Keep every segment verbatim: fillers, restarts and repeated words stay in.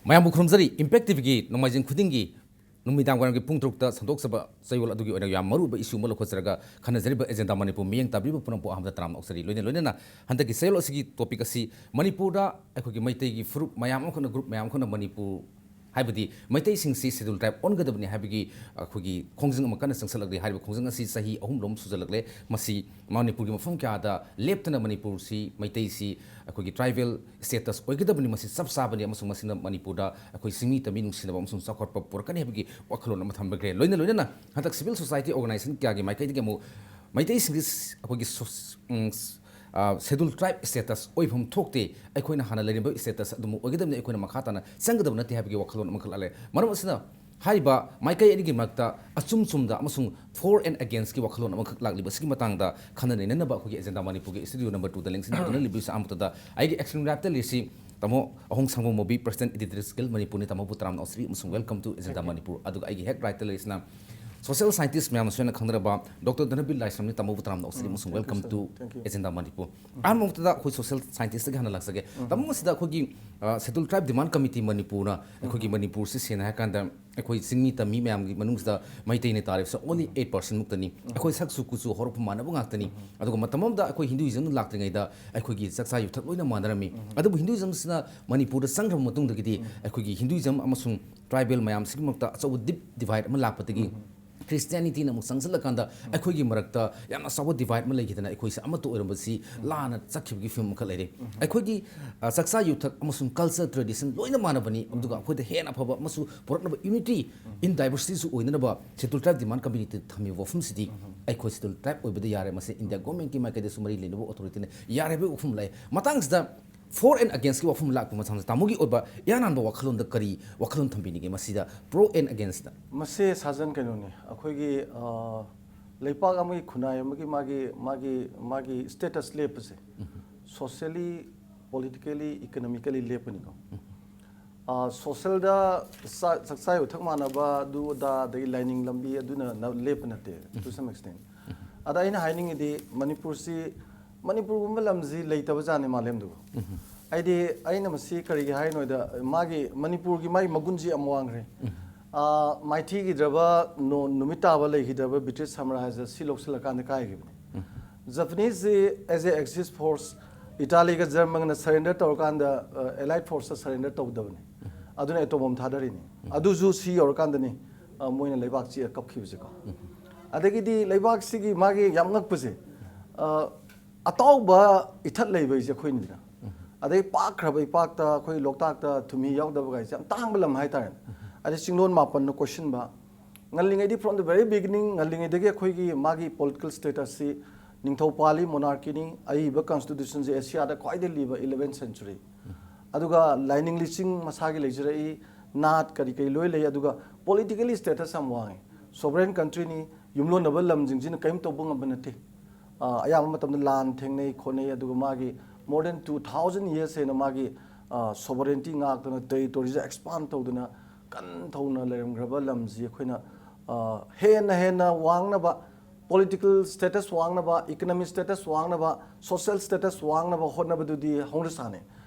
ꯃꯌꯥꯝꯕꯨ ꯈꯨꯔꯨꯝꯖꯔꯤ꯫ ꯏꯝꯄꯦꯛ ꯇꯤꯚꯤꯒꯤ ꯅꯣꯡꯃꯥꯏꯖꯤꯡ ꯈꯨꯗꯤꯡꯒꯤ ꯅꯨꯃꯤꯗꯥꯡ ꯋꯥꯏꯔꯝꯒꯤ ꯄꯨꯡ ꯇꯔꯨꯛꯇ ꯁꯟꯗꯣꯛꯆꯕ ꯆꯌꯣꯜ ꯑꯗꯨꯒꯤ ꯑꯣꯏꯅ ꯌꯥꯝ ꯃꯔꯨꯑꯣꯏꯕ ꯏꯁꯨ ꯑꯃ ꯂꯧꯈꯠꯆꯔꯒ ꯈꯟꯅꯖꯔꯤꯕ ꯑꯦꯖꯦꯟꯗꯥ ꯃꯅꯤꯄꯨꯔ ꯃꯤꯠꯌꯦꯡ ꯇꯥꯕꯤꯔꯤꯕ ꯄꯨꯝꯅꯃꯛꯄꯨ ꯑꯍꯥꯟꯕꯗ ꯇꯔꯥꯝꯅ ꯑꯣꯛꯆꯔꯤ꯫ ꯂꯣꯏꯅ ꯂꯣꯏꯅꯅ ꯍꯟꯗꯛꯀꯤ ꯆꯌꯣꯜ ꯑꯁꯤꯒꯤ ꯇꯣꯄꯤꯛ ꯑꯁꯤ ꯃꯅꯤꯄꯨꯔꯗ ꯑꯩꯈꯣꯏꯒꯤ ꯃꯩꯇꯩꯒꯤ ꯐꯨꯔꯨꯞ ꯃꯌꯥꯝ ꯑꯃꯈꯛꯅ, ꯒ꯭ꯔꯨꯞ ꯃꯌꯥꯝ ꯑꯃꯈꯛꯅ ꯃꯅꯤꯄꯨꯔ, ꯍꯥꯏꯕꯗꯤ ꯃꯩꯇꯩꯁꯤꯡꯁꯤ ꯁꯦꯗꯨꯜ ꯇ꯭ꯔꯥꯏꯕ ꯑꯣꯟꯒꯗꯕꯅꯤ ꯍꯥꯏꯕꯒꯤ ꯑꯩꯈꯣꯏꯒꯤ ꯈꯣꯡꯖꯪ ꯑꯃ ꯀꯟꯅ ꯆꯪꯁꯤꯜꯂꯛꯂꯤ꯫ ꯍꯥꯏꯔꯤꯕ ꯈꯣꯡꯖꯪ ꯑꯁꯤ ꯆꯍꯤ ꯑꯍꯨꯝ ꯂꯣꯝ ꯁꯨꯖꯜꯂꯛꯂꯦ꯫ ꯃꯁꯤ ꯃꯅꯤꯄꯨꯔꯒꯤ ꯃꯐꯝ ꯀꯌꯥꯗ ꯂꯦꯞꯇꯅ ꯃꯅꯤꯄꯨꯔꯁꯤ, ꯃꯩꯇꯩꯁꯤ ꯑꯩꯈꯣꯏꯒꯤ ꯇ꯭ꯔꯥꯏꯕꯦꯜ ꯁ꯭ꯇꯦꯇꯁ ꯑꯣꯏꯒꯗꯕꯅꯤ, ꯃꯁꯤ ꯆꯞ ꯆꯥꯕꯅꯤ, ꯑꯃꯁꯨꯡ ꯃꯁꯤꯅ ꯃꯅꯤꯄꯨꯔꯗ ꯑꯩꯈꯣꯏ ꯆꯤꯡꯃꯤ ꯇꯝꯃꯤ ꯅꯨꯡꯁꯤꯅꯕ ꯑꯃꯁꯨꯡ ꯆꯥꯎꯈꯠꯄ ꯄꯨꯔꯛꯀꯅꯤ ꯍꯥꯏꯕꯒꯤ ꯋꯥꯈꯜꯂꯣꯟ ꯑꯃ ꯊꯝꯕꯤꯈ꯭ꯔꯦ꯫ ꯂꯣꯏꯅ ꯂꯣꯏꯅꯅ ꯍꯟꯗꯛ ꯁꯤꯚꯤꯜ ꯁꯣꯁꯥꯏꯇꯤ ꯑꯣꯔꯒꯅꯥꯏꯖꯦꯁꯟ ꯀꯌꯥꯒꯤ ꯃꯥꯏꯀꯩꯗꯒꯤ ꯑꯃꯨꯛ ꯃꯩꯇꯩꯁꯤꯡꯒꯤ ꯁ-, ꯑꯩꯈꯣꯏꯒꯤ ꯁꯣ-, ꯎꯝ, ꯁ-, ꯑ, ꯁꯦꯗꯨꯜ ꯇ꯭ꯔꯥꯏꯕ ꯁ꯭ꯇꯦꯇꯁ ꯑꯣꯏꯐꯝ ꯊꯣꯛꯇꯦ, ꯑꯩꯈꯣꯏꯅ ꯍꯥꯟꯅ ꯂꯩꯔꯝꯕ ꯁ꯭ꯇꯦꯇꯁ ꯑꯗꯨꯃꯛ ꯑꯣꯏꯒꯗꯕꯅꯤ, ꯑꯩꯈꯣꯏꯅ ꯃꯈꯥ ꯇꯥꯅ ꯆꯪꯒꯗꯕ ꯅꯠꯇꯦ ꯍꯥꯏꯕꯒꯤ ꯋꯥꯈꯜꯂꯣꯟ ꯑꯃꯈꯛ ꯂꯥꯛꯂꯦ꯫ ꯃꯔꯝ ꯑꯁꯤꯅ ꯍꯥꯏꯔꯤꯕ ꯃꯥꯏꯀꯩ ꯑꯅꯤꯒꯤ ꯃꯔꯛꯇ ꯑꯆꯨꯝ ꯆꯨꯝꯗ ꯑꯃꯁꯨꯡ for and against ꯀꯤ ꯋꯥꯈꯜꯂꯣꯟ ꯑꯃꯈꯛ ꯂꯥꯛꯂꯤꯕ ꯑꯁꯤꯒꯤ ꯃꯇꯥꯡꯗ ꯈꯟꯅ ꯅꯩꯅꯅꯕ ꯑꯩꯈꯣꯏꯒꯤ ꯑꯦꯖꯦꯟꯗꯥ ꯃꯅꯤꯄꯨꯔꯒꯤ ꯁ꯭ꯇꯨꯗꯤꯑꯣ ꯅꯝꯕꯔ ꯇꯨꯗ ꯂꯦꯡꯁꯤꯟꯕꯤꯗꯨꯅ ꯂꯩꯕꯤꯔꯤꯕ ꯑꯍꯥꯟꯕꯗ ꯑꯩꯒꯤ ꯑꯦꯛꯁꯇ꯭ꯔꯤꯝ ꯔꯥꯏꯠꯇ ꯂꯩꯔꯤꯁꯤ ꯇꯥꯃꯣ ꯑꯍꯣꯡ ꯁꯪꯕꯝ ꯃꯣꯕꯤ, ꯄ꯭ꯔꯁꯤꯗꯦꯟꯠ ꯑꯦꯗꯤꯇꯣꯔꯤꯌꯦꯜ ꯒꯤꯜꯗ ꯃꯅꯤꯄꯨꯔꯅꯤ꯫ ꯇꯥꯃꯣꯕꯨ ꯇꯔꯥꯝꯅ ꯑꯣꯛꯆꯔꯤ ꯑꯃꯁꯨꯡ welcome to ꯑꯦꯖꯦꯟꯗꯥ ꯃꯅꯤꯄꯨꯔ꯫ ꯑꯗꯨꯒ ꯑꯩꯒꯤ ꯍꯦꯛ ꯔꯥꯏꯠꯇ ꯂꯩꯔꯤꯁꯤꯅ ꯁꯣꯁꯤꯌꯦꯜ ꯁꯥꯏꯟꯇꯤꯁ꯭ꯠ ꯃꯌꯥꯝꯅꯁꯨ ꯍꯦꯟꯅ ꯈꯪꯅꯔꯕ ꯗꯣꯛꯇꯔ ꯙꯅꯕꯤꯔ ꯂꯥꯏꯁ꯭ꯔꯝꯅꯤ꯫ ꯇꯥꯃꯣꯕꯨ ꯇꯔꯥꯝꯅ ꯑꯣꯛꯆꯔꯤ ꯑꯃꯁꯨꯡ welcome to ꯑꯦꯖꯦꯟꯗꯥ ꯃꯅꯤꯄꯨꯔ꯫ ꯑꯍꯥꯟꯕ ꯃꯛꯇꯗ ꯑꯩꯈꯣꯏ ꯁꯣꯁꯤꯌꯦꯜ ꯁꯥꯏꯟꯇꯤꯁ꯭ꯠꯇꯒꯤ ꯍꯥꯟꯅ ꯂꯥꯛꯆꯒꯦ꯫ ꯇꯥꯃꯣ, ꯃꯁꯤꯗ ꯑꯩꯈꯣꯏꯒꯤ, ꯑ, ꯁꯦꯗꯨꯜ ꯇ꯭ꯔꯥꯏꯕ ꯗꯤꯃꯥꯟꯗ ꯀꯃꯤꯇꯤ ꯃꯅꯤꯄꯨꯔꯅ ꯑꯩꯈꯣꯏꯒꯤ ꯃꯅꯤꯄꯨꯔꯁꯤ ꯁꯦꯡꯅ ꯍꯥꯏꯔꯀꯥꯟꯗ ꯑꯩꯈꯣꯏ ꯆꯤꯡꯃꯤ ꯇꯝꯃꯤ ꯃꯌꯥꯝꯒꯤ ꯃꯅꯨꯡꯁꯤꯗ ꯃꯩꯇꯩꯅ ꯇꯥꯔꯤꯕꯁꯤ only eight percent ꯃꯨꯛꯇꯅꯤ꯫ ꯑꯩꯈꯣꯏ ꯁꯛꯁꯨ ꯀꯨꯆꯨ ꯍꯧꯔꯛꯐꯝ ꯃꯥꯟꯅꯕ ꯉꯥꯛꯇꯅꯤ꯫ ꯑꯗꯨꯒ ꯃꯇꯝ ꯑꯃꯗ ꯑꯩꯈꯣꯏ ꯍꯤꯟꯗꯨꯏꯖꯝ ꯂꯥꯛꯇ꯭ꯔꯤꯉꯩꯗ ꯑꯩꯈꯣꯏꯒꯤ ꯆꯥꯛꯆꯥ ꯌꯨꯊꯛ ꯂꯣꯏꯅ ꯃꯥꯟꯅꯔꯝꯃꯤ꯫ ꯑꯗꯨꯕꯨ ꯍꯤꯟꯗꯨꯏꯖꯝꯁꯤꯅ ꯃꯅꯤꯄꯨꯔꯗ ꯆꯪꯈ꯭ꯔꯕ ꯃꯇꯨꯡꯗꯒꯤꯗꯤ ꯑꯩꯈꯣꯏꯒꯤ ꯍꯤꯟꯗꯨꯏꯖꯝ ꯑꯃꯁꯨꯡ ꯇ꯭ꯔꯥꯏꯕꯦꯜ ꯃꯌꯥꯝꯁꯤꯒꯤ ꯃꯔꯛꯇ ꯑꯆꯧꯕ ꯗꯤꯞ ꯗꯤꯚꯥꯏꯗ ꯑꯃ ꯂꯥꯛꯄꯗꯒꯤ ꯈ꯭ꯔꯤꯁꯇꯤꯌꯥꯅꯤꯇꯤꯅ ꯑꯃꯨꯛ ꯆꯪꯁꯤꯜꯂꯀꯥꯟꯗ ꯑꯩꯈꯣꯏꯒꯤ ꯃꯔꯛꯇ ꯌꯥꯝꯅ ꯆꯥꯎꯕ ꯗꯤꯚꯥꯏꯗ ꯑꯃ ꯂꯩꯈꯤꯗꯅ ꯑꯩꯈꯣꯏꯁꯦ ꯑꯃꯠꯇ ꯑꯣꯏꯔꯝꯕꯁꯤ ꯂꯥꯟꯅ ꯆꯠꯈꯤꯕꯒꯤ ꯐꯤꯕꯝ ꯑꯃꯈꯛ ꯂꯩꯔꯦ꯫ ꯑꯩꯈꯣꯏꯒꯤ, ꯑ, ꯆꯥꯛꯆꯥ ꯌꯨꯊꯛ ꯑꯃꯁꯨꯡ ꯀꯜꯆꯔ ꯇ꯭ꯔꯦꯗꯤꯁꯟ ꯂꯣꯏꯅ ꯃꯥꯟꯅꯕꯅꯤ, ꯑꯗꯨꯒ ꯑꯩꯈꯣꯏꯗ ꯍꯦꯟꯅ ꯑꯐꯕ ꯑꯃꯁꯨ ꯄꯨꯔꯛꯅꯕ, unity in diversity ꯁꯨ ꯑꯣꯏꯅꯅꯕ ꯁꯦꯗꯨꯜ ꯇ꯭ꯔꯥꯏꯕ ꯗꯤꯃꯥꯟꯗ ꯀꯃꯤꯇꯤ ꯊꯝꯃꯤꯕ ꯋꯥꯐꯝꯁꯤꯗꯤ ꯑꯩꯈꯣꯏ ꯁꯦꯗꯨꯜ ꯇ꯭ꯔꯥꯏꯕ ꯑꯣꯏꯕꯗ ꯌꯥꯔꯦ, ꯃꯁꯤ ꯏꯟꯗꯤꯌꯥ ꯒꯣꯔꯃꯦꯟꯠꯀꯤ ꯃꯥꯏꯀꯩꯗꯁꯨ ꯃꯔꯤ ꯂꯩꯅꯕ ꯑꯣꯊꯣꯔꯤꯇꯤꯅ ꯌꯥꯔꯦ ꯍꯥꯏꯕꯒꯤ ꯋꯥꯐꯝ ꯂꯥꯛꯑꯦ꯫ ꯃꯇꯥꯡꯁꯤꯗ for and against ꯀꯤ ꯋꯥꯐꯝ ꯂꯥꯛꯄ ꯃꯇꯝꯗ ꯇꯥꯃꯣꯒꯤ ꯑꯣꯏꯕ ꯏꯍꯥꯟ ꯍꯥꯟꯕ ꯋꯥꯈꯜꯂꯣꯟꯗ ꯀꯔꯤ ꯋꯥꯈꯜꯂꯣꯟ ꯊꯝꯕꯤꯅꯤꯡꯉꯦ ꯃꯁꯤꯗ, ꯄ꯭ꯔꯣ ꯑꯦꯟ ꯑꯒꯦꯟꯁꯇ? ꯃꯁꯤ ꯁꯥꯖꯟ ꯀꯩꯅꯣꯅꯤ, ꯑꯩꯈꯣꯏꯒꯤ, ꯑ, ꯂꯩꯄꯥꯛ ꯑꯃꯒꯤ ꯈꯨꯟꯅꯥꯏ ꯑꯃꯒꯤ ꯃꯥꯒꯤ, ꯃꯥꯒꯤ, ꯃꯥꯒꯤ ꯁ꯭ꯇꯦꯇꯁ ꯂꯦꯞꯄꯁꯦ ꯁꯣꯁꯤꯌꯦꯜꯂꯤ, ꯄꯣꯂꯤꯇꯤꯀꯦꯜꯂꯤ, ꯏꯀꯣꯅꯣꯃꯤꯀꯦꯜꯂꯤ ꯂꯦꯞꯄꯅꯤꯀꯣ꯫ ꯑ, ꯁꯣꯁꯤꯌꯦꯜꯗ ꯆꯥ-, ꯆꯥꯛꯆꯥ ꯌꯨꯊꯛ ꯃꯥꯟꯅꯕ, ꯑꯗꯨ ꯑꯗꯥ, ꯑꯗꯒꯤ ꯂꯥꯏꯅꯤꯡ ꯂꯝꯕꯤ ꯑꯗꯨꯅ ꯅ-, ꯂꯦꯞꯄ ꯅꯠꯇꯦ, to some extent꯫ ꯑꯗ ꯑꯩꯅ ꯍꯥꯏꯅꯤꯡꯉꯤꯗꯤ ꯃꯅꯤꯄꯨꯔꯁꯤ, ꯃꯅꯤꯄꯨꯔꯒꯨꯝꯕ ꯂꯝꯁꯤ ꯂꯩꯇꯕ ꯖꯥꯠꯅꯤ ꯃꯥꯂꯦꯝꯗꯨꯕꯨ꯫ ꯑꯩꯗꯤ, ꯑꯩꯅ ꯃꯁꯤ ꯀꯔꯤꯒꯤ ꯍꯥꯏꯅꯣꯗ, ꯃꯥꯒꯤ, ꯃꯅꯤꯄꯨꯔꯒꯤ ꯃꯥꯒꯤ ꯃꯒꯨꯟꯁꯤ ꯌꯥꯝ ꯋꯥꯡꯈ꯭ꯔꯦ꯫ ꯑꯥ, ꯃꯥꯏꯊꯤꯈꯤꯗ꯭ꯔꯕ, ꯅꯣ-, ꯅꯨꯃꯤꯠ ꯇꯥꯕ ꯂꯩꯈꯤꯗ꯭ꯔꯕ ꯕ꯭ꯔꯤꯇꯤꯁ ꯁꯥꯝꯔꯥꯖ꯭ꯌ ꯁꯤ ꯂꯧꯁꯤꯜꯂꯀꯥꯟꯗ ꯀꯥꯏꯈꯤꯕꯅꯤ꯫ ꯖꯄꯅꯤꯁꯁꯤ as a Axis force, ꯏꯇꯥꯂꯤꯒ ꯖꯔꯃꯟꯒꯅ surrender ꯇꯧꯔꯀꯥꯟꯗ, ꯑ, allied forceꯇ surrender ꯇꯧꯗꯕꯅꯤ꯫ ꯑꯗꯨꯅ ꯑꯦꯇꯣꯝ ꯕꯣꯝ ꯊꯥꯗꯔꯤꯅꯤ꯫ ꯑꯗꯨꯁꯨ ꯁꯤ ꯌꯧꯔꯀꯥꯟꯗꯅꯤ, ꯑ, ꯃꯣꯏꯅ ꯂꯩꯕꯥꯛ ꯆꯤꯛꯑ ꯀꯞꯈꯤꯕꯁꯦꯀꯣ꯫ ꯑꯗꯒꯤꯗꯤ ꯂꯩꯕꯥꯛꯁꯤꯒꯤ ꯃꯥꯒꯤ ꯌꯥꯝ ꯉꯛꯄꯁꯦ, ꯑ, ꯑꯇꯥꯎꯕ ꯏꯊꯠ ꯂꯩꯕ ꯍꯥꯏꯁꯦ ꯑꯩꯈꯣꯏꯅꯤꯗꯅ꯫ ꯑꯗꯩ ꯄꯥꯛꯈ꯭ꯔꯕ ꯏꯄꯥꯛꯇ, ꯑꯩꯈꯣꯏ ꯂꯣꯛꯇꯥꯛꯇ ꯊꯨꯝꯍꯤ ꯌꯥꯎꯗꯕ ꯀꯥꯏꯁꯦ ꯌꯥꯝ ꯇꯥꯡꯕ ꯂꯝ ꯍꯥꯏꯇꯥꯔꯦꯅꯦ꯫ ꯑꯗꯩ ꯆꯤꯡꯂꯣꯟ ꯃꯥꯄꯟꯅ ꯀꯣꯏꯁꯤꯟꯕ꯫ ꯉꯜꯂꯤꯉꯩꯗꯤ, from the very beginning, ꯉꯜꯂꯤꯉꯩꯗꯒꯤ ꯑꯩꯈꯣꯏꯒꯤ ꯃꯥꯒꯤ political statusꯁꯤ ꯅꯤꯡꯊꯧ ꯄꯥꯜꯂꯤ, monarchyꯅꯤ, ꯑꯏꯕ constitutionꯁꯦ ꯑꯦꯁꯤꯌꯥꯗ ꯈ꯭ꯋꯥꯏꯗꯒꯤ ꯂꯤꯕ eleventh century꯫ ꯑꯗꯨꯒ ꯂꯥꯏꯅꯤꯡ ꯂꯤꯆꯤꯡ ꯃꯁꯥꯒꯤ ꯂꯩꯖꯔꯛꯏ, ꯅꯥꯠ ꯀꯔꯤ ꯀꯔꯤ ꯂꯣꯏ ꯂꯩ, ꯑꯗꯨꯒ politically status ꯌꯥꯝ ꯋꯥꯡꯉꯤ꯫ Sovereign countryꯅꯤ, ꯌꯨꯝꯂꯣꯟꯅꯕ ꯂꯝꯁꯤꯡꯁꯤꯅ ꯀꯔꯤꯝ ꯇꯧꯕ ꯉꯝꯕ ꯅꯠꯇꯦ꯫ ꯑ, ꯑꯌꯥꯝꯕ ꯃꯇꯝꯗ ꯂꯥꯟ ꯊꯦꯡꯅꯩ ꯈꯣꯠꯅꯩ, ꯑꯗꯨꯒ ꯃꯥꯒꯤ more than two thousand years ꯍꯦꯟꯅ ꯃꯥꯒꯤ, ꯑ, sovereignty ꯉꯥꯛꯇꯅ, territoryꯁꯦ expand ꯇꯧꯗꯅ ꯀꯟ ꯊꯧꯅ ꯂꯩꯔꯝꯈ꯭ꯔꯕ ꯂꯝꯁꯤ ꯑꯩꯈꯣꯏꯅ, ꯑ, ꯍꯦꯟꯅ ꯍꯦꯟꯅ ꯋꯥꯡꯅꯕ, political status ꯋꯥꯡꯅꯕ, economic status ꯋꯥꯡꯅꯕ, social status ꯋꯥꯡꯅꯕ ꯍꯣꯠꯅꯕꯗꯨꯗꯤ ꯍꯧꯅꯁꯥꯅꯤ꯫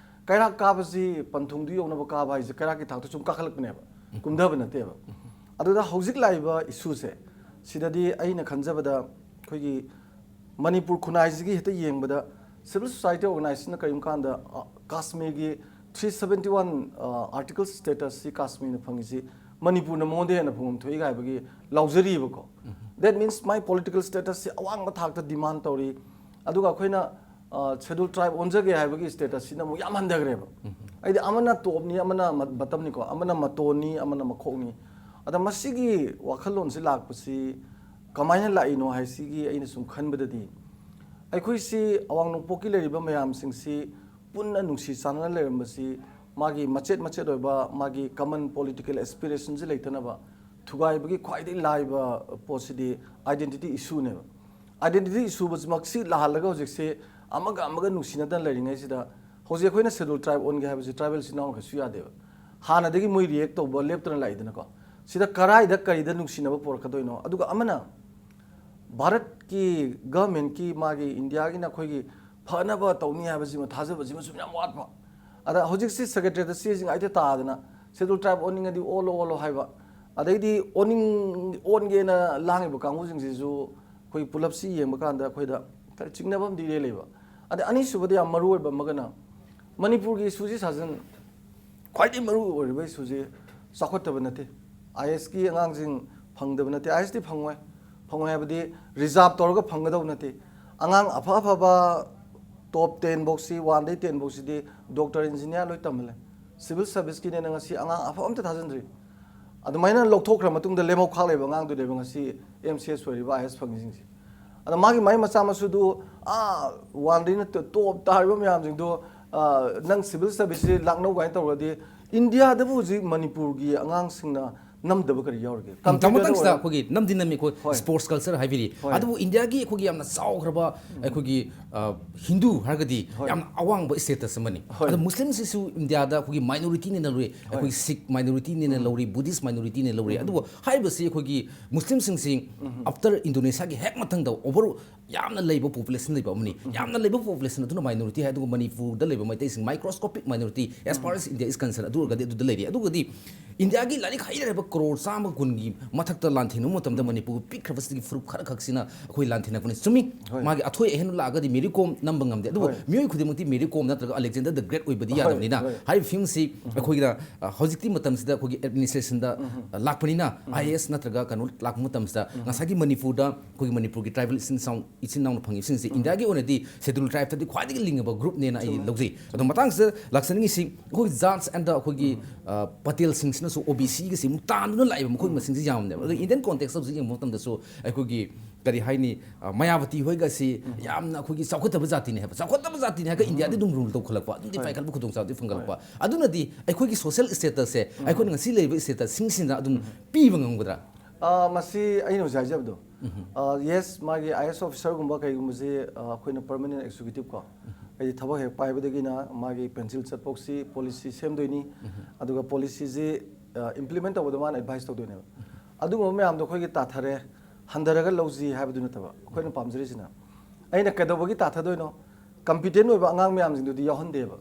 ꯀꯩꯔꯥꯛ ꯀꯥꯕꯁꯤ ꯄꯟꯊꯨꯡꯗꯨ ꯌꯧꯅꯕ ꯀꯥꯕ ꯍꯥꯏꯁꯦ ꯀꯩꯔꯥꯛꯀꯤ ꯊꯥꯛꯇ ꯁꯨꯝ ꯀꯥꯈꯠꯂꯛꯄꯅꯦꯕ, ꯀꯨꯝꯊꯕ ꯅꯠꯇꯦꯕ꯫ ꯑꯗꯨꯗ ꯍꯧꯖꯤꯛ ꯂꯥꯛꯏꯕ issueꯁꯦ, ꯁꯤꯗꯗꯤ ꯑꯩꯅ ꯈꯟꯖꯕꯗ ꯑꯩꯈꯣꯏꯒꯤ ꯃꯅꯤꯄꯨꯔ ꯈꯨꯟꯅꯥꯏꯁꯤꯒꯤ ꯍꯦꯛꯇ ꯌꯦꯡꯕꯗ civil society organizationꯅ ꯀꯔꯤꯒꯨꯝꯕ ꯀꯥꯟꯗ, ꯑ, ꯀꯥꯁꯃꯤꯔꯒꯤ three seventy one, ꯑ, article statusꯁꯤ ꯀꯥꯁꯃꯤꯔꯅ ꯐꯪꯉꯤꯁꯤ ꯃꯅꯤꯄꯨꯔꯅ ꯃꯉꯣꯟꯗ ꯍꯦꯟꯅ ꯐꯪꯐꯝ ꯊꯣꯛꯏ ꯍꯥꯏꯕꯒꯤ ꯂꯥꯎꯖꯔꯤꯕꯀꯣ꯫ That means my political statusꯁꯤ ꯑꯋꯥꯡꯕ ꯊꯥꯛꯇ demand ꯇꯧꯔꯤ꯫ ꯑꯗꯨꯒ ꯑꯩꯈꯣꯏꯅ, ꯑ, schedule tribe ꯑꯣꯟꯖꯒꯦ ꯍꯥꯏꯕꯒꯤ statusꯁꯤꯅ ꯑꯃꯨꯛ ꯌꯥꯝ ꯍꯟꯊꯈ꯭ꯔꯦꯕ꯫ ꯍꯥꯏꯗꯤ ꯑꯃꯅ topꯅꯤ, ꯑꯃꯅ ꯃ-, bottomꯅꯤꯀꯣ, ꯑꯃꯅ ꯃꯇꯣꯟꯅꯤ, ꯑꯃꯅ ꯃꯈꯣꯛꯅꯤ꯫ ꯑꯗ ꯃꯁꯤꯒꯤ ꯋꯥꯈꯜꯂꯣꯟꯁꯤ ꯂꯥꯛꯄꯁꯤ ꯀꯃꯥꯏꯅ ꯂꯥꯛꯏꯅꯣ ꯍꯥꯏꯁꯤꯒꯤ ꯑꯩꯅ ꯁꯨꯝ ꯈꯟꯕꯗꯗꯤ, ꯑꯩꯈꯣꯏꯁꯤ ꯑꯋꯥꯡ ꯅꯣꯡꯄꯣꯛꯀꯤ ꯂꯩꯔꯤꯕ ꯃꯌꯥꯝꯁꯤꯡꯁꯤ ꯄꯨꯟꯅ ꯅꯨꯡꯁꯤ ꯆꯥꯟꯅꯅ ꯂꯩꯔꯝꯕꯁꯤ ꯃꯥꯒꯤ ꯃꯆꯦꯠ ꯃꯆꯦꯠ ꯑꯣꯏꯕ ꯃꯥꯒꯤ common political aspirationꯁꯤ ꯂꯩꯇꯅꯕ ꯊꯨꯒꯥꯏꯕꯒꯤ ꯈ꯭ꯋꯥꯏꯗꯒꯤ ꯂꯥꯏꯕ ꯄꯣꯠꯁꯤꯗꯤ identity issueꯅꯦꯕ꯫ Identity issueꯃꯛꯁꯤ ꯂꯥꯛꯍꯜꯂꯒ ꯍꯧꯖꯤꯛꯁꯦ ꯑꯃꯒ ꯑꯃꯒ ꯅꯨꯡꯁꯤꯅꯗꯅ ꯂꯩꯔꯤꯉꯩꯁꯤꯗ ꯍꯧꯖꯤꯛ ꯑꯩꯈꯣꯏꯅ schedule tribe ꯑꯣꯟꯒꯦ ꯍꯥꯏꯕꯁꯤ tribal ꯏꯆꯤꯟ ꯏꯅꯥꯎꯅ ꯀꯩꯁꯨ ꯌꯥꯗꯦꯕ꯫ ꯍꯥꯟꯅꯗꯒꯤ ꯃꯣꯏ react ꯇꯧꯕ ꯂꯦꯞꯇꯅ ꯂꯥꯛꯏꯗꯅꯀꯣ꯫ ꯁꯤꯗ ꯀꯔꯥꯏꯗ ꯀꯔꯤꯗ ꯅꯨꯡꯁꯤꯅꯕ ꯄꯨꯔꯛꯀꯗꯣꯏꯅꯣ? ꯑꯗꯨꯒ ꯑꯃꯅ ꯚꯥꯔꯠꯀꯤ governmentꯀꯤ ꯃꯥꯒꯤ ꯏꯟꯗꯤꯌꯥꯒꯤꯅ ꯑꯩꯈꯣꯏꯒꯤ ꯐꯅꯕ ꯇꯧꯅꯤ ꯍꯥꯏꯕꯁꯤꯃ ꯊꯥꯖꯕꯁꯤꯃꯁꯨ ꯌꯥꯝ ꯋꯥꯠꯄ꯫ ꯑꯗ ꯍꯧꯖꯤꯛꯁꯤ ꯁꯦꯀ꯭ꯔꯦꯇꯔꯤꯌꯦꯠꯇ ꯆꯦꯁꯤꯡ ꯑꯥꯏꯇ ꯇꯥꯗꯅ ꯁꯦꯗꯨꯜ ꯇ꯭ꯔꯥꯏꯕ ꯑꯣꯟꯅꯤꯡꯉꯗꯤ ꯑꯣꯜꯂꯣ ꯑꯣꯜꯂꯣ ꯍꯥꯏꯕ, ꯑꯗꯩꯗꯤ ꯑꯣꯟꯅꯤꯡ ꯑꯣꯟꯒꯦꯅ ꯂꯥꯡꯉꯤꯕ ꯀꯥꯡꯕꯨꯁꯤꯡꯁꯤꯁꯨ ꯑꯩꯈꯣꯏ ꯄꯨꯂꯞꯁꯤ ꯌꯦꯡꯕ ꯀꯥꯟꯗ ꯑꯩꯈꯣꯏꯗ ꯈꯔ ꯆꯤꯡꯅꯕ ꯑꯃꯗꯤ ꯏꯔꯩ ꯂꯩꯕ꯫ ꯑꯗꯩ ꯑꯅꯤꯁꯨꯕꯗ ꯌꯥꯝ ꯃꯔꯨ ꯑꯣꯏꯕ ꯑꯃꯒꯅ ꯃꯅꯤꯄꯨꯔꯒꯤ ꯏꯁꯨꯁꯤ ꯁꯥꯖꯟ ꯈ꯭ꯋꯥꯏꯗꯒꯤ ꯃꯔꯨ ꯑꯣꯏꯔꯤꯕ ꯏꯁꯨꯁꯤ ꯆꯥꯎꯈꯠꯇꯕ ꯅꯠꯇꯦ꯫ ꯑꯥꯏ ꯑꯦꯁꯀꯤ ꯑꯉꯥꯡꯁꯤꯡ ꯐꯪꯗꯕ ꯅꯠꯇꯦ, ꯑꯥꯏ ꯑꯦꯁꯇꯤ ꯐꯪꯉꯣꯏ꯫ ꯐꯪꯉꯣꯏ ꯍꯥꯏꯕꯗꯤ ꯔꯤꯖꯥꯔꯚ ꯇꯧꯔꯒ ꯐꯪꯒꯗꯧꯕ ꯅꯠꯇꯦ꯫ ꯑꯉꯥꯡ ꯑꯐ ꯑꯐꯕ ꯇꯣꯞ ꯇꯦꯟ ꯐꯥꯎꯁꯤ, ꯋꯥꯟꯗꯩ ꯇꯦꯟ ꯐꯥꯎꯁꯤꯗꯤ ꯗꯣꯛꯇꯔ, ꯏꯟꯖꯤꯅꯤꯌꯥꯔ ꯂꯣꯏ ꯇꯝꯍꯜꯂꯦ꯫ ꯁꯤꯚꯤꯜ ꯁꯥꯔꯚꯤꯁꯀꯤꯅꯦꯅ ꯉꯁꯤ ꯑꯉꯥꯡ ꯑꯐꯕ ꯑꯝꯇ ꯊꯥꯖꯤꯟꯗ꯭ꯔꯤ꯫ ꯑꯗꯨꯃꯥꯏꯅ ꯂꯧꯊꯣꯛꯈ꯭ꯔ ꯃꯇꯨꯡꯗ ꯂꯦꯝꯍꯧ ꯈꯥꯛ ꯂꯩꯕ ꯑꯉꯥꯡꯗꯨꯅꯦꯕ ꯉꯁꯤ ꯑꯦꯝ ꯁꯤ ꯑꯦꯁ ꯑꯣꯏꯔꯤꯕ ꯑꯥꯏ ꯑꯦꯁ ꯐꯪꯉꯤꯁꯤꯡꯁꯦ꯫ ꯑꯗ ꯃꯥꯒꯤ ꯃꯥꯏ ꯃꯆꯥ ꯃꯁꯨꯗꯨ ꯑꯥ ꯋꯥꯟꯗꯩꯅ ꯇꯣꯞ ꯇꯥꯔꯤꯕ ꯃꯌꯥꯝꯁꯤꯡꯗꯣ, ꯑ, ꯅꯪ ꯁꯤꯚꯤꯜ ꯁꯥꯔꯚꯤꯁꯁꯤ ꯂꯥꯛꯅꯧ ꯀꯥꯏꯅ ꯇꯧꯔꯗꯤ ꯏꯟꯗꯤꯌꯥꯗꯕꯨ ꯍꯧꯖꯤꯛ ꯃꯅꯤꯄꯨꯔꯒꯤ ꯑꯉꯥꯡꯁꯤꯡꯅ ꯅꯝꯗꯕ ꯀꯔꯤ ꯌꯥꯎꯔꯤꯒꯦ? ꯎꯝ, ꯇꯥꯃꯣ ꯀꯝꯄ꯭ꯌꯨꯇꯔꯗ ꯃꯇꯪꯁꯤꯗ ꯑꯣꯏꯔꯣ꯫ ꯑꯩꯈꯣꯏꯒꯤ ꯅꯝꯗꯤ ꯅꯝꯃꯤ ꯑꯩꯈꯣꯏ ꯍꯣꯏ꯫ ꯁ꯭ꯄꯣꯔꯠꯁ ꯀꯜꯆꯔ ꯍꯥꯏꯕꯤꯔꯤ꯫ ꯍꯣꯏ꯫ ꯑꯗꯨꯕꯨ ꯏꯟꯗꯤꯌꯥꯒꯤ ꯑꯩꯈꯣꯏꯒꯤ ꯌꯥꯝꯅ ꯆꯥꯎꯈ꯭ꯔꯕ ꯑꯩꯈꯣꯏꯒꯤ, ꯑ, ꯍꯤꯟꯗꯨ ꯍꯥꯏꯔꯒꯗꯤ ꯍꯣꯏ꯫ ꯌꯥꯝꯅ ꯑꯋꯥꯡꯕ ꯁ꯭ꯇꯦꯇꯁ ꯑꯃꯅꯤ꯫ ꯍꯣꯏ꯫ ꯑꯗꯣ ꯃꯨꯁꯂꯤꯝꯁꯤꯁꯨ ꯏꯟꯗꯤꯌꯥꯗ ꯑꯩꯈꯣꯏꯒꯤ ꯃꯥꯏꯅꯣꯔꯤꯇꯤꯅꯦꯅ ꯂꯧꯔꯤ, ꯍꯣꯏ꯫ ꯑꯩꯈꯣꯏꯒꯤ ꯁꯤꯈ ꯃꯥꯏꯅꯣꯔꯤꯇꯤꯅꯦꯅ ꯎꯝ꯫ ꯂꯧꯔꯤ, ꯕꯨꯙꯤꯁ ꯃꯥꯏꯅꯣꯔꯤꯇꯤꯅꯦꯅ ꯂꯧꯔꯤ꯫ ꯎꯝ꯫ ꯑꯗꯨꯕꯨ ꯍꯥꯏꯔꯤꯕꯁꯤ ꯑꯩꯈꯣꯏꯒꯤ ꯃꯨꯁꯂꯤꯝꯁꯤꯡꯁꯤ ꯎꯝ꯫ ꯑꯐꯇꯔ ꯏꯟꯗꯣꯅꯦꯁꯤꯌꯥꯒꯤ ꯍꯦꯛ ꯃꯊꯪꯗ ꯑꯣꯚꯔ ꯌꯥꯝꯅ ꯂꯩꯕ ꯄꯣꯄꯨꯂꯦꯁꯟ ꯂꯩꯕ ꯑꯃꯅꯤ꯫ ꯎꯝ꯫ ꯌꯥꯝꯅ ꯂꯩꯕ ꯄꯣꯄꯨꯂꯦꯁꯟ ꯑꯗꯨꯅ ꯃꯥꯏꯅꯣꯔꯤꯇꯤ ꯍꯥꯏ, ꯑꯗꯨꯒ ꯃꯅꯤꯄꯨꯔꯗ ꯂꯩꯕ ꯃꯩꯇꯩꯁꯤꯡ microscopic minority as far as India is concerned ꯑꯗꯨ ꯑꯣꯏꯔꯒꯗꯤ ꯑꯗꯨꯗ ꯂꯩꯔꯤ꯫ ꯑꯗꯨꯒꯗꯤ ꯏꯟꯗꯤꯌꯥꯒꯤ ꯂꯥꯏꯔꯤꯛ ꯍꯩꯔꯕ ꯀ꯭ꯔꯣꯔ ꯆꯥꯝꯃ ꯀꯨꯟꯒꯤ ꯃꯊꯛꯇ ꯂꯥꯟꯊꯦꯡꯅꯕ ꯃꯇꯝꯗ ꯃꯅꯤꯄꯨꯔ ꯄꯤꯛꯈ꯭ꯔꯕꯁꯤꯒꯤ ꯐꯨꯔꯨꯞ ꯈꯔꯈꯛꯁꯤꯅ ꯑꯩꯈꯣꯏ ꯂꯥꯟꯊꯦꯡꯅꯔꯛꯄꯅꯤ꯫ ꯆꯨꯝꯃꯤ, ꯍꯣꯏ꯫ ꯃꯥꯒꯤ ꯑꯊꯣꯏ ꯑꯍꯦꯟꯕ ꯂꯥꯛꯑꯒꯗꯤ ꯃꯦꯔꯤ ꯀꯣꯝ ꯅꯝꯕ ꯉꯝꯗꯦ꯫ ꯑꯗꯨꯕꯨ ꯍꯣꯏ꯫ ꯃꯤꯑꯣꯏ ꯈꯨꯗꯤꯡꯃꯛꯇꯤ ꯃꯦꯔꯤ ꯀꯣꯝ ꯅꯠꯇ꯭ꯔꯒ ꯑꯂꯦꯛꯖꯦꯟꯗꯔ ꯗ ꯒ꯭ꯔꯦꯠ ꯑꯣꯏꯕꯗꯤ ꯍꯣꯏ, ꯌꯥꯗꯕꯅꯤꯅ ꯍꯣꯏ꯫ ꯍꯥꯏꯔꯤꯕ ꯐꯤꯂꯝꯁꯤ ꯑꯩꯈꯣꯏꯒꯤꯗ, ꯑ, ꯍꯧꯖꯤꯛꯇꯤ ꯃꯇꯝꯁꯤꯗ ꯑꯩꯈꯣꯏꯒꯤ ꯑꯦꯗꯃꯤꯅꯤꯁꯇ꯭ꯔꯦꯁꯟꯗ, ꯑ, ꯂꯥꯛꯄꯅꯤꯅ, ꯑꯥꯏ ꯑꯦ ꯑꯦꯁ ꯅꯠꯇ꯭ꯔꯒ ꯀꯩꯅꯣ ꯂꯥꯛꯄ ꯃꯇꯝꯁꯤꯗ ꯉꯁꯥꯏꯒꯤ ꯃꯅꯤꯄꯨꯔꯗ ꯑꯩꯈꯣꯏꯒꯤ ꯃꯅꯤꯄꯨꯔꯒꯤ ꯇ꯭ꯔꯥꯏꯕꯦꯜ ꯏꯆꯤꯟ ꯏꯆꯥꯎ, ꯏꯆꯤꯟ ꯏꯅꯥꯎꯅ ꯐꯪꯉꯤꯕꯁꯤꯡꯁꯦ ꯏꯟꯗꯤꯌꯥꯒꯤ ꯑꯣꯏꯅꯗꯤ ꯁꯦꯗꯨꯜ ꯇ꯭ꯔꯥꯏꯕꯇꯗꯤ ꯈ꯭ꯋꯥꯏꯗꯒꯤ ꯂꯤꯡꯉꯕ ꯒ꯭ꯔꯨꯞꯅꯦꯅ ꯑꯩ ꯆꯨꯝꯃꯤ꯫ ꯂꯧꯖꯩ꯫ ꯑꯗꯣ ꯃꯇꯥꯡꯁꯤꯗ ꯂꯥꯛꯆꯅꯤꯡꯉꯤꯁꯤ ꯑꯩꯈꯣꯏ ꯖꯥꯠꯁ ꯑꯦꯟꯗ ꯑꯩꯈꯣꯏꯒꯤ, ꯑ, ꯄꯇꯦꯜꯁꯤꯡꯁꯤꯅꯁꯨ ꯑꯣ ꯕꯤ ꯁꯤꯒꯁꯤ ꯑꯃꯨꯛ ꯇꯥꯟꯗꯨꯅ ꯂꯥꯛꯏꯕ ꯃꯈꯣꯏ ꯃꯁꯤꯡꯁꯤ ꯌꯥꯝꯅꯦꯕ꯫ ꯑꯗꯣ ꯏꯟꯗꯤꯌꯟ ꯀꯣꯟꯇꯦꯛꯁꯇ ꯍꯧꯖꯤꯛ ꯌꯦꯡꯕ ꯃꯇꯝꯗꯁꯨ ꯑꯩꯈꯣꯏꯒꯤ ꯀꯔꯤ ꯍꯥꯏꯅꯤ, ꯑ, ꯃꯌꯥꯕꯇꯤ ꯍꯣꯏꯒꯁꯤ ꯌꯥꯝꯅ ꯑꯩꯈꯣꯏꯒꯤ ꯆꯥꯎꯈꯠꯇꯕ ꯖꯥꯇꯤꯅꯦ ꯍꯥꯏꯕ, ꯆꯥꯎꯈꯠꯇꯕ ꯖꯥꯇꯤꯅꯦ ꯍꯥꯏꯔꯒ ꯏꯟꯗꯤꯌꯥꯗꯤ ꯑꯗꯨꯝ ꯔꯨꯜ ꯇꯧꯈꯠꯂꯛꯄ, ꯑꯗꯨꯝ ꯗꯤꯐꯥꯏ ꯈꯠꯄ ꯈꯨꯗꯣꯡꯆꯥꯕꯗꯤ ꯐꯪꯒꯠꯂꯛꯄ꯫ ꯑꯗꯨꯅꯗꯤ ꯑꯩꯈꯣꯏꯒꯤ ꯁꯣꯁꯤꯌꯦꯜ ꯁ꯭ꯇꯦꯇꯁꯁꯦ ꯑꯩꯈꯣꯏꯅ ꯉꯁꯤ ꯂꯩꯔꯤꯕ ꯁ꯭ꯇꯦꯇꯁꯁꯤꯡꯁꯤꯅ ꯑꯗꯨꯝ ꯄꯤꯕ ꯉꯝꯒꯗ꯭ꯔꯥ? ꯑ, ꯃꯁꯤ ꯑꯩꯅ ꯍꯧꯖꯤꯛ ꯍꯥꯏꯖꯕꯗꯣ, ꯑ, ꯌꯦꯁ, ꯃꯥꯒꯤ ꯑꯥꯏ ꯑꯦꯁ ꯑꯣꯐꯤꯁꯥꯔꯒꯨꯝꯕ ꯀꯩꯒꯨꯝꯕꯁꯤ, ꯑ, ꯑꯩꯈꯣꯏꯅ ꯄꯔꯃꯅꯦꯟ ꯑꯦꯛꯖꯤꯀ꯭ꯌꯨꯇꯤꯕ ꯀꯣ, ꯑꯩꯗꯤ ꯊꯕꯛ ꯍꯦꯛ ꯄꯥꯏꯕꯗꯒꯤꯅ ꯃꯥꯒꯤ ꯄꯦꯟꯁꯤꯜ ꯆꯠꯐꯧꯁꯤ ꯄꯣꯂꯤꯁꯤ ꯁꯦꯝꯗꯣꯏꯅꯤ, ꯑꯗꯨꯒ ꯄꯣꯂꯤꯁꯤꯁꯤ, ꯑ, ꯏꯝꯄ꯭ꯂꯤꯃꯦꯟ ꯇꯧꯕꯗ ꯃꯥꯅ ꯑꯦꯗꯚꯥꯏꯁ ꯇꯧꯗꯣꯏꯅꯦꯕ꯫ ꯑꯗꯨꯒꯨꯝꯕ ꯃꯌꯥꯝꯗꯣ ꯑꯩꯈꯣꯏꯒꯤ ꯇꯥꯊꯔꯦ, ꯍꯟꯊꯔꯒ ꯂꯧꯁꯤ ꯍꯥꯏꯕꯗꯨ ꯅꯠꯇꯕ, ꯑꯩꯈꯣꯏꯅ ꯄꯥꯝꯖꯔꯤꯁꯤꯅ ꯑꯩꯅ ꯀꯩꯗꯧꯕꯒꯤ ꯇꯥꯊꯗꯣꯏꯅꯣ? ꯀꯝꯄꯤꯇꯦꯟ ꯑꯣꯏꯕ ꯑꯉꯥꯡ ꯃꯌꯥꯝꯁꯤꯡꯗꯨꯗꯤ ꯌꯥꯎꯍꯟꯗꯦꯕ꯫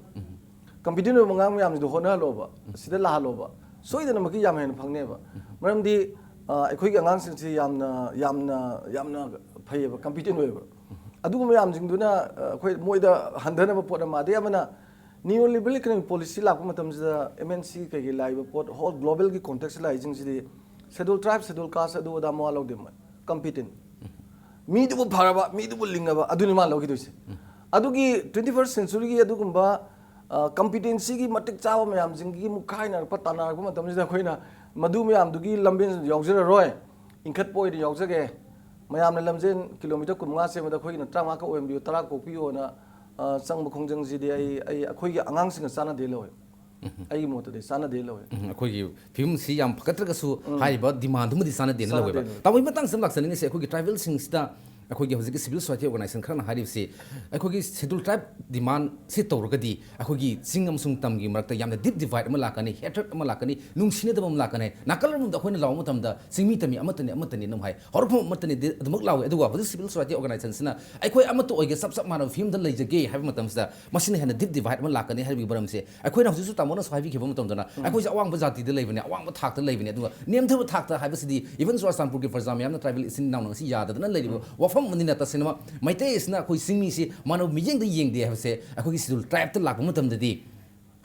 ꯀꯝꯄꯤꯇꯦꯟ ꯑꯣꯏꯕ ꯑꯉꯥꯡ ꯃꯌꯥꯝꯁꯤꯡꯗꯣ ꯍꯣꯠꯅꯍꯜꯂꯣꯕ, ꯁꯤꯗ ꯂꯥꯛꯍꯜꯂꯣꯕ, ꯁꯣꯏꯗꯅꯃꯛꯀꯤ ꯌꯥꯝ ꯍꯦꯟꯅ ꯐꯪꯅꯦꯕ꯫ ꯃꯔꯝꯗꯤ ꯑ, ꯑꯩꯈꯣꯏꯒꯤ ꯑꯉꯥꯡꯁꯤꯡꯁꯤ ꯌꯥꯝꯅ ꯌꯥꯝꯅ ꯌꯥꯝꯅ ꯐꯩꯌꯦꯕ, ꯀꯝꯄꯤꯇꯦꯟ ꯑꯣꯏꯌꯦꯕ꯫ ꯑꯗꯨꯒꯨꯝꯕ ꯃꯌꯥꯝꯁꯤꯡꯗꯨꯅ ꯑ, ꯑꯩꯈꯣꯏ ꯃꯣꯏꯗ ꯍꯟꯊꯅꯕ ꯄꯣꯠ ꯑꯃ, ꯑꯗꯩ ꯑꯃꯅ ꯅꯤꯌꯣ ꯂꯤꯕꯔꯦꯜ ꯏꯀꯣꯅꯣꯃꯤꯛ ꯄꯣꯂꯤꯁꯤ ꯂꯥꯛꯄ ꯃꯇꯝꯁꯤꯗ ꯑꯦꯝ ꯑꯦꯟ ꯁꯤ ꯀꯩꯀꯩ ꯂꯥꯛꯏꯕ ꯄꯣꯠ, ꯍꯣꯜ ꯒ꯭ꯂꯣꯕꯦꯜꯒꯤ ꯀꯣꯟꯇꯦꯛꯁ ꯂꯥꯛꯏꯁꯤꯡꯁꯤꯗꯤ ꯁꯦꯗꯨꯜ ꯇ꯭ꯔꯥꯏꯕ, ꯁꯦꯗꯨꯜ ꯀꯥꯁ ꯑꯗꯨ ꯑꯗꯥ ꯃꯋꯥ ꯂꯧꯗꯦ꯫ ꯃꯣꯏ ꯀꯝꯄꯤꯇꯦꯟ, ꯃꯤꯗꯨꯕꯨ ꯐꯔꯕ, ꯃꯤꯗꯨꯕꯨ ꯂꯤꯡꯉꯕ, ꯑꯗꯨꯅꯤ ꯃꯥ ꯂꯧꯈꯤꯗꯣꯏꯁꯦ꯫ ꯑꯗꯨꯒꯤ ꯇ꯭ꯋꯦꯟꯇꯤ ꯐꯥꯔꯁ ꯁꯦꯟꯆꯨꯔꯤꯒꯤ ꯑꯗꯨꯒꯨꯝꯕ ꯀꯝꯄꯤꯇꯦꯟꯁꯤꯒꯤ ꯃꯇꯤꯛ ꯆꯥꯕ ꯃꯌꯥꯝꯁꯤꯡꯒꯤ ꯃꯨꯛꯈꯥꯏꯅꯔꯛꯄ, ꯇꯥꯟꯅꯔꯛꯄ ꯃꯇꯝꯁꯤꯗ ꯑꯩꯈꯣꯏꯅ ꯃꯗꯨ ꯃꯌꯥꯝꯗꯨꯒꯤ ꯂꯝꯕꯦꯟ ꯌꯥꯎꯖꯔꯔꯣꯏ, ꯏꯟꯈꯠꯄ ꯑꯣꯏꯅ ꯌꯥꯎꯖꯒꯦ꯫ ꯃꯌꯥꯝꯅ ꯂꯝꯖꯦꯟ ꯀꯤꯂꯣꯃꯤꯇꯔ ꯀꯨꯟꯃꯉꯥ ꯆꯦꯟꯕꯗ ꯑꯩꯈꯣꯏꯒꯤꯅ ꯇꯔꯥꯃꯉꯥ ꯈꯛ ꯑꯣꯏꯍꯟꯕꯤꯌꯨ, ꯇꯔꯥ ꯀꯣꯛꯄꯤꯌꯣꯅ ꯑ, ꯆꯪꯕ ꯈꯣꯡꯖꯪꯁꯤꯗꯤ ꯑꯩ ꯑꯩ ꯑꯩꯈꯣꯏꯒꯤ ꯑꯉꯥꯡꯁꯤꯡꯒ ꯆꯥꯟꯅꯗꯦ ꯂꯧꯋꯦ꯫ ꯑꯩꯒꯤ ꯃꯣꯠꯇꯗꯤ ꯆꯥꯟꯅꯗꯦ ꯂꯧꯋꯦ꯫ ꯎꯝ, ꯑꯩꯈꯣꯏꯒꯤ ꯐꯤꯕꯝꯁꯤ ꯌꯥꯝ ꯐꯒꯠꯇ꯭ꯔꯒꯁꯨ ꯍꯥꯏꯔꯤꯕ ꯗꯤꯃꯥꯟꯗꯨꯃꯗꯤ ꯆꯥꯟꯅꯗꯦꯅ ꯂꯧꯋꯦꯕ꯫ ꯆꯥꯟꯅꯗꯦꯅ꯫ ꯇꯥꯃꯣꯒꯤ ꯃꯇꯥꯡꯁꯤꯗ ꯂꯥꯛꯆꯅꯤꯡꯉꯤꯁꯦ, ꯑꯩꯈꯣꯏꯒꯤ ꯇ꯭ꯔꯥꯏꯕꯦꯜꯁꯤꯡꯁꯤꯗ ꯑꯩꯈꯣꯏꯒꯤ ꯍꯧꯖꯤꯛꯀꯤ ꯁꯤꯚꯤꯜ ꯁꯣꯁꯥꯏꯇꯤ ꯑꯣꯔꯒꯅꯥꯏꯖꯦꯁꯟ ꯈꯔꯅ ꯍꯥꯏꯔꯤꯕꯁꯤ ꯑꯩꯈꯣꯏꯒꯤ ꯁꯦꯗꯨꯜ ꯇ꯭ꯔꯥꯏꯕ ꯗꯤꯃꯥꯟꯁꯤ ꯇꯧꯔꯒꯗꯤ ꯑꯩꯈꯣꯏꯒꯤ ꯆꯤꯡ ꯑꯃꯁꯨꯡ ꯇꯝꯒꯤ ꯃꯔꯛꯇ ꯌꯥꯝꯅ ꯗꯤꯞ ꯗꯤꯚꯥꯏꯠ ꯑꯃ ꯂꯥꯛꯀꯅꯤ, ꯍꯦꯇ꯭ꯔꯦꯠ ꯑꯃ ꯂꯥꯛꯀꯅꯤ, ꯅꯨꯡꯁꯤꯅꯗꯕ ꯑꯃ ꯂꯥꯛꯀꯅꯤ꯫ ꯅꯥꯀꯜ ꯑꯃꯗ ꯑꯩꯈꯣꯏꯅ ꯂꯥꯎꯕ ꯃꯇꯝꯗ ꯆꯤꯡꯃꯤ ꯇꯝꯃꯤ ꯑꯃꯠꯇꯅꯤ, ꯑꯃꯠꯇꯅꯤ ꯑꯗꯨꯝ ꯍꯥꯏ, ꯍꯧꯔꯛꯐꯝ ꯑꯃꯠꯇꯅꯤ ꯑꯗꯨꯃꯛ ꯂꯥꯎꯋꯦ꯫ ꯑꯗꯨꯒ ꯍꯧꯖꯤꯛ ꯁꯤꯚꯤꯜ ꯁꯣꯁꯥꯏꯇꯤ ꯑꯣꯔꯒꯅꯥꯏꯖꯦꯁꯟꯁꯤꯅ ꯑꯩꯈꯣꯏ ꯑꯃꯠꯇ ꯑꯣꯏꯒꯦ, ꯆꯞ ꯆꯞ ꯃꯥꯟꯅꯕ ꯐꯤꯕꯝꯗ ꯂꯩꯖꯒꯦ ꯍꯥꯏꯕ ꯃꯇꯝꯁꯤꯗ ꯃꯁꯤꯅ ꯍꯦꯟꯅ ꯗꯤꯞ ꯗꯤꯚꯥꯏꯠ ꯑꯃ ꯂꯥꯛꯀꯅꯤ ꯍꯥꯏꯕꯒꯤ ꯃꯔꯝꯁꯦ ꯑꯩꯈꯣꯏꯅ ꯍꯧꯖꯤꯛꯁꯨ ꯇꯥꯃꯣꯅꯁꯨ ꯍꯥꯏꯕꯤꯈꯤꯕ ꯃꯇꯝꯗꯅ ꯑꯩꯈꯣꯏꯁꯦ ꯑꯋꯥꯡꯕ ꯖꯥꯇꯤꯗ ꯂꯩꯕꯅꯦ, ꯑꯋꯥꯡꯕ ꯊꯥꯛꯇ ꯂꯩꯕꯅꯦ, ꯑꯗꯨꯒ ꯅꯦꯝꯊꯕ ꯊꯥꯛꯇ ꯍꯥꯏꯕꯁꯤꯗꯤ even ꯆꯨꯔꯥꯆꯥꯟꯄꯨꯔꯒꯤ ꯄ꯭ꯔꯖꯥ ꯃꯌꯥꯝꯅ ꯇ꯭ꯔꯥꯏꯕꯦꯜ ꯏꯆꯤꯟ ꯏꯅꯥꯎꯅ ꯉꯁꯤ ꯌꯥꯗꯗꯅ ꯂꯩꯔꯤꯕ ꯋꯥꯐꯝ ꯑꯃꯅꯤꯅ ꯇꯁꯦꯡꯅꯃꯛ ꯃꯩꯇꯩ ꯑꯁꯤꯅ ꯑꯩꯈꯣꯏ ꯆꯤꯡꯃꯤꯁꯤ ꯃꯥꯟꯅꯕ ꯃꯤꯠꯌꯦꯡꯗ ꯌꯦꯡꯗꯦ ꯍꯥꯏꯕꯁꯦ ꯑꯩꯈꯣꯏꯒꯤ ꯁꯤꯗꯨꯜ ꯇ꯭ꯔꯥꯏꯕꯇ ꯂꯥꯛꯄ ꯃꯇꯝꯗꯗꯤ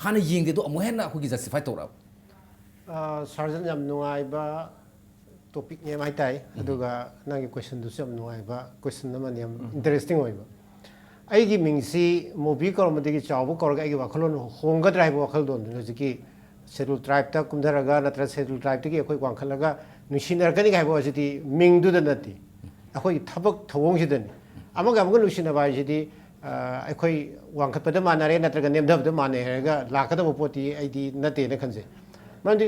ꯍꯥꯟꯅ ꯌꯦꯡꯗꯦ, ꯑꯗꯣ ꯑꯃꯨꯛ ꯍꯦꯟꯅ ꯑꯩꯈꯣꯏꯒꯤ ꯖꯁꯇꯤꯐꯥꯏ ꯇꯧꯔꯛꯑꯕ꯫ ꯑ, ꯁꯥꯔꯖꯟ, ꯌꯥꯝ ꯅꯨꯡꯉꯥꯏꯕ ꯇꯣꯄꯤꯛꯅꯦ ꯍꯥꯏꯇꯥꯏ꯫ ꯑꯗꯨꯒ ꯅꯪꯒꯤ ꯀꯣꯏꯁꯟꯗꯨꯁꯨ ꯌꯥꯝ ꯅꯨꯡꯉꯥꯏꯕ ꯀꯣꯏꯁꯟ ꯑꯃꯅꯤ, ꯌꯥꯝ ꯏꯟꯇꯔꯦꯁꯇꯤꯡ ꯑꯣꯏꯕ꯫ ꯑꯩꯒꯤ ꯃꯤꯡꯁꯤ ꯃꯨꯕꯤ ꯀꯧꯔꯝꯕꯗꯒꯤ ꯆꯥꯎꯕ ꯀꯧꯔꯒ ꯑꯩꯒꯤ ꯋꯥꯈꯜꯂꯣꯟ ꯍꯣꯡꯒꯗ꯭ꯔꯥ ꯍꯥꯏꯕ ꯋꯥꯈꯜꯂꯣꯟꯗꯨꯅꯤ ꯍꯧꯖꯤꯛꯀꯤ ꯁꯦꯗꯨꯜ ꯇ꯭ꯔꯥꯏꯕꯇ ꯀꯨꯝꯊꯔꯒ ꯅꯠꯇ꯭ꯔꯒ ꯁꯦꯗꯨꯜ ꯇ꯭ꯔꯥꯏꯕꯇꯒꯤ ꯑꯩꯈꯣꯏ ꯋꯥꯡꯈꯠꯂꯒ ꯅꯨꯡꯁꯤꯅꯔꯛꯀꯅꯤ ꯍꯥꯏꯕ ꯑꯁꯤꯗꯤ ꯃꯤꯡꯗꯨꯗ ꯅꯠꯇꯦ, ꯑꯩꯈꯣꯏꯒꯤ ꯊꯕꯛ ꯊꯧꯑꯣꯡꯁꯤꯗꯅꯤ꯫ ꯑꯃꯒ ꯑꯃꯒ ꯅꯨꯡꯁꯤꯅꯕ ꯍꯥꯏꯁꯤꯗꯤ ꯑ, ꯑꯩꯈꯣꯏ ꯋꯥꯡꯈꯠꯄꯗ ꯃꯥꯟꯅꯔꯦ ꯅꯠꯇ꯭ꯔꯒ ꯅꯦꯝꯊꯕꯗ ꯃꯥꯟꯅꯩ ꯍꯥꯏꯔꯒ ꯂꯥꯛꯀꯗꯕ ꯄꯣꯠꯇꯤ ꯑꯩꯗꯤ ꯅꯠꯇꯦꯅ ꯈꯟꯖꯩ꯫ ꯃꯔꯝꯗꯤ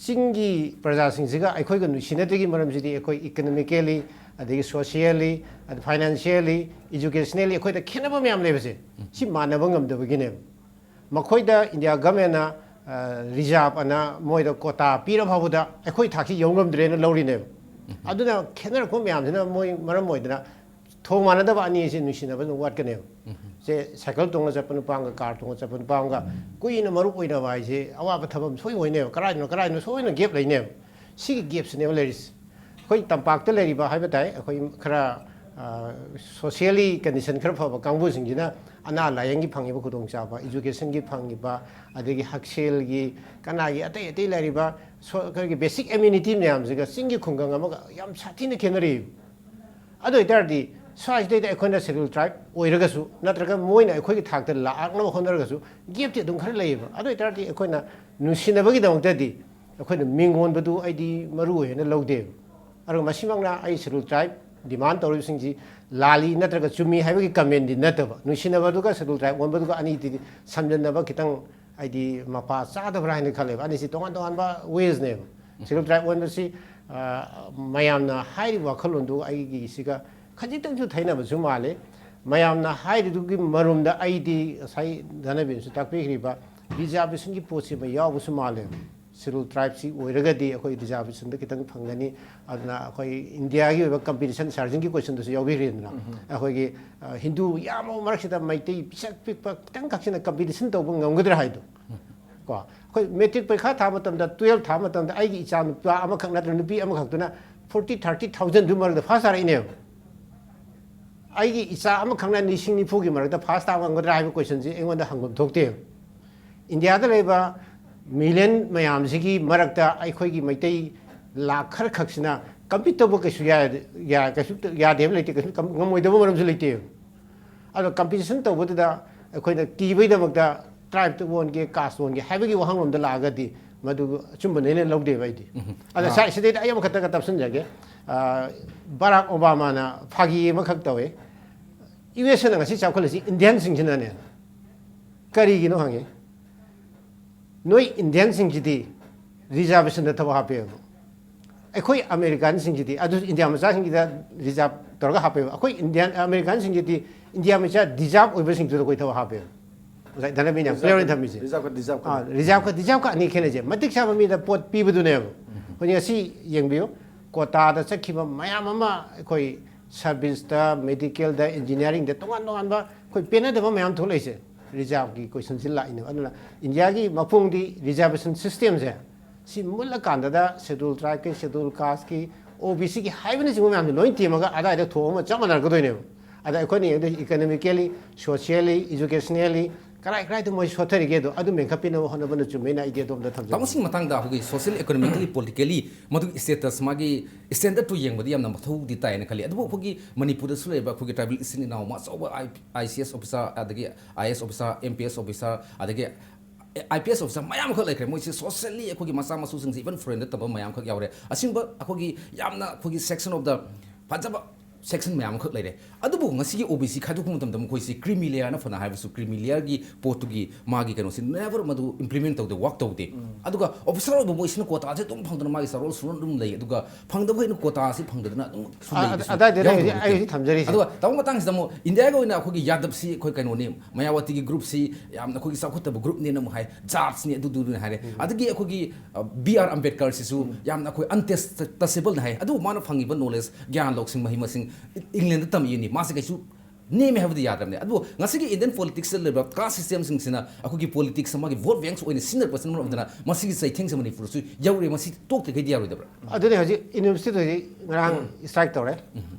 ꯆꯤꯡꯒꯤ ꯄ꯭ꯔꯖꯥꯁꯤꯡꯁꯤꯒ ꯑꯩꯈꯣꯏꯒ ꯅꯨꯡꯁꯤꯅꯗ꯭ꯔꯤꯒꯤ ꯃꯔꯝꯁꯤꯗꯤ ꯑꯩꯈꯣꯏ ꯏꯀꯅꯣꯃꯤꯀꯦꯜꯂꯤ, ꯑꯗꯒꯤ ꯁꯣꯁꯤꯌꯦꯜꯂꯤ, ꯑꯗ ꯐꯥꯏꯅꯥꯟꯁꯤꯌꯦꯜꯂꯤ, ꯏꯖꯨꯀꯦꯁꯅꯦꯜꯂꯤ ꯑꯩꯈꯣꯏꯗ ꯈꯦꯠꯅꯕ ꯃꯌꯥꯝ ꯂꯩꯕꯁꯦ ꯁꯤ ꯃꯥꯟꯅꯕ ꯉꯝꯗꯕꯒꯤꯅꯦꯕ꯫ ꯃꯈꯣꯏꯗ ꯏꯟꯗꯤꯌꯥ ꯒꯃꯦꯟꯅ ꯔꯤꯖꯥꯕ ꯑꯅ ꯃꯣꯏꯗ ꯀꯣꯇꯥ ꯄꯤꯔ ꯐꯥꯎꯕꯗ ꯑꯩꯈꯣꯏ ꯊꯥꯛꯁꯤ ꯌꯧ ꯉꯝꯗ꯭ꯔꯦꯅ ꯂꯧꯔꯤꯅꯦꯕ꯫ ꯑꯗꯨꯅ ꯈꯦꯠꯅꯔꯛꯄ ꯃꯌꯥꯝꯁꯤꯅ ꯃꯣꯏ ꯃꯔꯝ ꯑꯣꯏꯗꯅ ꯊꯣꯡ ꯃꯥꯟꯅꯗꯕ ꯑꯅꯤ ꯑꯁꯤ ꯅꯨꯡꯁꯤꯅꯕ ꯑꯗꯨꯝ ꯋꯥꯠꯀꯅꯦꯕ꯫ ꯁꯦ ꯁꯥꯏꯀꯜ ꯇꯣꯡꯉ ꯆꯠꯄ ꯅꯨꯄꯥ ꯑꯃꯒ ꯀꯥꯔ ꯇꯣꯡꯉ ꯆꯠꯄ ꯅꯨꯄꯥ ꯑꯃꯒ ꯀꯨꯏꯅ ꯃꯔꯨꯞ ꯑꯣꯏꯅꯕ ꯍꯥꯏꯁꯦ ꯑꯋꯥꯕ ꯊꯕꯛ ꯑꯃ ꯁꯣꯏ ꯑꯣꯏꯅꯦꯕ꯫ ꯀꯔꯥꯏꯗꯅꯣ ꯀꯔꯥꯏꯗꯅꯣ ꯁꯣꯏꯅ ꯒꯦꯞ ꯂꯩꯅꯦꯕ꯫ ꯁꯤꯒꯤ ꯒꯦꯞꯁꯤꯅꯦꯕ ꯂꯩꯔꯤꯁꯦ꯫ ꯑꯩꯈꯣꯏ ꯇꯝꯄꯥꯛꯇ ꯂꯩꯔꯤꯕ ꯍꯥꯏꯕ ꯇꯥꯏ, ꯑꯩꯈꯣꯏ ꯈꯔ ꯁꯣꯁꯤꯌꯦꯜꯂꯤ ꯀꯟꯗꯤꯁꯟ ꯈꯔ ꯐꯕ ꯀꯥꯡꯕꯨꯁꯤꯡꯁꯤꯅ ꯑꯅꯥ ꯂꯥꯏꯌꯦꯡꯒꯤ ꯐꯪꯉꯤꯕ ꯈꯨꯗꯣꯡꯆꯥꯕ, ꯏꯖꯨꯀꯦꯁꯟꯒꯤ ꯐꯪꯉꯤꯕ, ꯑꯗꯒꯤ ꯍꯛꯁꯦꯜꯒꯤ, ꯀꯅꯥꯒꯤ, ꯑꯇꯩ ꯑꯇꯩ ꯂꯩꯔꯤꯕ ꯑꯩꯈꯣꯏꯒꯤ ꯕꯦꯁꯤꯛ ꯑꯦꯃꯤꯅꯤꯇꯤ ꯃꯌꯥꯝꯁꯤꯒ ꯆꯤꯡꯒꯤ ꯈꯨꯡꯒꯪ ꯑꯃꯒ ꯌꯥꯝ ꯁꯥꯊꯤꯅ ꯈꯦꯠꯅꯔꯤꯕ꯫ ꯑꯗꯨ ꯑꯣꯏꯇꯥꯔꯗꯤ ꯁ꯭ꯋꯥꯏꯁꯤꯗꯩꯗ ꯑꯩꯈꯣꯏꯅ ꯁꯦꯗ꯭ꯌꯨꯜ ꯇ꯭ꯔꯥꯏꯕ ꯑꯣꯏꯔꯒꯁꯨ ꯅꯠꯇ꯭ꯔꯒ ꯃꯣꯏꯅ ꯑꯩꯈꯣꯏꯒꯤ ꯊꯥꯛꯇ ꯂꯥꯛꯅꯕ ꯍꯣꯠꯅꯔꯒꯁꯨ ꯒꯦꯞꯇꯤ ꯑꯗꯨꯝ ꯈꯔ ꯂꯩꯌꯦꯕ꯫ ꯑꯗꯨ ꯑꯣꯏꯇꯥꯔꯗꯤ ꯑꯩꯈꯣꯏꯅ ꯅꯨꯡꯁꯤꯅꯕꯒꯤꯗꯃꯛꯇꯗꯤ ꯑꯩꯈꯣꯏꯅ ꯃꯤꯡ ꯑꯣꯟꯕꯗꯨ ꯑꯩꯗꯤ ꯃꯔꯨ ꯑꯣꯏꯅ ꯂꯧꯗꯦꯕ꯫ ꯑꯗꯨꯒ ꯃꯁꯤꯃꯛꯅ ꯑꯩ ꯁꯦꯗ꯭ꯌꯨꯜ ꯇ꯭ꯔꯥꯏꯕ ꯗꯤꯃꯥꯟ ꯇꯧꯔꯤꯕꯁꯤꯡꯁꯤ ꯂꯥꯜꯂꯤ ꯅꯠꯇ꯭ꯔꯒ ꯆꯨꯝꯃꯤ ꯍꯥꯏꯕꯒꯤ ꯀꯃꯦꯟꯗꯤ ꯅꯠꯇꯕ, ꯅꯨꯡꯁꯤꯅꯕꯗꯨꯒ ꯁꯦꯗ꯭ꯌꯨꯜ ꯇ꯭ꯔꯥꯏꯕ ꯑꯣꯟꯕꯗꯨꯒ ꯑꯅꯤꯗꯤ ꯁꯝꯖꯟꯅꯕ ꯈꯤꯇꯪ ꯍꯥꯏꯗꯤ ꯃꯄꯥ ꯆꯥꯗꯕ꯭ꯔꯥ ꯍꯥꯏꯅ ꯈꯜꯂꯦꯕ꯫ ꯑꯅꯤꯁꯤ ꯇꯣꯉꯥꯟ ꯇꯣꯉꯥꯟꯕ ꯋꯦꯁꯅꯦꯕ꯫ ꯁꯦꯗ꯭ꯌꯨꯜ ꯇ꯭ꯔꯥꯏꯕ ꯑꯣꯟꯕꯁꯤ ꯃꯌꯥꯝꯅ ꯍꯥꯏꯔꯤꯕ ꯋꯥꯈꯜꯂꯣꯟꯗꯨ ꯑꯩꯒꯤꯁꯤꯒ ꯈꯖꯤꯛꯇꯪꯁꯨ ꯊꯩꯅꯕꯁꯨ ꯃꯥꯜꯂꯤ꯫ ꯃꯌꯥꯝꯅ ꯍꯥꯏꯔꯤꯗꯨꯒꯤ ꯃꯔꯨꯝꯗ ꯑꯩꯗꯤ ꯉꯁꯥꯏ ꯙꯅꯕꯤꯅꯁꯨ ꯇꯥꯛꯄꯤꯈ꯭ꯔꯤꯕ ꯔꯤꯖꯥꯔꯕꯦꯁꯟꯒꯤ ꯄꯣꯠꯁꯤꯃ ꯌꯥꯎꯕꯁꯨ ꯃꯥꯜꯂꯦ꯫ ꯁꯦꯗ꯭ꯌꯨꯜ ꯇ꯭ꯔꯥꯏꯕꯁꯤ ꯑꯣꯏꯔꯒꯗꯤ ꯑꯩꯈꯣꯏ ꯔꯤꯖꯥꯔꯕꯦꯁꯟꯗ ꯈꯤꯇꯪ ꯐꯪꯒꯅꯤ꯫ ꯑꯗꯨꯅ ꯑꯩꯈꯣꯏ ꯏꯟꯗꯤꯌꯥꯒꯤ ꯑꯣꯏꯕ ꯀꯝꯄꯤꯇꯤꯁꯟ, ꯁꯥꯔꯖꯟꯒꯤ ꯀꯣꯏꯁꯟꯗꯁꯨ ꯌꯥꯎꯕꯤꯈ꯭ꯔꯦꯗꯅ꯫ ꯑꯩꯈꯣꯏꯒꯤ ꯍꯤꯟꯗꯨ ꯌꯥꯝꯕ ꯃꯔꯛꯁꯤꯗ ꯃꯩꯇꯩ ꯄꯤꯁꯛ ꯄꯤꯛꯄ ꯈꯤꯇꯪ ꯈꯛꯁꯤꯅ ꯀꯝꯄꯤꯇꯤꯁꯟ ꯇꯧꯕ ꯉꯝꯒꯗ꯭ꯔꯥ ꯍꯥꯏꯗꯣ꯫ ꯀꯣ ꯑꯩꯈꯣꯏ ꯃꯦꯇ꯭ꯔꯤꯛ ꯄꯔꯤꯈꯥ ꯊꯥꯕ ꯃꯇꯝꯗ, ꯇꯨꯌꯦꯜꯐ ꯊꯥꯕ ꯃꯇꯝꯗ ꯑꯩꯒꯤ ꯏꯆꯥ ꯅꯨꯄꯥ ꯑꯃꯈꯛ ꯅꯠꯇ꯭ꯔꯒ ꯅꯨꯄꯤ ꯑꯃꯈꯛꯇꯨꯅ ꯐꯣꯔꯇꯤ ꯊꯥꯔꯇꯤ ꯊꯥꯎꯖꯟꯗꯨ ꯃꯔꯛꯇ ꯐꯥꯁ ꯇꯥꯔꯛꯏꯅꯦꯕ꯫ ꯑꯩꯒꯤ ꯏꯆꯥ ꯑꯃꯈꯛꯅ ꯂꯤꯁꯤꯡ ꯅꯤꯐꯨꯒꯤ ꯃꯔꯛꯇ ꯐꯥꯁ ꯇꯥꯕ ꯉꯝꯒꯗ꯭ꯔꯥ ꯍꯥꯏꯕ ꯀꯣꯏꯁꯟꯁꯤ ꯑꯩꯉꯣꯟꯗ ꯍꯪꯐꯝ ꯊꯣꯛꯇꯦꯕ꯫ ꯏꯟꯗꯤꯌꯥꯗ ꯂꯩꯕ ꯃꯤꯂꯤꯌꯟ ꯃꯌꯥꯝꯁꯤꯒꯤ ꯃꯔꯛꯇ ꯑꯩꯈꯣꯏꯒꯤ ꯃꯩꯇꯩ ꯂꯥꯈ ꯈꯔ ꯈꯛꯁꯤꯅ ꯀꯝꯄꯤꯠ ꯇꯧꯕ ꯀꯩꯁꯨ ꯌꯥ-, ꯌꯥ-, ꯀꯩꯁꯨ ꯌꯥꯗꯦꯕ ꯂꯩꯇꯦ, ꯀꯩꯁꯨ ꯉꯝꯃꯣꯏꯗꯕ ꯃꯔꯝꯁꯨ ꯂꯩꯇꯦꯕ꯫ ꯑꯗꯣ ꯀꯝꯄꯤꯇꯤꯁꯟ ꯇꯧꯕꯗꯨꯗ ꯑꯩꯈꯣꯏꯅ ꯀꯤꯕꯩꯗꯃꯛꯇ ꯇ꯭ꯔꯥꯏꯕꯇ ꯑꯣꯟꯒꯦ, ꯀꯥꯁ ꯑꯣꯟꯒꯦ ꯍꯥꯏꯕꯒꯤ ꯋꯥꯍꯪꯂꯣꯝꯗ ꯂꯥꯛꯑꯒꯗꯤ ꯃꯗꯨ ꯑꯆꯨꯝꯕꯅꯦꯅ ꯂꯧꯗꯦꯕ ꯑꯩꯗꯤ꯫ ꯑꯗ ꯑꯥ꯫ ꯁꯥꯏ-, ꯁꯤꯗꯩꯗ ꯑꯩ ꯑꯃꯈꯛꯇꯒ ꯇꯞꯁꯤꯟꯖꯒꯦ꯫ ꯑ, ꯕꯔꯥꯛ ꯑꯣꯕꯥꯃꯥꯅ ꯐꯥꯒꯤ ꯑꯃꯈꯛ ꯇꯧꯋꯦ꯫ ꯌꯨ ꯑꯦꯁ ꯑꯦꯅ ꯉꯁꯤ ꯆꯥꯎꯈꯠꯂꯤꯁꯤ ꯏꯟꯗꯤꯌꯟꯁꯤꯡꯁꯤꯅꯅꯦ꯫ ꯀꯔꯤꯒꯤꯅꯣ ꯍꯪꯉꯤ꯫ ꯅꯣꯏ ꯏꯟꯗꯤꯌꯟꯁꯤꯡꯁꯤꯗꯤ ꯔꯤꯖꯥꯔꯕꯦꯁꯟꯗ ꯊꯕꯛ ꯍꯥꯞꯄꯦꯕ꯫ ꯑꯩꯈꯣꯏ ꯑꯃꯦꯔꯤꯀꯥꯟꯁꯤꯡꯁꯤꯗꯤ, ꯑꯗꯨ ꯏꯟꯗꯤꯌꯥ ꯃꯆꯥꯁꯤꯡꯁꯤꯗ ꯔꯤꯖꯥꯔꯕ ꯇꯧꯔꯒ ꯍꯥꯞꯄꯦꯕ꯫ ꯑꯩꯈꯣꯏ ꯏꯟꯗꯤꯌꯟ, ꯑꯃꯦꯔꯤꯀꯥꯟꯁꯤꯡꯁꯤꯗꯤ ꯏꯟꯗꯤꯌꯥ ꯃꯆꯥ ꯗꯤꯖꯥꯔꯕ ꯑꯣꯏꯕꯁꯤꯡꯗꯨꯗ ꯑꯩꯈꯣꯏ ꯊꯕꯛ ꯍꯥꯞꯄꯦꯕ꯫ ꯉꯁꯥꯏ ꯙꯅꯕꯤꯅ ꯌꯥꯝ ꯀ꯭ꯂꯤꯌꯥꯔ ꯑꯣꯏꯅ ꯊꯝꯃꯤꯁꯦ꯫ ꯔꯤꯖꯥꯔꯕꯀ ꯗꯤꯖꯥꯔꯕꯀ ꯑꯥ, ꯔꯤꯖꯥꯔꯕꯀ ꯗꯤꯖꯥꯔꯕꯀ ꯑꯅꯤ ꯈꯦꯠꯅꯩꯁꯦ꯫ ꯃꯇꯤꯛ ꯆꯥꯕ ꯃꯤꯗ ꯄꯣꯠ ꯄꯤꯕꯗꯨꯅꯦꯕ꯫ ꯍꯧꯖꯤꯛ ꯉꯁꯤ ꯌꯦꯡꯕꯤꯌꯨ, ꯀꯣꯇꯥꯗ ꯆꯠꯈꯤꯕ ꯃꯌꯥꯝ ꯑꯃ ꯑꯩꯈꯣꯏ ꯁꯔꯚꯤꯁꯇ, ꯃꯦꯗꯤꯀꯦꯜꯗ, ꯏꯟꯖꯤꯅꯤꯌꯥꯔꯤꯡꯗ ꯇꯣꯉꯥꯟ ꯇꯣꯉꯥꯟꯕ ꯑꯩꯈꯣꯏ ꯄꯦꯟꯅꯗꯕ ꯃꯌꯥꯝ ꯊꯣꯛꯂꯛꯏꯁꯦ ꯔꯤꯖꯥꯔꯚꯀꯤ ꯀꯣꯏꯁꯟꯁꯤ ꯂꯥꯛꯏꯅꯦꯕ꯫ ꯑꯗꯨꯅ ꯏꯟꯗꯤꯌꯥꯒꯤ ꯃꯄꯨꯡꯗꯤ ꯔꯤꯖꯥꯔꯚꯦꯁꯟ ꯁꯤꯁꯇꯦꯝꯁꯦ ꯁꯤ ꯃꯨꯠꯂꯀꯥꯟꯗꯗ ꯁꯦꯗꯨꯜ ꯇ꯭ꯔꯥꯏꯕꯀꯤ, ꯁꯦꯗꯨꯜ ꯀꯥꯁꯀꯤ, ꯑꯣ ꯕꯤ ꯁꯤꯒꯤ ꯍꯥꯏꯕꯅꯆꯤꯡꯕ ꯃꯌꯥꯝꯁꯦ ꯂꯣꯏ ꯇꯦꯝꯃꯒ ꯑꯗꯥꯏꯗ ꯊꯣꯛꯑꯒ ꯆꯞ ꯃꯥꯟꯅꯔꯛꯀꯗꯣꯏꯅꯦꯕ꯫ ꯑꯗ ꯑꯩꯈꯣꯏꯅ ꯌꯦꯡꯗꯣꯏꯁꯦ ꯏꯀꯅꯣꯃꯤꯀꯦꯜꯂꯤ, ꯁꯣꯁꯤꯌꯦꯜꯂꯤ, ꯏꯖꯨꯀꯦꯁꯅꯦꯜꯂꯤ ꯀꯔꯥꯏ ꯀꯔꯥꯏꯗ ꯃꯣꯏ ꯁꯣꯠꯊꯔꯤꯒꯦꯗꯣ ꯑꯗꯨ ꯃꯦꯟꯈꯠꯄꯤꯅꯕ ꯍꯣꯠꯅꯕꯅ ꯆꯨꯝꯃꯦꯅ ꯑꯩꯗꯤ ꯑꯗꯣꯝꯗ ꯊꯝꯖꯒꯦ꯫ ꯇꯥꯃꯣꯁꯤꯡ ꯃꯇꯥꯡꯗ ꯑꯩꯈꯣꯏꯒꯤ ꯁꯣꯁꯤꯌꯦꯜ, ꯏꯀꯣꯅꯣꯃꯤꯀꯦꯜꯂꯤ, ꯄꯣꯂꯤꯇꯤꯀꯦꯜꯂꯤ ꯃꯗꯨꯒꯤ ꯁ꯭ꯇꯦꯇꯁ, ꯃꯥꯒꯤ ꯁ꯭ꯇꯦꯟꯗꯔꯠꯇꯨ ꯌꯦꯡꯕꯗꯤ ꯌꯥꯝꯅ ꯃꯊꯧꯗꯤ ꯇꯥꯏꯅ ꯈꯜꯂꯤ꯫ ꯑꯗꯨꯕꯨ ꯑꯩꯈꯣꯏꯒꯤ ꯃꯅꯤꯄꯨꯔꯗꯁꯨ ꯂꯩꯔꯤꯕ ꯑꯩꯈꯣꯏꯒꯤ ꯇ꯭ꯔꯥꯏꯕꯦꯜ ꯏꯆꯤꯟ ꯏꯅꯥꯎ ꯑꯆꯧꯕ ꯑꯥꯏ ꯁꯤ ꯑꯦꯁ ꯑꯣꯐꯤꯁꯔ, ꯑꯗꯒꯤ I S officer, M P S officer, ꯑꯗꯒꯤ ꯑꯥꯏ ꯄꯤ ꯑꯦꯁ ꯑꯣꯐꯤꯁꯥꯔ ꯃꯌꯥꯝ ꯑꯃꯈꯛ ꯂꯩꯈ꯭ꯔꯦ꯫ ꯃꯣꯏꯁꯦ ꯁꯣꯁꯤꯌꯦꯜꯂꯤ ꯑꯩꯈꯣꯏꯒꯤ ꯃꯆꯥ ꯃꯁꯨꯁꯤꯡꯁꯦ ꯏꯚꯟ ꯐꯣꯔꯦꯟꯗ ꯇꯝꯕ ꯃꯌꯥꯝ ꯑꯃꯈꯛ ꯌꯥꯎꯔꯦ꯫ ꯑꯁꯤꯒꯨꯝꯕ ꯑꯩꯈꯣꯏꯒꯤ ꯌꯥꯝꯅ ꯑꯩꯈꯣꯏꯒꯤ ꯁꯦꯛꯁꯟ ꯑꯣꯐ ꯗ ꯐꯖꯕ ꯁꯦꯛꯁꯟ ꯃꯌꯥꯝ ꯑꯃꯈꯛ ꯂꯩꯔꯦ꯫ ꯑꯗꯨꯕꯨ ꯉꯁꯤꯒꯤ ꯑꯣ ꯕꯤ ꯁꯤ ꯈꯥꯏꯗꯣꯛꯄ ꯃꯇꯝꯗ ꯃꯈꯣꯏꯁꯤ ꯀ꯭ꯔꯤꯃꯤ ꯂꯦꯌꯔꯅ ꯐꯅ ꯍꯥꯏꯔꯕꯁꯨ ꯀ꯭ꯔꯤꯃꯤ ꯂꯦꯌꯔꯒꯤ ꯄꯣꯠꯇꯨꯒꯤ ꯃꯥꯒꯤ ꯀꯩꯅꯣꯁꯤ ꯅꯦꯚꯔ ꯃꯗꯨ ꯏꯝꯄ꯭ꯂꯤꯃꯦꯟ ꯇꯧꯗꯦ, ꯋꯥꯛ ꯇꯧꯗꯦ꯫ ꯑꯗꯨꯒ ꯑꯣꯐꯤꯁꯥꯔ ꯑꯣꯏꯕ ꯃꯣꯏꯁꯤꯅ ꯀꯣꯇꯥꯁꯦ ꯑꯗꯨꯝ ꯐꯪꯗꯅ ꯃꯥꯒꯤ ꯆꯥꯔꯣꯜ ꯁꯨꯔꯣꯜ ꯑꯗꯨꯝ ꯂꯩ꯫ ꯑꯗꯨꯒ ꯐꯪꯗꯕꯈꯩꯅ ꯀꯣꯇꯥꯁꯤ ꯐꯪꯗꯗꯅ ꯑꯗꯨꯝ ꯁꯨꯝ ꯑ- ꯂꯩꯕꯁꯨ ꯑꯗꯥꯏꯗꯨꯗ ꯌꯥꯎꯗꯕ ꯍꯧꯖꯤꯛ ꯑꯩ ꯅꯠꯇꯦ꯫ ꯍꯧꯖꯤꯛ ꯊꯝꯖꯔꯤꯁꯦ꯫ ꯑꯗꯨꯒ ꯇꯥꯃꯣ ꯃꯇꯥꯡꯁꯤꯗ ꯑꯃꯨꯛ ꯏꯟꯗꯤꯌꯥꯒꯤ ꯑꯣꯏꯅ ꯑꯩꯈꯣꯏꯒꯤ ꯌꯥꯗꯕꯁꯤ ꯑꯩꯈꯣꯏ ꯀꯩꯅꯣꯅꯤ, ꯃꯌꯥꯋꯥꯇꯤꯒꯤ ꯒ꯭ꯔꯨꯞꯁꯤ ꯌꯥꯝꯅ ꯑꯩꯈꯣꯏꯒꯤ ꯆꯥꯎꯈꯠꯇꯕ ꯒ꯭ꯔꯨꯞꯅꯦꯅ ꯑꯃꯨꯛ ꯍꯥꯏ, ꯖꯥꯠꯁꯅꯤ ꯑꯗꯨꯗꯨꯅ ꯍꯥꯏꯔꯦ꯫ ꯑꯗꯒꯤ ꯑꯩꯈꯣꯏꯒꯤ ꯕꯤ ꯑꯥꯔ ꯑꯝꯕꯦꯗꯀꯔꯁꯤꯁꯨ ꯌꯥꯝꯅ ꯑꯩꯈꯣꯏ ꯑꯟꯇꯦꯁꯇꯦꯕꯜꯅ ꯍꯥꯏ꯫ ꯑꯗꯨꯕꯨ ꯃꯥꯅ ꯐꯪꯉꯤꯕ ꯅꯣꯂꯦꯖ, ꯒ꯭ꯌꯥꯟ ꯂꯧꯁꯤꯡ, ꯃꯍꯩ ꯃꯁꯤꯡ ꯏꯪꯂꯦꯟꯗ ꯇꯝꯃꯛꯏꯅꯤ, ꯃꯥꯁꯦ ꯀꯩꯁꯨ ꯅꯦꯝꯃꯦ ꯍꯥꯏꯕꯗꯤ ꯌꯥꯗ꯭ꯔꯕꯅꯦ꯫ ꯑꯗꯨꯕꯨ ꯉꯁꯤꯒꯤ ꯏꯟꯗꯤꯌꯟ ꯄꯣꯂꯤꯇꯤꯛꯁꯇ ꯂꯩꯔꯤꯕ ꯀꯥꯁ ꯁꯤꯁꯇꯦꯝꯁꯤꯡꯁꯤꯅ ꯑꯩꯈꯣꯏꯒꯤ ꯄꯣꯂꯤꯇꯤꯛꯁ ꯑꯃꯒꯤ ꯚꯣꯠ ꯕꯦꯡꯛꯁ ꯑꯣꯏꯅ ꯁꯤꯖꯤꯟꯅꯔꯛꯄꯁꯤꯅ ꯃꯔꯝ ꯑꯣꯏꯗꯅ ꯃꯁꯤꯒꯤ ꯆꯩꯊꯦꯡꯁꯦ ꯃꯅꯤꯄꯨꯔꯗꯁꯨ ꯌꯧꯔꯦ꯫ ꯃꯁꯤ ꯇꯣꯛꯇ꯭ꯔꯤꯈꯩꯗꯤ ꯌꯥꯔꯣꯏꯗꯕ꯭ꯔꯥ? ꯑꯗꯨꯅꯤ ꯍꯧꯖꯤꯛ ꯌꯨꯅꯤꯚꯔꯁꯤꯇꯤꯗ ꯍꯧꯖꯤꯛ ꯉꯔꯥꯡ ꯁ꯭ꯇ꯭ꯔꯥꯏꯛ ꯇꯧꯔꯦ꯫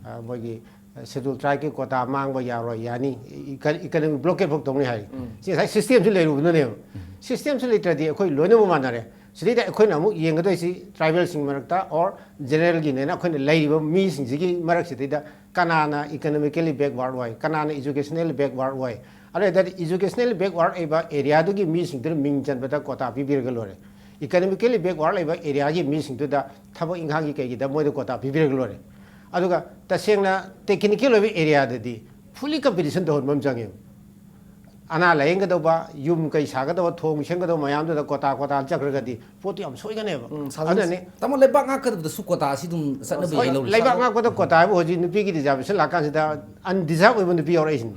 ꯑ, ꯃꯣꯏꯒꯤ ꯁꯦꯗꯨꯜ ꯇ꯭ꯔꯥꯏꯕꯀꯤ ꯀꯣꯇꯥ ꯃꯥꯡꯕ ꯌꯥꯔꯣꯏ, ꯌꯥꯅꯤ, ꯏꯀ- ꯏꯀꯅꯣꯃꯤꯛ ꯕ꯭ꯂꯣꯀꯦꯠ ꯐꯥꯎ ꯇꯧꯅꯤ ꯍꯥꯏ꯫ ꯁꯤ ꯉꯁꯥꯏ ꯁꯤꯁꯇꯦꯝꯁꯤ ꯂꯩꯔꯨꯕꯅꯅꯦꯕ꯫ ꯁꯤꯁꯇꯦꯝꯁꯤ ꯂꯩꯇ꯭ꯔꯗꯤ ꯑꯩꯈꯣꯏ ꯂꯣꯏꯅꯃꯛ ꯃꯥꯟꯅꯔꯦ꯫ ꯁꯤꯗꯩꯗ ꯑꯩꯈꯣꯏꯅ ꯑꯃꯨꯛ ꯌꯦꯡꯒꯗꯣꯏꯁꯤ ꯇ꯭ꯔꯥꯏꯕꯦꯜꯁꯤꯡ ꯃꯔꯛꯇ ꯑꯣꯔ ꯖꯦꯅꯔꯦꯜꯒꯤꯅꯦꯅ ꯑꯩꯈꯣꯏꯅ ꯂꯩꯔꯤꯕ ꯃꯤꯁꯤꯡꯁꯤꯒꯤ ꯃꯔꯛꯁꯤꯗꯩꯗ ꯀꯅꯥꯅ ꯏꯀꯅꯣꯃꯤꯀꯦꯜꯂꯤ ꯕꯦꯛꯋꯥꯔꯗ ꯑꯣꯏ, ꯀꯅꯥꯅ ꯏꯖꯨꯀꯦꯁꯅꯦꯜꯂꯤ ꯕꯦꯛꯋꯥꯔꯗ ꯑꯣꯏ, ꯑꯗꯨ ꯑꯣꯏ ꯇꯥꯔꯗꯤ ꯏꯖꯨꯀꯦꯁꯅꯦꯜꯂꯤ ꯕꯦꯛꯋꯥꯔꯗ ꯑꯣꯏꯕ ꯑꯦꯔꯤꯌꯥꯗꯨꯒꯤ ꯃꯤꯁꯤꯡꯗꯨꯅ ꯃꯤꯡ ꯆꯟꯕꯗ ꯀꯣꯇꯥ ꯄꯤꯕꯤꯔꯒ ꯂꯣꯏꯔꯦ꯫ ꯏꯀꯅꯣꯃꯤꯀꯦꯜꯂꯤ ꯕꯦꯛꯋꯥꯔꯗ ꯑꯣꯏꯕ ꯑꯦꯔꯤꯌꯥꯒꯤ ꯃꯤꯁꯤꯡꯗꯨꯗ ꯊꯕꯛ ꯏꯪꯈꯥꯡꯒꯤ ꯀꯩꯒꯤꯗ ꯃꯣꯏꯗ ꯀꯣꯇꯥ ꯄꯤꯕꯤꯔꯒ ꯂꯣꯏꯔꯦ꯫ ꯑꯗꯨꯒ ꯇꯁꯦꯡꯅ ꯇꯦꯛꯅꯤꯀꯦꯜ ꯑꯣꯏꯕ ꯑꯦꯔꯤꯌꯥꯗꯗꯤ ꯐꯨꯜꯂꯤ ꯀꯝꯄꯤꯇꯤꯁꯟ ꯇꯧꯍꯟꯕ ꯑꯃ ꯆꯪꯉꯦꯕ꯫ ꯑꯅꯥ ꯂꯥꯏꯌꯦꯡꯒꯗꯧꯕ, ꯌꯨꯝ ꯀꯩ ꯁꯥꯒꯗꯧꯕ, ꯊꯣꯡ ꯁꯦꯝꯒꯗꯧꯕ ꯃꯌꯥꯝꯗꯨꯗ ꯀꯣꯇꯥ ꯀꯣꯇꯥ ꯆꯠꯈ꯭ꯔꯒꯗꯤ ꯄꯣꯠꯇꯨ ꯌꯥꯝ ꯁꯣꯏꯒꯅꯦꯕ꯫ ꯎꯝ, ꯁꯥꯖꯟ-, ꯑꯗꯨꯅꯅꯤ ꯇꯥꯃꯣ, ꯂꯩꯕꯥꯛ ꯉꯥꯛꯀꯗꯕꯗꯁꯨ ꯀꯣꯇꯥꯁꯤ ꯑꯗꯨꯝ ꯆꯠꯅꯕ ꯍꯣꯏ, ꯌꯥꯏ ꯂꯧꯔꯤꯁꯦ꯫ ꯂꯩꯕꯥꯛ ꯉꯥꯛꯄꯗ ꯀꯣꯇꯥ ꯍꯥꯏꯕ ꯍꯧꯖꯤꯛ ꯅꯨꯄꯤꯒꯤ ꯔꯤꯖꯥꯔꯕꯦꯁꯟ ꯂꯥꯛꯀꯥꯟꯁꯤꯗ ꯑꯟꯗꯤꯖꯥꯔꯕ ꯑꯣꯏꯕ ꯅꯨꯄꯤ ꯌꯥꯎꯔꯛꯏꯁꯤꯅꯤ꯫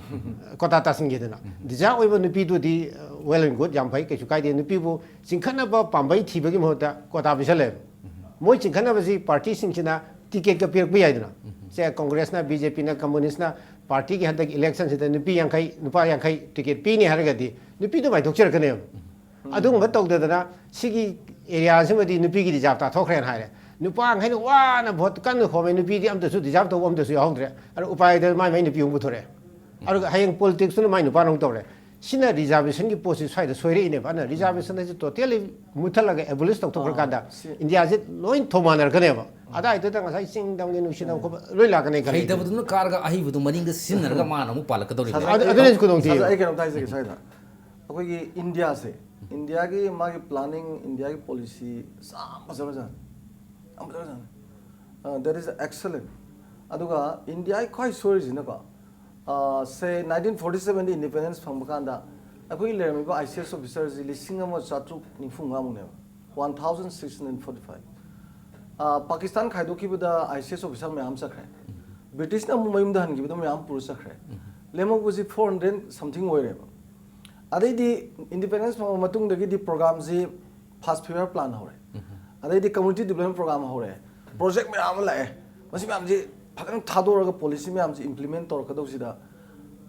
ꯀꯣꯇꯥ ꯇꯥꯁꯤꯟꯒꯦꯗꯅ꯫ ꯗꯤꯖꯥꯔꯕ ꯑꯣꯏꯕ ꯅꯨꯄꯤꯗꯨꯗꯤ, well and good, ꯌꯥꯝ ꯐꯩ, ꯀꯩꯁꯨ ꯀꯥꯏꯗꯦ꯫ ꯅꯨꯄꯤꯕꯨ ꯆꯤꯡꯈꯠꯅꯕ ꯄꯥꯝꯕꯩ ꯊꯤꯕꯒꯤ ꯃꯍꯨꯠꯇ ꯀꯣꯇꯥ ꯄꯤꯁꯜꯂꯦꯕ꯫ ꯃꯣꯏ ꯆꯤꯡꯈꯠꯅꯕꯁꯤ ꯄꯥꯔꯇꯤꯁꯤꯡꯁꯤꯅ ꯇꯤꯀꯦꯠꯀ ꯄꯤꯔꯛꯄ ꯌꯥꯏꯗꯅ꯫ ꯁꯦ, ꯀꯣꯡꯒ꯭ꯔꯦꯁꯅ, ꯕꯤ ꯖꯦ ꯄꯤꯅ, ꯀꯝꯃꯨꯅꯤꯁꯅ ꯄꯥꯔꯇꯤꯒꯤ ꯍꯟꯗꯛ ꯏꯂꯦꯛꯁꯟꯁꯤꯗ ꯅꯨꯄꯤ ꯌꯥꯡꯈꯩ, ꯅꯨꯄꯥ ꯌꯥꯡꯈꯩ ꯇꯤꯀꯦꯠ ꯄꯤꯅꯤ ꯍꯥꯏꯔꯒꯗꯤ ꯅꯨꯄꯤꯗꯨ ꯃꯥꯏꯊꯣꯛꯆꯔꯛꯀꯅꯦꯕ꯫ ꯑꯗꯨꯒꯨꯝꯕ ꯇꯧꯗꯗꯅ ꯁꯤꯒꯤ ꯑꯦꯔꯤꯌꯥꯁꯤꯃꯗꯤ ꯅꯨꯄꯤꯒꯤ ꯔꯤꯖꯥꯕ ꯇꯥꯊꯣꯛꯈ꯭ꯔꯦꯅ ꯍꯥꯏꯔꯦ꯫ ꯅꯨꯄꯥ ꯌꯥꯡꯈꯩꯅ ꯋꯥꯅ ꯚꯣꯠ ꯀꯟꯅ ꯈꯣꯝꯃꯦ, ꯅꯨꯄꯤꯗꯤ ꯑꯝꯇꯁꯨ ꯔꯤꯖꯥꯕ ꯇꯧꯕ ꯑꯝꯇꯁꯨ ꯌꯥꯎꯍꯧꯗ꯭ꯔꯦ꯫ ꯑꯗꯨ ꯎꯄꯥꯏꯗ ꯃꯥꯏ ꯃꯥꯏ ꯅꯨꯄꯤ ꯑꯃ ꯄꯨꯊꯣꯔꯛꯑꯦ꯫ ꯑꯗꯨꯒ ꯍꯌꯦꯡ ꯄꯣꯂꯤꯇꯤꯛꯁꯇꯨꯅ ꯃꯥꯏ ꯅꯨꯄꯥꯅ ꯑꯃꯨꯛ ꯇꯧꯔꯦ꯫ ꯁꯤꯅ ꯔꯤꯖꯥꯔꯕꯦꯁꯟꯒꯤ ꯄꯣꯠꯁꯤ ꯁ꯭ꯋꯥꯏꯗ ꯁꯣꯏꯔꯛꯏꯅꯦꯕ꯫ ꯑꯗꯨꯅ ꯔꯤꯖꯥꯔꯕꯦꯁꯟ ꯍꯥꯏꯁꯦ ꯇꯣꯇꯦꯜꯂꯤ ꯃꯨꯠꯊꯠꯂꯒ ꯑꯦꯕꯣꯂꯤꯁ ꯇꯧꯊꯣꯛꯈ꯭ꯔꯀꯥꯟꯗ ꯁꯤ ꯏꯟꯗꯤꯌꯥꯁꯦ ꯂꯣꯏ ꯊꯣꯡꯃꯥꯟꯅꯔꯛꯀꯅꯦꯕ꯫ ꯑꯗꯥꯏꯗꯨꯗ ꯉꯁꯥꯏ ꯆꯤꯡ ꯇꯝꯒꯦ, ꯅꯨꯡꯁꯤ ꯇꯝ ꯈꯣꯠꯄ ꯂꯣꯏ ꯂꯥꯛꯀꯅꯤ ꯈꯜꯂꯤ꯫ ꯍꯩꯇꯕꯗꯨꯅ ꯀꯥꯔꯒ ꯑꯍꯩꯕꯗꯨ ꯃꯅꯤꯡꯗ ꯁꯤꯖꯤꯟꯅꯔꯒ ꯃꯥꯅ ꯑꯃꯨꯛ ꯄꯥꯜꯂꯛꯀꯗꯧꯔꯤꯕ꯫ ꯑꯗꯨ- ꯑꯗꯨꯅ ꯀꯩꯅꯣꯝ ꯊꯤꯌꯦꯕ꯫ ꯑꯩ ꯀꯩꯅꯣꯝꯇ ꯍꯥꯏꯖꯒꯦ ꯁ꯭ꯋꯥꯏꯗ꯫ ꯑꯩꯈꯣꯏꯒꯤ ꯏꯟꯗꯤꯌꯥꯁꯦ, ꯏꯟꯗꯤꯌꯥꯒꯤ ꯃꯥꯒꯤ ꯄ꯭ꯂꯥꯅꯤꯡ, ꯏꯟꯗꯤꯌꯥꯒꯤ ꯄꯣꯂꯤꯁꯤ ꯌꯥꯝ ꯐꯖꯈ꯭ꯔꯖꯥꯠꯅꯤ, ꯌꯥꯝ ꯐꯖꯈ꯭ꯔꯖꯥꯠꯅꯤ꯫ That is excellent. ꯑꯗꯨꯒ ꯏꯟꯗꯤꯌꯥꯒꯤ ꯈ꯭ꯋꯥꯏ ꯁꯣꯏꯔꯤꯁꯤꯅꯀꯣ, ꯁꯦ, nineteen forty seven ꯗ ꯏꯟꯗꯤꯄꯦꯟꯗꯦꯟꯁ ꯐꯪꯕ ꯀꯥꯟꯗ ꯑꯩꯈꯣꯏꯒꯤ ꯂꯩꯔꯝꯃꯤꯕ ꯑꯥꯏ ꯁꯤ ꯑꯦꯁ ꯑꯣꯐꯤꯁꯔꯁꯤ ꯂꯤꯁꯤꯡ ꯑꯃ ꯆꯥꯇ꯭ꯔꯨꯛ ꯅꯤꯐꯨ ꯃꯉꯥꯃꯨꯛꯅꯦꯕ꯫ One thousand six hundred forty five. Pakistan ꯈꯥꯏꯗꯣꯛꯈꯤꯕꯗ I C S officer ꯃꯌꯥꯝ ꯆꯠꯈ꯭ꯔꯦ꯫ ꯕ꯭ꯔꯤꯇꯤꯁꯅ ꯑꯃꯨꯛ ꯃꯌꯨꯝꯗ ꯍꯟꯈꯤꯕꯗ ꯃꯌꯥꯝ ꯄꯨꯔ ꯆꯠꯈ꯭ꯔꯦ꯫ ꯂꯦꯝꯍꯧꯕꯁꯤ four hundred something ꯑꯣꯏꯔꯦꯕ꯫ ꯑꯗꯩꯗꯤ ꯏꯟꯗꯤꯄꯦꯟꯗꯦꯟꯁ ꯐꯪꯕ ꯃꯇꯨꯡꯗꯒꯤꯗꯤ ꯄ꯭ꯔꯣꯒ꯭ꯔꯥꯝꯁꯤ ꯐꯥꯁ ꯐꯤꯌꯔ ꯄ꯭ꯂꯥꯟ ꯍꯧꯔꯦ꯫ ꯑꯗꯩꯗꯤ ꯀꯝꯃ꯭ꯌꯨꯅꯤꯇꯤ ꯗꯤꯕꯂꯞꯃꯦꯟ ꯄ꯭ꯔꯣꯒ꯭ꯔꯥꯝ ꯍꯧꯔꯦ꯫ ꯄ꯭ꯔꯣꯖꯦꯛ ꯃꯌꯥꯝ ꯑꯃ ꯂꯥꯛꯑꯦ꯫ ꯃꯁꯤ ꯃꯌꯥꯝꯁꯤ ꯐꯖꯅ ꯊꯥꯗꯣꯔꯒ ꯄꯣꯂꯤꯁꯤ ꯃꯌꯥꯝꯁꯤ ꯏꯝꯄ꯭ꯂꯤꯃꯦꯟ ꯇꯧꯔꯛꯀꯗꯧꯁꯤꯗ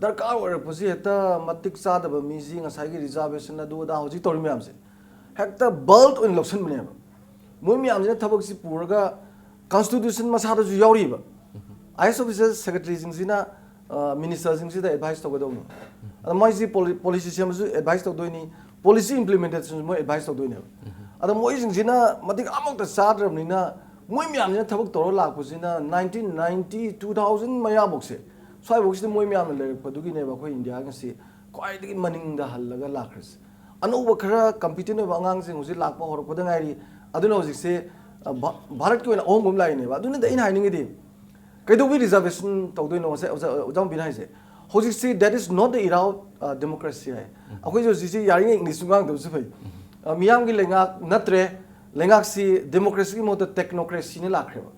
ꯗꯔꯀꯥꯔ ꯑꯣꯏꯔꯛꯄꯁꯤ ꯍꯦꯛꯇ ꯃꯇꯤꯛ ꯆꯥꯗꯕ ꯃꯤꯁꯤ ꯉꯁꯥꯏꯒꯤ ꯔꯤꯖꯥꯔꯕꯦꯁꯟ ꯑꯗꯨ ꯑꯗꯥ ꯍꯧꯖꯤꯛ ꯇꯧꯔꯤ ꯃꯌꯥꯝꯁꯦ ꯍꯦꯛꯇ ꯕꯜꯛ ꯑꯣꯏꯅ ꯂꯧꯁꯤꯟꯕꯅꯦꯕ꯫ ꯃꯣꯏ ꯃꯌꯥꯝꯁꯤꯅ ꯊꯕꯛꯁꯤ ꯄꯨꯔꯒ ꯀꯟꯁꯇꯤꯇ꯭ꯌꯨꯁꯟ ꯃꯁꯥꯗꯁꯨ ꯌꯥꯎꯔꯤꯕ꯫ ꯑꯥꯏ ꯑꯦꯁ ꯑꯣꯐꯤꯁꯔ ꯁꯦꯀ꯭ꯔꯦꯇꯔꯤꯁꯤꯡꯁꯤꯅ ꯃꯤꯅꯤꯁꯇꯔꯁꯤꯡꯁꯤꯗ ꯑꯦꯗꯚꯥꯏꯁ ꯇꯧꯒꯗꯧꯅꯤ꯫ ꯑꯗ ꯃꯣꯏꯁꯤ ꯄꯣꯂꯤꯁꯤ ꯁꯦꯝꯕꯁꯨ ꯑꯦꯗꯚꯥꯏꯁ ꯇꯧꯗꯣꯏꯅꯤ, ꯄꯣꯂꯤꯁꯤ ꯏꯝꯄ꯭ꯂꯤꯃꯦꯟꯇꯦꯁꯟꯁꯨ ꯃꯣꯏ ꯑꯦꯗꯚꯥꯏꯁ ꯇꯧꯗꯣꯏꯅꯦꯕ꯫ ꯑꯗ ꯃꯣꯏꯁꯤꯡꯁꯤꯅ ꯃꯇꯤꯛ ꯑꯃꯨꯛꯇ ꯆꯥꯗ꯭ꯔꯕꯅꯤꯅ ꯃꯣꯏ ꯃꯌꯥꯝꯁꯤꯅ ꯊꯕꯛ ꯇꯧꯔ ꯂꯥꯛꯄꯁꯤꯅ nineteen ninety, two thousand ꯃꯌꯥꯐꯧꯁꯦ ꯁ꯭ꯋꯥꯏꯐꯧꯁꯤꯗ ꯃꯣꯏ ꯃꯌꯥꯝꯅ ꯂꯩꯔꯛꯄꯗꯨꯒꯤꯅꯦꯕ ꯑꯩꯈꯣꯏ ꯏꯟꯗꯤꯌꯥ ꯉꯁꯤ ꯈ꯭ꯋꯥꯏꯗꯒꯤ ꯃꯅꯤꯡꯗ ꯍꯜꯂꯒ ꯂꯥꯛꯈ꯭ꯔꯤꯁꯦ꯫ ꯑꯅꯧꯕ ꯈꯔ ꯀꯝꯄꯤꯇꯦꯟ ꯑꯣꯏꯕ ꯑꯉꯥꯡꯁꯤꯡ ꯍꯧꯖꯤꯛ ꯂꯥꯛꯄ ꯍꯧꯔꯛꯄꯗ ꯉꯥꯏꯔꯤ꯫ ꯑꯗꯨꯅ ꯍꯧꯖꯤꯛꯁꯦ, ꯑ, ꯚꯥ-, ꯚꯥꯔꯠꯀꯤ ꯑꯣꯏꯅ ꯑꯍꯣꯡꯕ ꯑꯃ ꯂꯥꯛꯏꯅꯦꯕ꯫ ꯑꯗꯨꯅꯗꯤ ꯑꯩꯅ ꯍꯥꯏꯅꯤꯡꯉꯤꯗꯤ ꯀꯩꯗꯧꯕꯩ ꯔꯤꯖꯥꯔꯕꯦꯁꯟ ꯇꯧꯗꯣꯏꯅꯣ? ꯉꯁꯥꯏ ꯑꯣꯖꯥ, ꯑꯣꯖꯥ ꯃꯣꯕꯤꯅ ꯍꯥꯏꯁꯦ, ꯍꯧꯖꯤꯛꯁꯤ that is not the era of, uh, democracy ꯍꯥꯏ꯫ ꯑꯩꯈꯣꯏꯁꯦ ꯍꯧꯖꯤꯛꯁꯤ ꯌꯥꯔꯤꯉꯩ ꯏꯪꯂꯤꯁꯁꯨ ꯉꯥꯡꯗꯕꯁꯨ ꯐꯩ꯫ ꯑ, ꯃꯤꯌꯥꯝꯒꯤ ꯂꯩꯉꯥꯛ ꯅꯠꯇ꯭ꯔꯦ, ꯂꯩꯉꯥꯛꯁꯤ ꯗꯦꯃꯣꯀ꯭ꯔꯦꯁꯤꯒꯤ ꯃꯍꯨꯠꯇ ꯇꯦꯛꯅꯣꯀ꯭ꯔꯦꯁꯤꯅ ꯂꯥꯛꯈ꯭ꯔꯦꯕ꯫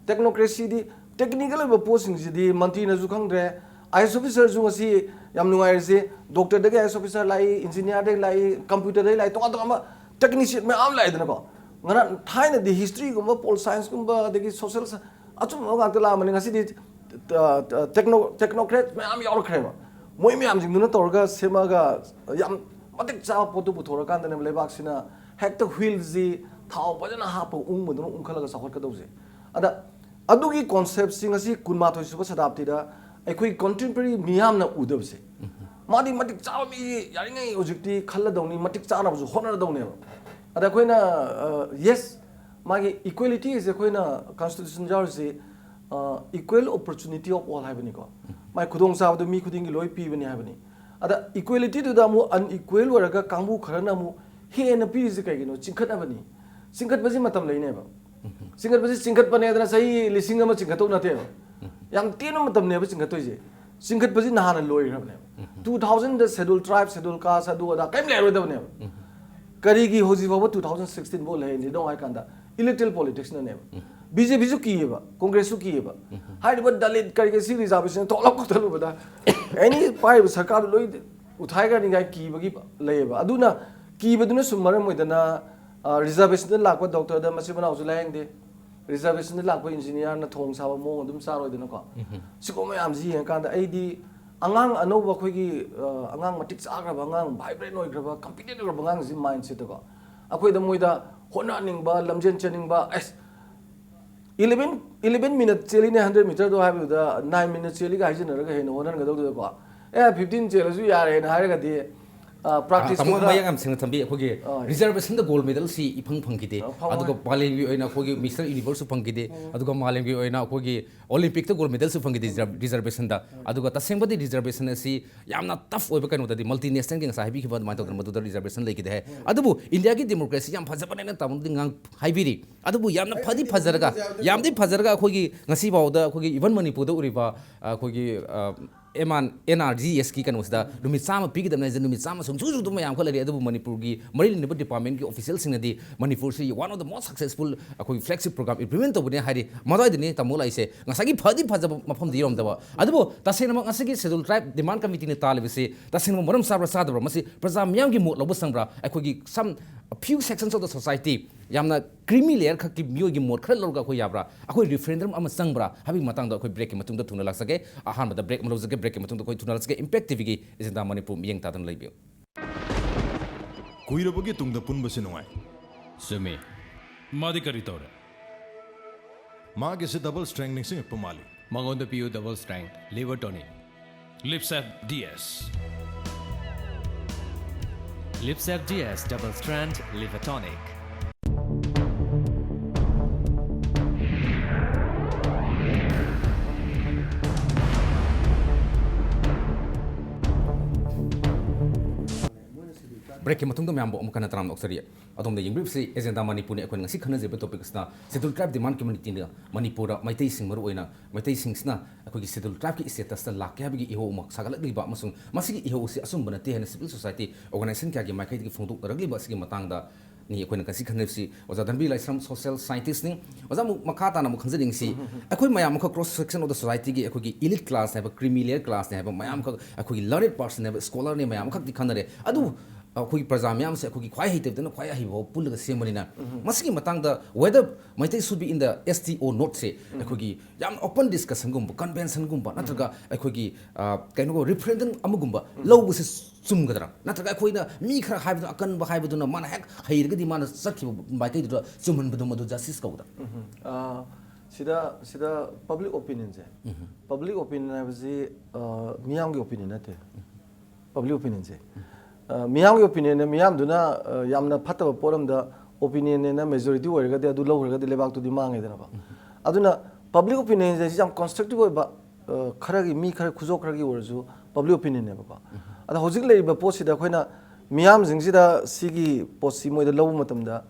ꯇꯦꯛꯅꯣꯀ꯭ꯔꯦꯁꯤꯗꯤ ꯇꯦꯛꯅꯤꯀꯦꯜ ꯑꯣꯏꯕ ꯄꯣꯠꯁꯤꯡꯁꯤꯗꯤ ꯃꯟꯇ꯭ꯔꯤꯅꯁꯨ ꯈꯪꯗ꯭ꯔꯦ, ꯑꯥꯏ ꯑꯦꯁ ꯑꯣꯐꯤꯁꯔꯁꯨ ꯉꯁꯤ ꯌꯥꯝ ꯅꯨꯡꯉꯥꯏꯔꯤꯁꯦ, ꯗꯣꯛꯇꯔꯗꯒꯤ ꯑꯥꯏ ꯑꯦꯁ ꯑꯣꯐꯤꯁꯔ ꯂꯥꯛꯏ, ꯏꯟꯖꯤꯅꯤꯌꯥꯔꯗꯒꯤ ꯂꯥꯛꯏ, ꯀꯝꯄ꯭ꯌꯨꯇꯔꯗꯒꯤ ꯂꯥꯛꯏ, ꯇꯣꯉꯥꯟ ꯇꯣꯉꯥꯟꯕ ꯇꯦꯛꯅꯤꯁꯤꯌꯟ ꯃꯌꯥꯝ ꯂꯥꯛꯏꯗꯅꯀꯣ꯫ ꯉꯔꯥꯡ ꯊꯥꯏꯅꯗꯤ ꯍꯤꯁꯇ꯭ꯔꯤꯒꯨꯝꯕ, ꯄꯣꯜ ꯁꯥꯏꯟꯁꯀꯨꯝꯕ, ꯑꯗꯒꯤ ꯁꯣꯁꯦꯜ ꯑꯆꯨꯝꯕ ꯉꯥꯛꯇ ꯂꯥꯛꯑꯝꯕꯅꯤ꯫ ꯉꯁꯤꯗꯤ ꯇꯦꯛꯅꯣ ꯇꯦꯛꯅꯣꯀ꯭ꯔꯦꯠ ꯃꯌꯥꯝ ꯌꯥꯎꯔꯛꯈ꯭ꯔꯦꯕ꯫ ꯃꯣꯏ ꯃꯌꯥꯝꯁꯤꯡꯗꯨꯅ ꯇꯧꯔꯒ ꯁꯦꯝꯃꯒ ꯌꯥꯝ ꯃꯇꯤꯛ ꯆꯥꯕ ꯄꯣꯠꯇꯨ ꯄꯨꯊꯣꯔꯀꯥꯟꯗꯅꯦꯕ ꯂꯩꯕꯥꯛꯁꯤꯅ ꯍꯦꯛꯇ ꯍꯨꯏꯜꯁꯤ ꯊꯥꯎ ꯐꯖꯅ ꯍꯥꯞꯄ ꯎꯪꯕꯗꯨꯅ ꯎꯪꯈꯠꯂꯒ ꯆꯥꯎꯈꯠꯀꯗꯧꯁꯦ꯫ ꯑꯗ ꯑꯗꯨꯒꯤ ꯀꯣꯟꯁꯦꯞꯁꯤ ꯉꯁꯤ ꯀꯨꯟꯃꯥꯊꯣꯏ ꯁꯨꯕ ꯁꯇꯥꯕꯗꯤꯗ ꯑꯩꯈꯣꯏ ꯀꯣꯟꯇꯦꯝꯄꯔꯔꯤ ꯃꯤꯌꯥꯝꯅ ꯎꯗꯕꯁꯦ꯫ ꯃꯥꯗꯤ ꯃꯇꯤꯛ ꯆꯥꯕ ꯃꯤ ꯌꯥꯔꯤꯉꯩ ꯍꯧꯖꯤꯛꯇꯤ ꯈꯜꯂꯗꯧꯅꯤ, ꯃꯇꯤꯛ ꯆꯥꯅꯕꯁꯨ ꯍꯣꯠꯅꯔꯗꯧꯅꯦꯕ꯫ ꯑꯗ ꯑꯩꯈꯣꯏꯅ ꯌꯦꯁ, ꯃꯥꯒꯤ ꯏꯀ꯭ꯋꯦꯂꯤꯇꯤ ꯍꯥꯏꯁꯦ ꯑꯩꯈꯣꯏꯅ constitution ꯌꯥꯎꯔꯤꯁꯤ equal opportunity of all ꯍꯥꯏꯕꯅꯤꯀꯣ꯫ ꯃꯥꯏ ꯈꯨꯗꯣꯡꯆꯥꯕꯗꯨ ꯃꯤ ꯈꯨꯗꯤꯡꯒꯤ ꯂꯣꯏ ꯄꯤꯕꯅꯤ ꯍꯥꯏꯕꯅꯤ꯫ ꯑꯗ ꯏꯀ꯭ꯋꯦꯂꯤꯇꯤꯗꯨꯗ ꯑꯃꯨꯛ ꯑꯟꯏꯀ꯭ꯋꯦꯜ ꯑꯣꯏꯔꯒ ꯀꯥꯡꯕꯨ ꯈꯔꯅ ꯑꯃꯨꯛ ꯍꯦꯟꯅ ꯄꯤꯔꯤꯁꯦ ꯀꯩꯒꯤꯅꯣ? ꯆꯤꯡꯈꯠꯅꯕꯅꯤ꯫ ꯆꯤꯡꯈꯠꯄꯁꯤ ꯃꯇꯝ ꯂꯩꯅꯦꯕ꯫ ꯆꯤꯡꯈꯠꯄꯁꯤ ꯆꯤꯡꯈꯠꯄꯅꯦꯗꯅ ꯆꯍꯤ ꯂꯤꯁꯤꯡ ꯑꯃ ꯆꯤꯡꯈꯠꯇꯧ ꯅꯠꯇꯦꯕ꯫ ꯌꯥꯝ ꯇꯦꯟꯕ ꯃꯇꯝꯅꯦꯕ ꯆꯤꯡꯈꯠꯇꯣꯏꯁꯦ꯫ ꯆꯤꯡꯈꯠꯄꯁꯤ ꯅꯍꯥꯟꯅ ꯂꯣꯏꯈ꯭ꯔꯕꯅꯦꯕ꯫ ꯇꯨ ꯊꯥꯎꯖꯟꯗ ꯁꯦꯗꯨꯜ ꯇ꯭ꯔꯥꯏꯕ, ꯁꯦꯗꯨꯜ ꯀꯥꯁ, ꯑꯗꯨ ꯑꯗꯥ ꯀꯔꯤꯝ ꯂꯩꯔꯣꯏꯗꯕꯅꯦꯕ꯫ ꯀꯔꯤꯒꯤ ꯍꯧꯖꯤꯛ ꯐꯥꯎꯕ ꯇꯨ ꯊꯥꯎꯖꯟ ꯁꯤꯛꯁꯇꯤꯟ ꯐꯥꯎ ꯂꯩꯍꯜꯂꯤꯅꯣ ꯍꯥꯏ ꯀꯥꯟꯗ ꯏꯂꯦꯛꯇ꯭ꯔꯦꯜ ꯄꯣꯂꯤꯇꯤꯛꯁꯅꯅꯦꯕ꯫ ꯕꯤ ꯖꯦ ꯄꯤꯁꯨ ꯀꯤꯌꯦꯕ, ꯀꯣꯡꯒ꯭ꯔꯦꯁꯁꯨ ꯀꯤꯌꯦꯕ꯫ ꯍꯥꯏꯔꯤꯕ ꯗꯂꯤꯠ ꯀꯔꯤ ꯀꯔꯤ ꯁꯤ ꯔꯤꯖꯥꯔꯕꯦꯁꯟ ꯊꯣꯛꯂꯛ ꯈꯣꯠꯂꯛꯄꯗ ꯑꯦꯅꯤ ꯄꯥꯏꯔꯤꯕ ꯁꯔꯀꯥꯔꯗꯨ ꯂꯣꯏ ꯎꯊꯥꯏꯈ꯭ꯔꯅꯤꯡꯉꯥꯏ ꯀꯤꯕꯒꯤ ꯂꯩꯌꯦꯕ꯫ ꯑꯗꯨꯅ ꯀꯤꯕꯗꯨꯅ ꯁꯨꯝ ꯃꯔꯝ ꯑꯣꯏꯗꯅ ꯔꯤꯖꯥꯔꯕꯦꯁꯟꯗ ꯂꯥꯛꯄ ꯗꯣꯛꯇꯔꯗ ꯃꯆꯤꯟ ꯃꯅꯥꯎꯁꯨ ꯂꯥꯏꯌꯦꯡꯗꯦ, ꯔꯤꯖꯥꯔꯕꯦꯁꯟꯗ ꯂꯥꯛꯄ ꯏꯟꯖꯤꯅꯤꯌꯥꯔꯅ ꯊꯣꯡ ꯁꯥꯕ ꯃꯑꯣꯡ ꯑꯗꯨꯝ ꯆꯥꯔꯣꯏꯗꯅꯀꯣ꯫ ꯁꯤꯒꯨꯝꯕ ꯃꯌꯥꯝꯁꯤ ꯌꯦꯡꯉꯀꯥꯟꯗ ꯑꯩꯗꯤ ꯑꯉꯥꯡ ꯑꯅꯧꯕ ꯑꯩꯈꯣꯏꯒꯤ ꯑ, ꯑꯉꯥꯡ ꯃꯇꯤꯛ ꯆꯥꯈ꯭ꯔꯕ ꯑꯉꯥꯡ, ꯚꯥꯏꯕ꯭ꯔꯦꯟ ꯑꯣꯏꯈ꯭ꯔꯕ, ꯀꯝꯄꯤꯇꯦꯟ ꯑꯣꯏꯈ꯭ꯔꯕ ꯑꯉꯥꯡꯁꯤ ꯃꯥꯏꯟꯁꯦꯠꯇꯀꯣ, ꯑꯩꯈꯣꯏꯗ ꯃꯣꯏꯗ ꯍꯣꯠꯅꯍꯟꯅꯤꯡꯕ, ꯂꯝꯖꯦꯟ ꯆꯦꯟꯅꯤꯡꯕ, ꯑꯁ ꯏꯂꯚꯦꯟ ꯏꯂꯚꯦꯟ ꯃꯤꯅꯠ ꯆꯦꯜꯂꯤꯅꯦ ꯍꯟꯗ꯭ꯔꯦꯠ ꯃꯤꯇꯔꯗꯣ ꯍꯥꯏꯕꯗꯨꯗ ꯅꯥꯏꯟ ꯃꯤꯅꯠ ꯆꯦꯜꯂꯤꯒ ꯍꯥꯏꯖꯤꯟꯅꯔꯒ ꯍꯦꯟꯅ ꯍꯣꯠꯅꯍꯟꯒꯗꯧꯗꯨꯗꯀꯣ, ꯑꯦ ꯐꯤꯐꯇꯤꯟ ꯆꯦꯜꯂꯁꯨ ꯌꯥꯔꯦꯅ ꯍꯥꯏꯔꯒꯗꯤ ꯑ, ꯄ꯭ꯔꯥꯛꯇꯤꯁꯇꯨ ꯇꯥꯃꯣ ꯈꯔ ꯃꯌꯦꯛ ꯌꯥꯝ ꯁꯦꯡꯅ ꯊꯝꯕꯤ꯫ ꯑꯩꯈꯣꯏꯒꯤ ꯑ, ꯔꯤꯖꯔꯕꯦꯁꯟꯗ ꯒꯣꯜ ꯃꯦꯗꯜꯁꯤ ꯏꯐꯪ ꯐꯪꯈꯤꯗꯦ꯫ ꯑ, ꯐꯪꯉꯣꯏ꯫ ꯑꯗꯨꯒ ꯃꯥꯂꯦꯝꯒꯤ ꯑꯣꯏꯅ ꯑꯩꯈꯣꯏꯒꯤ ꯃꯤꯁꯇꯔ ꯌꯨꯅꯤꯚꯔꯁꯁꯨ ꯐꯪꯈꯤꯗꯦ꯫ ꯑꯗꯨꯒ ꯃꯥꯂꯦꯝꯒꯤ ꯑꯣꯏꯅ ꯑꯩꯈꯣꯏꯒꯤ ꯑꯣꯂꯤꯝꯄꯤꯛꯇ ꯒꯣꯜ ꯃꯦꯗꯜꯁꯨ ꯐꯪꯈꯤꯗꯦ ꯔꯤꯖꯔ-, ꯔꯤꯖꯔꯕꯦꯁꯟꯗ꯫ ꯑꯗꯨꯒ ꯇꯁꯦꯡꯕꯗꯤ ꯔꯤꯖꯔꯕꯦꯁꯟ ꯑꯁꯤ ꯌꯥꯝꯅ ꯇꯐ ꯑꯣꯏꯕ ꯀꯩꯅꯣꯗꯗꯤ ꯃꯜꯇꯤ ꯅꯦꯁꯅꯦꯜꯒꯤ ꯉꯁꯥꯏ ꯍꯥꯏꯕꯤꯈꯤꯕ ꯑꯗꯨꯃꯥꯏꯅ ꯇꯧꯗꯅ ꯃꯗꯨꯗ ꯔꯤꯖꯔꯕꯦꯁꯟ ꯂꯩꯈꯤꯗꯦ ꯍꯥꯏ꯫ ꯑꯗꯨꯕꯨ ꯏꯟꯗꯤꯌꯥꯒꯤ ꯗꯦꯃꯣꯀ꯭ꯔꯦꯁꯤ ꯌꯥꯝ ꯐꯖꯕꯅꯦꯅ ꯇꯥꯃꯣꯗꯤ ꯉꯥꯡ ꯍꯥꯏꯕꯤꯔꯤ꯫ ꯑꯗꯨꯕꯨ ꯌꯥꯝꯅ ꯐꯗꯤ ꯐꯖꯔꯒ, ꯌꯥꯝꯗꯤ ꯐꯖꯔꯒ ꯑꯩꯈꯣꯏꯒꯤ ꯉꯁꯤ ꯐꯥꯎꯗ ꯑꯩꯈꯣꯏꯒꯤ ꯏꯚꯟ ꯃꯅꯤꯄꯨꯔꯗ ꯎꯔꯤꯕ ꯑ, ꯑꯩꯈꯣꯏꯒꯤ ꯑ, M R N R G ꯑꯦꯁꯀꯤ ꯀꯩꯅꯣꯁꯤꯗ ꯅꯨꯃꯤꯠ ꯆꯥꯝꯃ ꯄꯤꯒꯗꯕꯅꯤ ꯍꯥꯏꯁꯦ ꯅꯨꯃꯤꯠ ꯆꯥꯝꯃ ꯁꯨꯡꯁꯨ ꯁꯨꯗꯕ ꯃꯌꯥꯝ ꯈꯔ ꯂꯩꯔꯤ꯫ ꯑꯗꯨꯕꯨ ꯃꯅꯤꯄꯨꯔꯒꯤ ꯃꯔꯤ ꯂꯩꯅꯕ ꯗꯤꯄꯥꯔꯠꯃꯦꯟꯒꯤ ꯑꯣꯐꯤꯁꯤꯌꯦꯜꯁꯤꯡꯅꯗꯤ ꯃꯅꯤꯄꯨꯔꯁꯤ one of the most successful ꯑꯩꯈꯣꯏꯒꯤ flagship program implement ꯇꯧꯕꯅꯦ ꯍꯥꯏꯔꯤ꯫ ꯃꯗꯨꯋꯥꯏꯗꯅꯤ ꯇꯥꯃꯣ ꯂꯥꯛꯏꯁꯦ꯫ ꯉꯁꯥꯏꯒꯤ ꯐꯗꯤ ꯐꯖꯕ ꯃꯐꯝꯗꯤ ꯌꯧꯔꯝꯗꯕ꯫ ꯑꯗꯨꯕꯨ ꯇꯁꯦꯡꯅꯃꯛ ꯉꯁꯤꯒꯤ ꯁꯦꯗꯨꯜ ꯇ꯭ꯔꯥꯏꯕ ꯗꯤꯃꯥꯟ ꯀꯃꯤꯇꯤꯅ ꯇꯥꯜꯂꯤꯕꯁꯤ ꯇꯁꯦꯡꯅꯃꯛ ꯃꯔꯝ ꯆꯥꯕ꯭ꯔꯥ ꯆꯥꯗꯕ꯭ꯔꯥ, ꯃꯁꯤ ꯄ꯭ꯔꯖꯥ ꯃꯤꯌꯥꯝꯒꯤ ꯃꯣꯠ ꯂꯧꯕ ꯆꯪꯕ꯭ꯔꯥ? ꯑꯩꯈꯣꯏꯒꯤ some A few sections of the society, ꯌꯥꯝꯅ creamy layer ꯈꯛꯀꯤ ꯃꯤꯑꯣꯏꯒꯤ ꯃꯣꯠ ꯈꯔ ꯂꯧꯔꯒ ꯑꯩꯈꯣꯏ ꯌꯥꯕ꯭ꯔꯥ, ꯑꯩꯈꯣꯏ referendum ꯑꯃ ꯆꯪꯕ꯭ꯔꯥ ꯍꯥꯏꯕꯒꯤ ꯃꯇꯥꯡꯗ ꯑꯩꯈꯣꯏ breakꯀꯤ ꯃꯇꯨꯡꯗ ꯊꯨꯅ ꯂꯥꯛꯆꯒꯦ꯫ ꯑꯍꯥꯟꯕꯗ break ꯑꯃ ꯂꯧꯖꯒꯦ, breakꯀꯤ ꯃꯇꯨꯡꯗ ꯑꯩꯈꯣꯏ ꯊꯨꯅ ꯂꯥꯛꯆꯒꯦ꯫ Impact TVꯒꯤ Agenda Manipur ꯃꯤꯠꯌꯦꯡ ꯇꯥꯗꯨꯅ ꯂꯩꯕꯤꯌꯨ꯫ ꯀꯨꯏꯔꯕꯒꯤ ꯇꯨꯡꯗ ꯄꯨꯟꯕꯁꯤ ꯅꯨꯡꯉꯥꯏ꯫ ꯆꯨꯝꯃꯤ꯫ ꯃꯥꯗꯤ ꯀꯔꯤ ꯇꯧꯔꯦ? ꯃꯥꯒꯤꯁꯦ double strength ꯅꯤꯡꯁꯤꯡꯉꯛꯄ ꯃꯥꯜꯂꯤ꯫ ꯃꯉꯣꯟꯗ ꯄꯤꯌꯨ double strength liver tonic꯫ Lipsap DS꯫ Lipsap DS double strength liver tonic꯫ Breakꯀꯤ ꯃꯇꯨꯡꯗ ꯃꯌꯥꯝꯕꯨ ꯑꯃꯨꯛ ꯍꯟꯅ ꯇꯔꯥꯝꯅ ꯑꯣꯛꯆꯔꯤ꯫ ꯑꯗꯣꯝꯅ ꯌꯦꯡꯕꯤꯔꯤꯕꯁꯤ Agenda Manipurꯅꯤ꯫ ꯑꯩꯈꯣꯏꯅ ꯉꯁꯤ ꯈꯟꯅꯖꯔꯤꯕ topic ꯑꯁꯤꯅ Scheduled Tribe demand communityꯅ ꯃꯅꯤꯄꯨꯔꯗ ꯃꯩꯇꯩꯁꯤꯡ, ꯃꯔꯨꯑꯣꯏꯅ ꯃꯩꯇꯩꯁꯤꯡꯁꯤꯅ ꯑꯩꯈꯣꯏꯒꯤ Scheduled Tribeꯀꯤ statusꯇ ꯂꯥꯛꯀꯦ ꯍꯥꯏꯕꯒꯤ ꯏꯍꯧ ꯑꯃ ꯁꯥꯒꯠꯂꯛꯂꯤꯕ ꯑꯃꯁꯨꯡ ꯃꯁꯤꯒꯤ ꯏꯍꯧ ꯑꯁꯤ ꯑꯆꯨꯝꯕ ꯅꯠꯇꯦ ꯍꯥꯏꯅ civil society organization ꯀꯌꯥꯒꯤ ꯃꯥꯏꯀꯩꯗꯒꯤ ꯐꯣꯡꯗꯣꯛꯅꯔꯛꯂꯤꯕ ꯑꯁꯤꯒꯤ ꯃꯇꯥꯡꯗꯅꯤ ꯑꯩꯈꯣꯏꯅ ꯉꯁꯤ ꯈꯟꯅꯔꯤꯕꯁꯤ꯫ ꯑꯣꯖꯥ ꯙꯟꯕꯤꯔ ꯂꯥꯏꯁ꯭ꯔꯝ social scientistꯅꯤ꯫ ꯑꯣꯖꯥ, ꯑꯃꯨꯛ ꯃꯈꯥ ꯇꯥꯅ ꯑꯃꯨꯛ ꯈꯟꯖꯅꯤꯡꯁꯤ, ꯑꯩꯈꯣꯏ ꯃꯌꯥꯝ ꯑꯃꯈꯛ cross section of the societyꯒꯤ ꯑꯩꯈꯣꯏꯒꯤ elite class ꯍꯥꯏꯕ, creamy layer class ꯍꯥꯏꯕ ꯃꯌꯥꯝ ꯑꯃꯈꯛ, ꯑꯩꯈꯣꯏꯒꯤ learned person ꯍꯥꯏꯕ, scholarꯅꯤ ꯃꯌꯥꯝ ꯑꯃꯈꯛꯇꯤ ꯈꯟꯅꯔꯦ꯫ ꯑꯗꯨ ꯑꯩꯈꯣꯏꯒꯤ ꯄ꯭ꯔꯖꯥ ꯃꯌꯥꯝꯁꯦ ꯑꯩꯈꯣꯏꯒꯤ ꯈ꯭ꯋꯥꯏ ꯍꯩꯇꯕꯗꯅ ꯈ꯭ꯋꯥꯏ ꯑꯍꯩꯕ ꯐꯥꯎ ꯄꯨꯜꯂꯒ ꯁꯦꯝꯕꯅꯤꯅ, ꯃꯁꯤꯒꯤ ꯃꯇꯥꯡꯗ whether Meitei should be in the ST or notꯁꯦ ꯑꯩꯈꯣꯏꯒꯤ ꯌꯥꯝ open discussionꯒꯨꯝꯕ, conventionꯒꯨꯝꯕ, ꯅꯠꯇ꯭ꯔꯒ ꯑꯩꯈꯣꯏꯒꯤ, ꯑ, ꯀꯩꯅꯣ, referendum ꯑꯃꯒꯨꯝꯕ ꯂꯧꯕꯁꯦ ꯆꯨꯝꯒꯗ꯭ꯔꯥ? ꯅꯠꯇ꯭ꯔꯒ ꯑꯩꯈꯣꯏꯅ ꯃꯤ ꯈꯔ ꯍꯥꯏꯕꯗꯨꯅ, ꯑꯀꯟꯕ ꯍꯥꯏꯕꯗꯨꯅ ꯃꯥꯅ ꯍꯦꯛ ꯍꯩꯔꯒꯗꯤ ꯃꯥꯅ ꯆꯠꯈꯤꯕ ꯃꯥꯏꯀꯩꯗꯨꯗ ꯆꯨꯝꯍꯟꯕꯗꯣ ꯃꯗꯨ justice ꯀꯧꯒꯗ꯭ꯔꯥ? ꯑ, ꯁꯤꯗ ꯁꯤꯗ public opinionꯁꯦ, public opinion ꯍꯥꯏꯕꯁꯤ, ꯑ, ꯃꯤꯌꯥꯝꯒꯤ opinion ꯅꯠꯇꯦ꯫ Public opinionꯁꯦ, ꯑ, ꯃꯤꯌꯥꯝꯒꯤ opinionꯅ, ꯃꯤꯌꯥꯝꯗꯨꯅ, ꯑ, ꯌꯥꯝꯅ ꯐꯠꯇꯕ ꯄꯣꯠ ꯑꯃꯗ opinionꯅꯦꯅ majority ꯑꯣꯏꯔꯒꯗꯤ, ꯑꯗꯨ ꯂꯧꯈ꯭ꯔꯒꯗꯤ ꯂꯩꯕꯥꯛꯇꯨꯗꯤ ꯃꯥꯡꯉꯦꯗꯅꯀꯣ꯫ ꯑꯗꯨꯅ public opinionꯁꯦ ꯁꯤ ꯌꯥꯝ constructive ꯑꯣꯏꯕ, ꯑ, ꯈꯔꯒꯤ, ꯃꯤ ꯈꯔ, ꯈꯨꯖꯣꯛ ꯈꯔꯒꯤ ꯑꯣꯏꯔꯁꯨ public opinionꯅꯦꯕꯀꯣ꯫ ꯑꯗꯣ ꯍꯧꯖꯤꯛ ꯂꯩꯔꯤꯕ ꯄꯣꯠꯁꯤꯗ ꯑꯩꯈꯣꯏꯅ ꯃꯤꯌꯥꯝꯁꯤꯡꯁꯤꯗ ꯁꯤꯒꯤ ꯄꯣꯠꯁꯤ ꯃꯣꯏꯗ ꯂꯧꯕ ꯃꯇꯝꯗ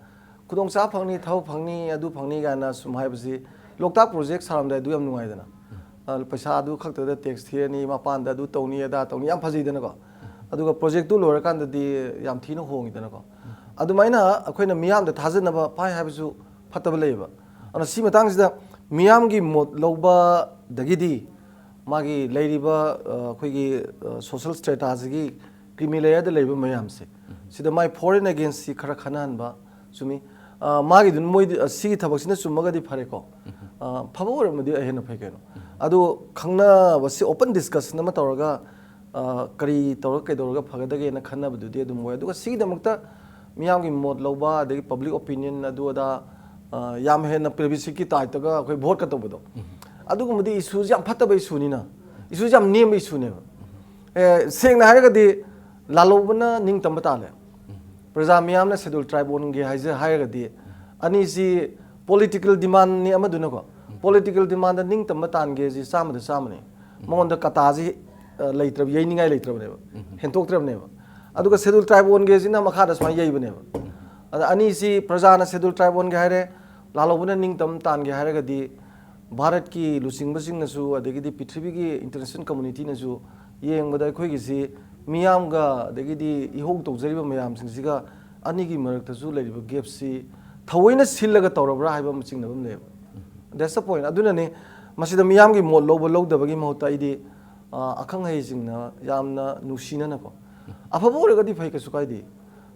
ꯈꯨꯗꯣꯡꯆꯥꯕ ꯐꯪꯅꯤ, ꯊꯕꯛ ꯐꯪꯅꯤ, ꯑꯗꯨ ꯐꯪꯅꯤ ꯀꯥꯏꯅ ꯁꯨꯝ ꯍꯥꯏꯕꯁꯤ, ꯂꯣꯛꯇꯥꯛ project ꯁꯥꯔꯝꯗꯥꯏ ꯑꯗꯨ ꯌꯥꯝ ꯅꯨꯡꯉꯥꯏꯗꯅ꯫ ꯑ, ꯄꯩꯁꯥ ꯑꯗꯨ ꯈꯛꯇꯗ tax ꯊꯤꯔꯅꯤ, ꯃꯄꯥꯟꯗ ꯑꯗꯨ ꯇꯧꯅꯤ, ꯑꯗꯥ ꯇꯧꯅꯤ, ꯌꯥꯝ ꯐꯖꯩꯗꯅꯀꯣ꯫ ꯑꯗꯨꯒ projectꯇꯨ ꯂꯣꯏꯔꯀꯥꯟꯗꯗꯤ ꯌꯥꯝ ꯊꯤꯅ ꯍꯣꯡꯉꯤꯗꯅꯀꯣ꯫ ꯑꯗꯨꯃꯥꯏꯅ ꯑꯩꯈꯣꯏꯅ ꯃꯤꯌꯥꯝꯗ ꯊꯥꯖꯅꯕ ꯄꯥꯏ ꯍꯥꯏꯕꯁꯨ ꯐꯠꯇꯕ ꯂꯩꯌꯦꯕ꯫ ꯑꯗꯨꯅ ꯁꯤ ꯃꯇꯥꯡꯁꯤꯗ ꯃꯤꯌꯥꯝꯒꯤ ꯃꯣꯠ ꯂꯧꯕꯗꯒꯤꯗꯤ ꯃꯥꯒꯤ ꯂꯩꯔꯤꯕ, ꯑ, ꯑꯩꯈꯣꯏꯒꯤ, ꯑ, social strataꯁꯤꯒꯤ ꯀ꯭ꯔꯤꯃꯤ ꯂꯦꯌꯔꯗ ꯂꯩꯕ ꯃꯌꯥꯝꯁꯦ, ꯁꯤꯗ ꯃꯥꯏ ꯐꯣꯔ ꯑꯦꯟ ꯑꯦꯒꯦꯟꯁ꯭ꯠꯁꯤ ꯈꯔ ꯈꯟꯅꯍꯟꯕ꯫ ꯆꯨꯝꯃꯤ꯫ ꯑ, ꯃꯥꯒꯤꯗꯨꯅ ꯃꯣꯏꯗꯤ, ꯑ, ꯁꯤꯒꯤ ꯊꯕꯛꯁꯤꯅ ꯆꯨꯝꯃꯒꯗꯤ ꯐꯔꯦꯀꯣ꯫ ꯑ, ꯐꯕ ꯑꯣꯏꯔꯝꯃꯗꯤ ꯍꯦꯟꯅ ꯐꯩ ꯀꯩꯅꯣ꯫ ꯑꯗꯨ ꯈꯪꯅꯕꯁꯤ ꯑꯣꯄꯟ ꯗꯤꯁꯀꯁꯟ ꯑꯃ ꯇꯧꯔꯒ, ꯑ, ꯀꯔꯤ ꯇꯧꯔꯒ ꯀꯩꯗꯧꯔꯒ ꯐꯒꯗꯒꯦꯅ ꯈꯟꯅꯕꯗꯨꯗꯤ ꯑꯗꯨꯝ ꯑꯣꯏ꯫ ꯑꯗꯨꯒ ꯁꯤꯒꯤꯗꯃꯛꯇ ꯃꯤꯌꯥꯝꯒꯤ ꯃꯣꯠ ꯂꯧꯕ, ꯑꯗꯒꯤ ꯄꯕ꯭ꯂꯤꯛ ꯑꯣꯄꯤꯅꯤꯌꯟ ꯑꯗꯨ ꯑꯗꯥ, ꯑ, ꯌꯥꯝ ꯍꯦꯟꯅ ꯄ꯭ꯂꯦꯕꯤꯁꯤꯠꯀꯤ ꯇꯥꯏꯞꯇꯒ ꯑꯩꯈꯣꯏ ꯚꯣꯠꯀ ꯇꯧꯕꯗꯣ, ꯑꯗꯨꯒꯨꯝꯕꯗꯤ ꯏꯁꯨꯁꯤ ꯌꯥꯝ ꯐꯠꯇꯕ ꯏꯁꯨꯅꯤꯅ, ꯏꯁꯨꯁꯤ ꯌꯥꯝ ꯅꯦꯝꯕ ꯏꯁꯨꯅꯦꯕ꯫ ꯑꯦ, ꯁꯦꯡꯅ ꯍꯥꯏꯔꯒꯗꯤ ꯂꯥꯜꯍꯧꯕꯅ ꯅꯤꯡꯇꯝꯕ ꯇꯥꯜꯂꯦ꯫ ꯄ꯭ꯔꯖꯥ ꯃꯤꯌꯥꯝꯅ ꯁꯦꯗꯨꯜ ꯇ꯭ꯔꯥꯏꯕ ꯑꯣꯟꯒꯦ ꯍꯥꯏꯖ-, ꯍꯥꯏꯔꯒꯗꯤ ꯑꯅꯤꯁꯤ ꯄꯣꯂꯤꯇꯤꯀꯦꯜ ꯗꯤꯃꯥꯟꯅꯤ ꯑꯃꯗꯨꯅꯀꯣ꯫ ꯄꯣꯂꯤꯇꯤꯀꯦꯜ ꯗꯤꯃꯥꯟꯗ ꯅꯤꯡꯇꯝꯕ ꯇꯥꯟꯒꯦꯁꯤ ꯆꯥꯝꯃꯗ ꯆꯥꯝꯃꯅꯤ꯫ ꯃꯉꯣꯟꯗ ꯀꯇꯥꯁꯤ, ꯑ, ꯂꯩꯇ꯭ꯔꯕ, ꯌꯩꯅꯤꯡꯉꯥꯏ ꯂꯩꯇ꯭ꯔꯕꯅꯦꯕ꯫ ꯍꯦꯟꯇꯣꯛꯇ꯭ꯔꯕꯅꯦꯕ꯫ ꯑꯗꯨꯒ ꯁꯦꯗꯨꯜ ꯇ꯭ꯔꯥꯏꯕ ꯑꯣꯟꯒꯦꯁꯤꯅ ꯃꯈꯥꯗ ꯁꯨꯃꯥꯏꯅ ꯌꯩꯕꯅꯦꯕ꯫ ꯑꯗ ꯑꯅꯤꯁꯤ ꯄ꯭ꯔꯖꯥꯅ ꯁꯦꯗꯨꯜ ꯇ꯭ꯔꯥꯏꯕ ꯑꯣꯟꯒꯦ ꯍꯥꯏꯔꯦ, ꯂꯥꯜꯍꯧꯕꯅ ꯅꯤꯡꯇꯝ ꯇꯥꯟꯒꯦ ꯍꯥꯏꯔꯒꯗꯤ ꯚꯥꯔꯠꯀꯤ ꯂꯨꯆꯤꯡꯕꯁꯤꯡꯅꯁꯨ ꯑꯗꯒꯤꯗꯤ ꯄ꯭ꯔꯤꯊꯤꯕꯤꯒꯤ ꯏꯟꯇꯔꯅꯦꯁꯅꯦꯜ ꯀꯝꯃꯨꯅꯤꯇꯤꯅꯁꯨ ꯌꯦꯡꯕꯗ ꯑꯩꯈꯣꯏꯒꯤꯁꯤ ꯃꯤꯌꯥꯝꯒ ꯑꯗꯒꯤꯗꯤ ꯏꯍꯧ ꯇꯧꯖꯔꯤꯕ ꯃꯌꯥꯝꯁꯤꯡꯁꯤꯒ ꯑꯅꯤꯒꯤ ꯃꯔꯛꯇꯁꯨ ꯂꯩꯔꯤꯕ ꯒꯦꯞꯁꯤ ꯊꯑꯣꯏꯅ ꯁꯤꯜꯂꯒ ꯇꯧꯔꯕ꯭ꯔꯥ ꯍꯥꯏꯕ ꯑꯃ ꯆꯤꯡꯅꯕ ꯑꯃ ꯂꯩꯌꯦꯕ꯫ That's the point꯫ ꯑꯗꯨꯅꯅꯦ ꯃꯁꯤꯗ ꯃꯤꯌꯥꯝꯒꯤ ꯃꯣꯠ ꯂꯧꯕ ꯂꯧꯗꯕꯒꯤ ꯃꯍꯨꯠꯇ ꯑꯩꯗꯤ, ꯑ, ꯑꯈꯪ ꯑꯍꯩꯁꯤꯡꯅ ꯌꯥꯝꯅ ꯅꯨꯡꯁꯤꯅꯅꯀꯣ, ꯑꯐꯕ ꯑꯣꯏꯔꯒꯗꯤ ꯐꯩ, ꯀꯩꯁꯨ ꯀꯥꯏꯗꯦ꯫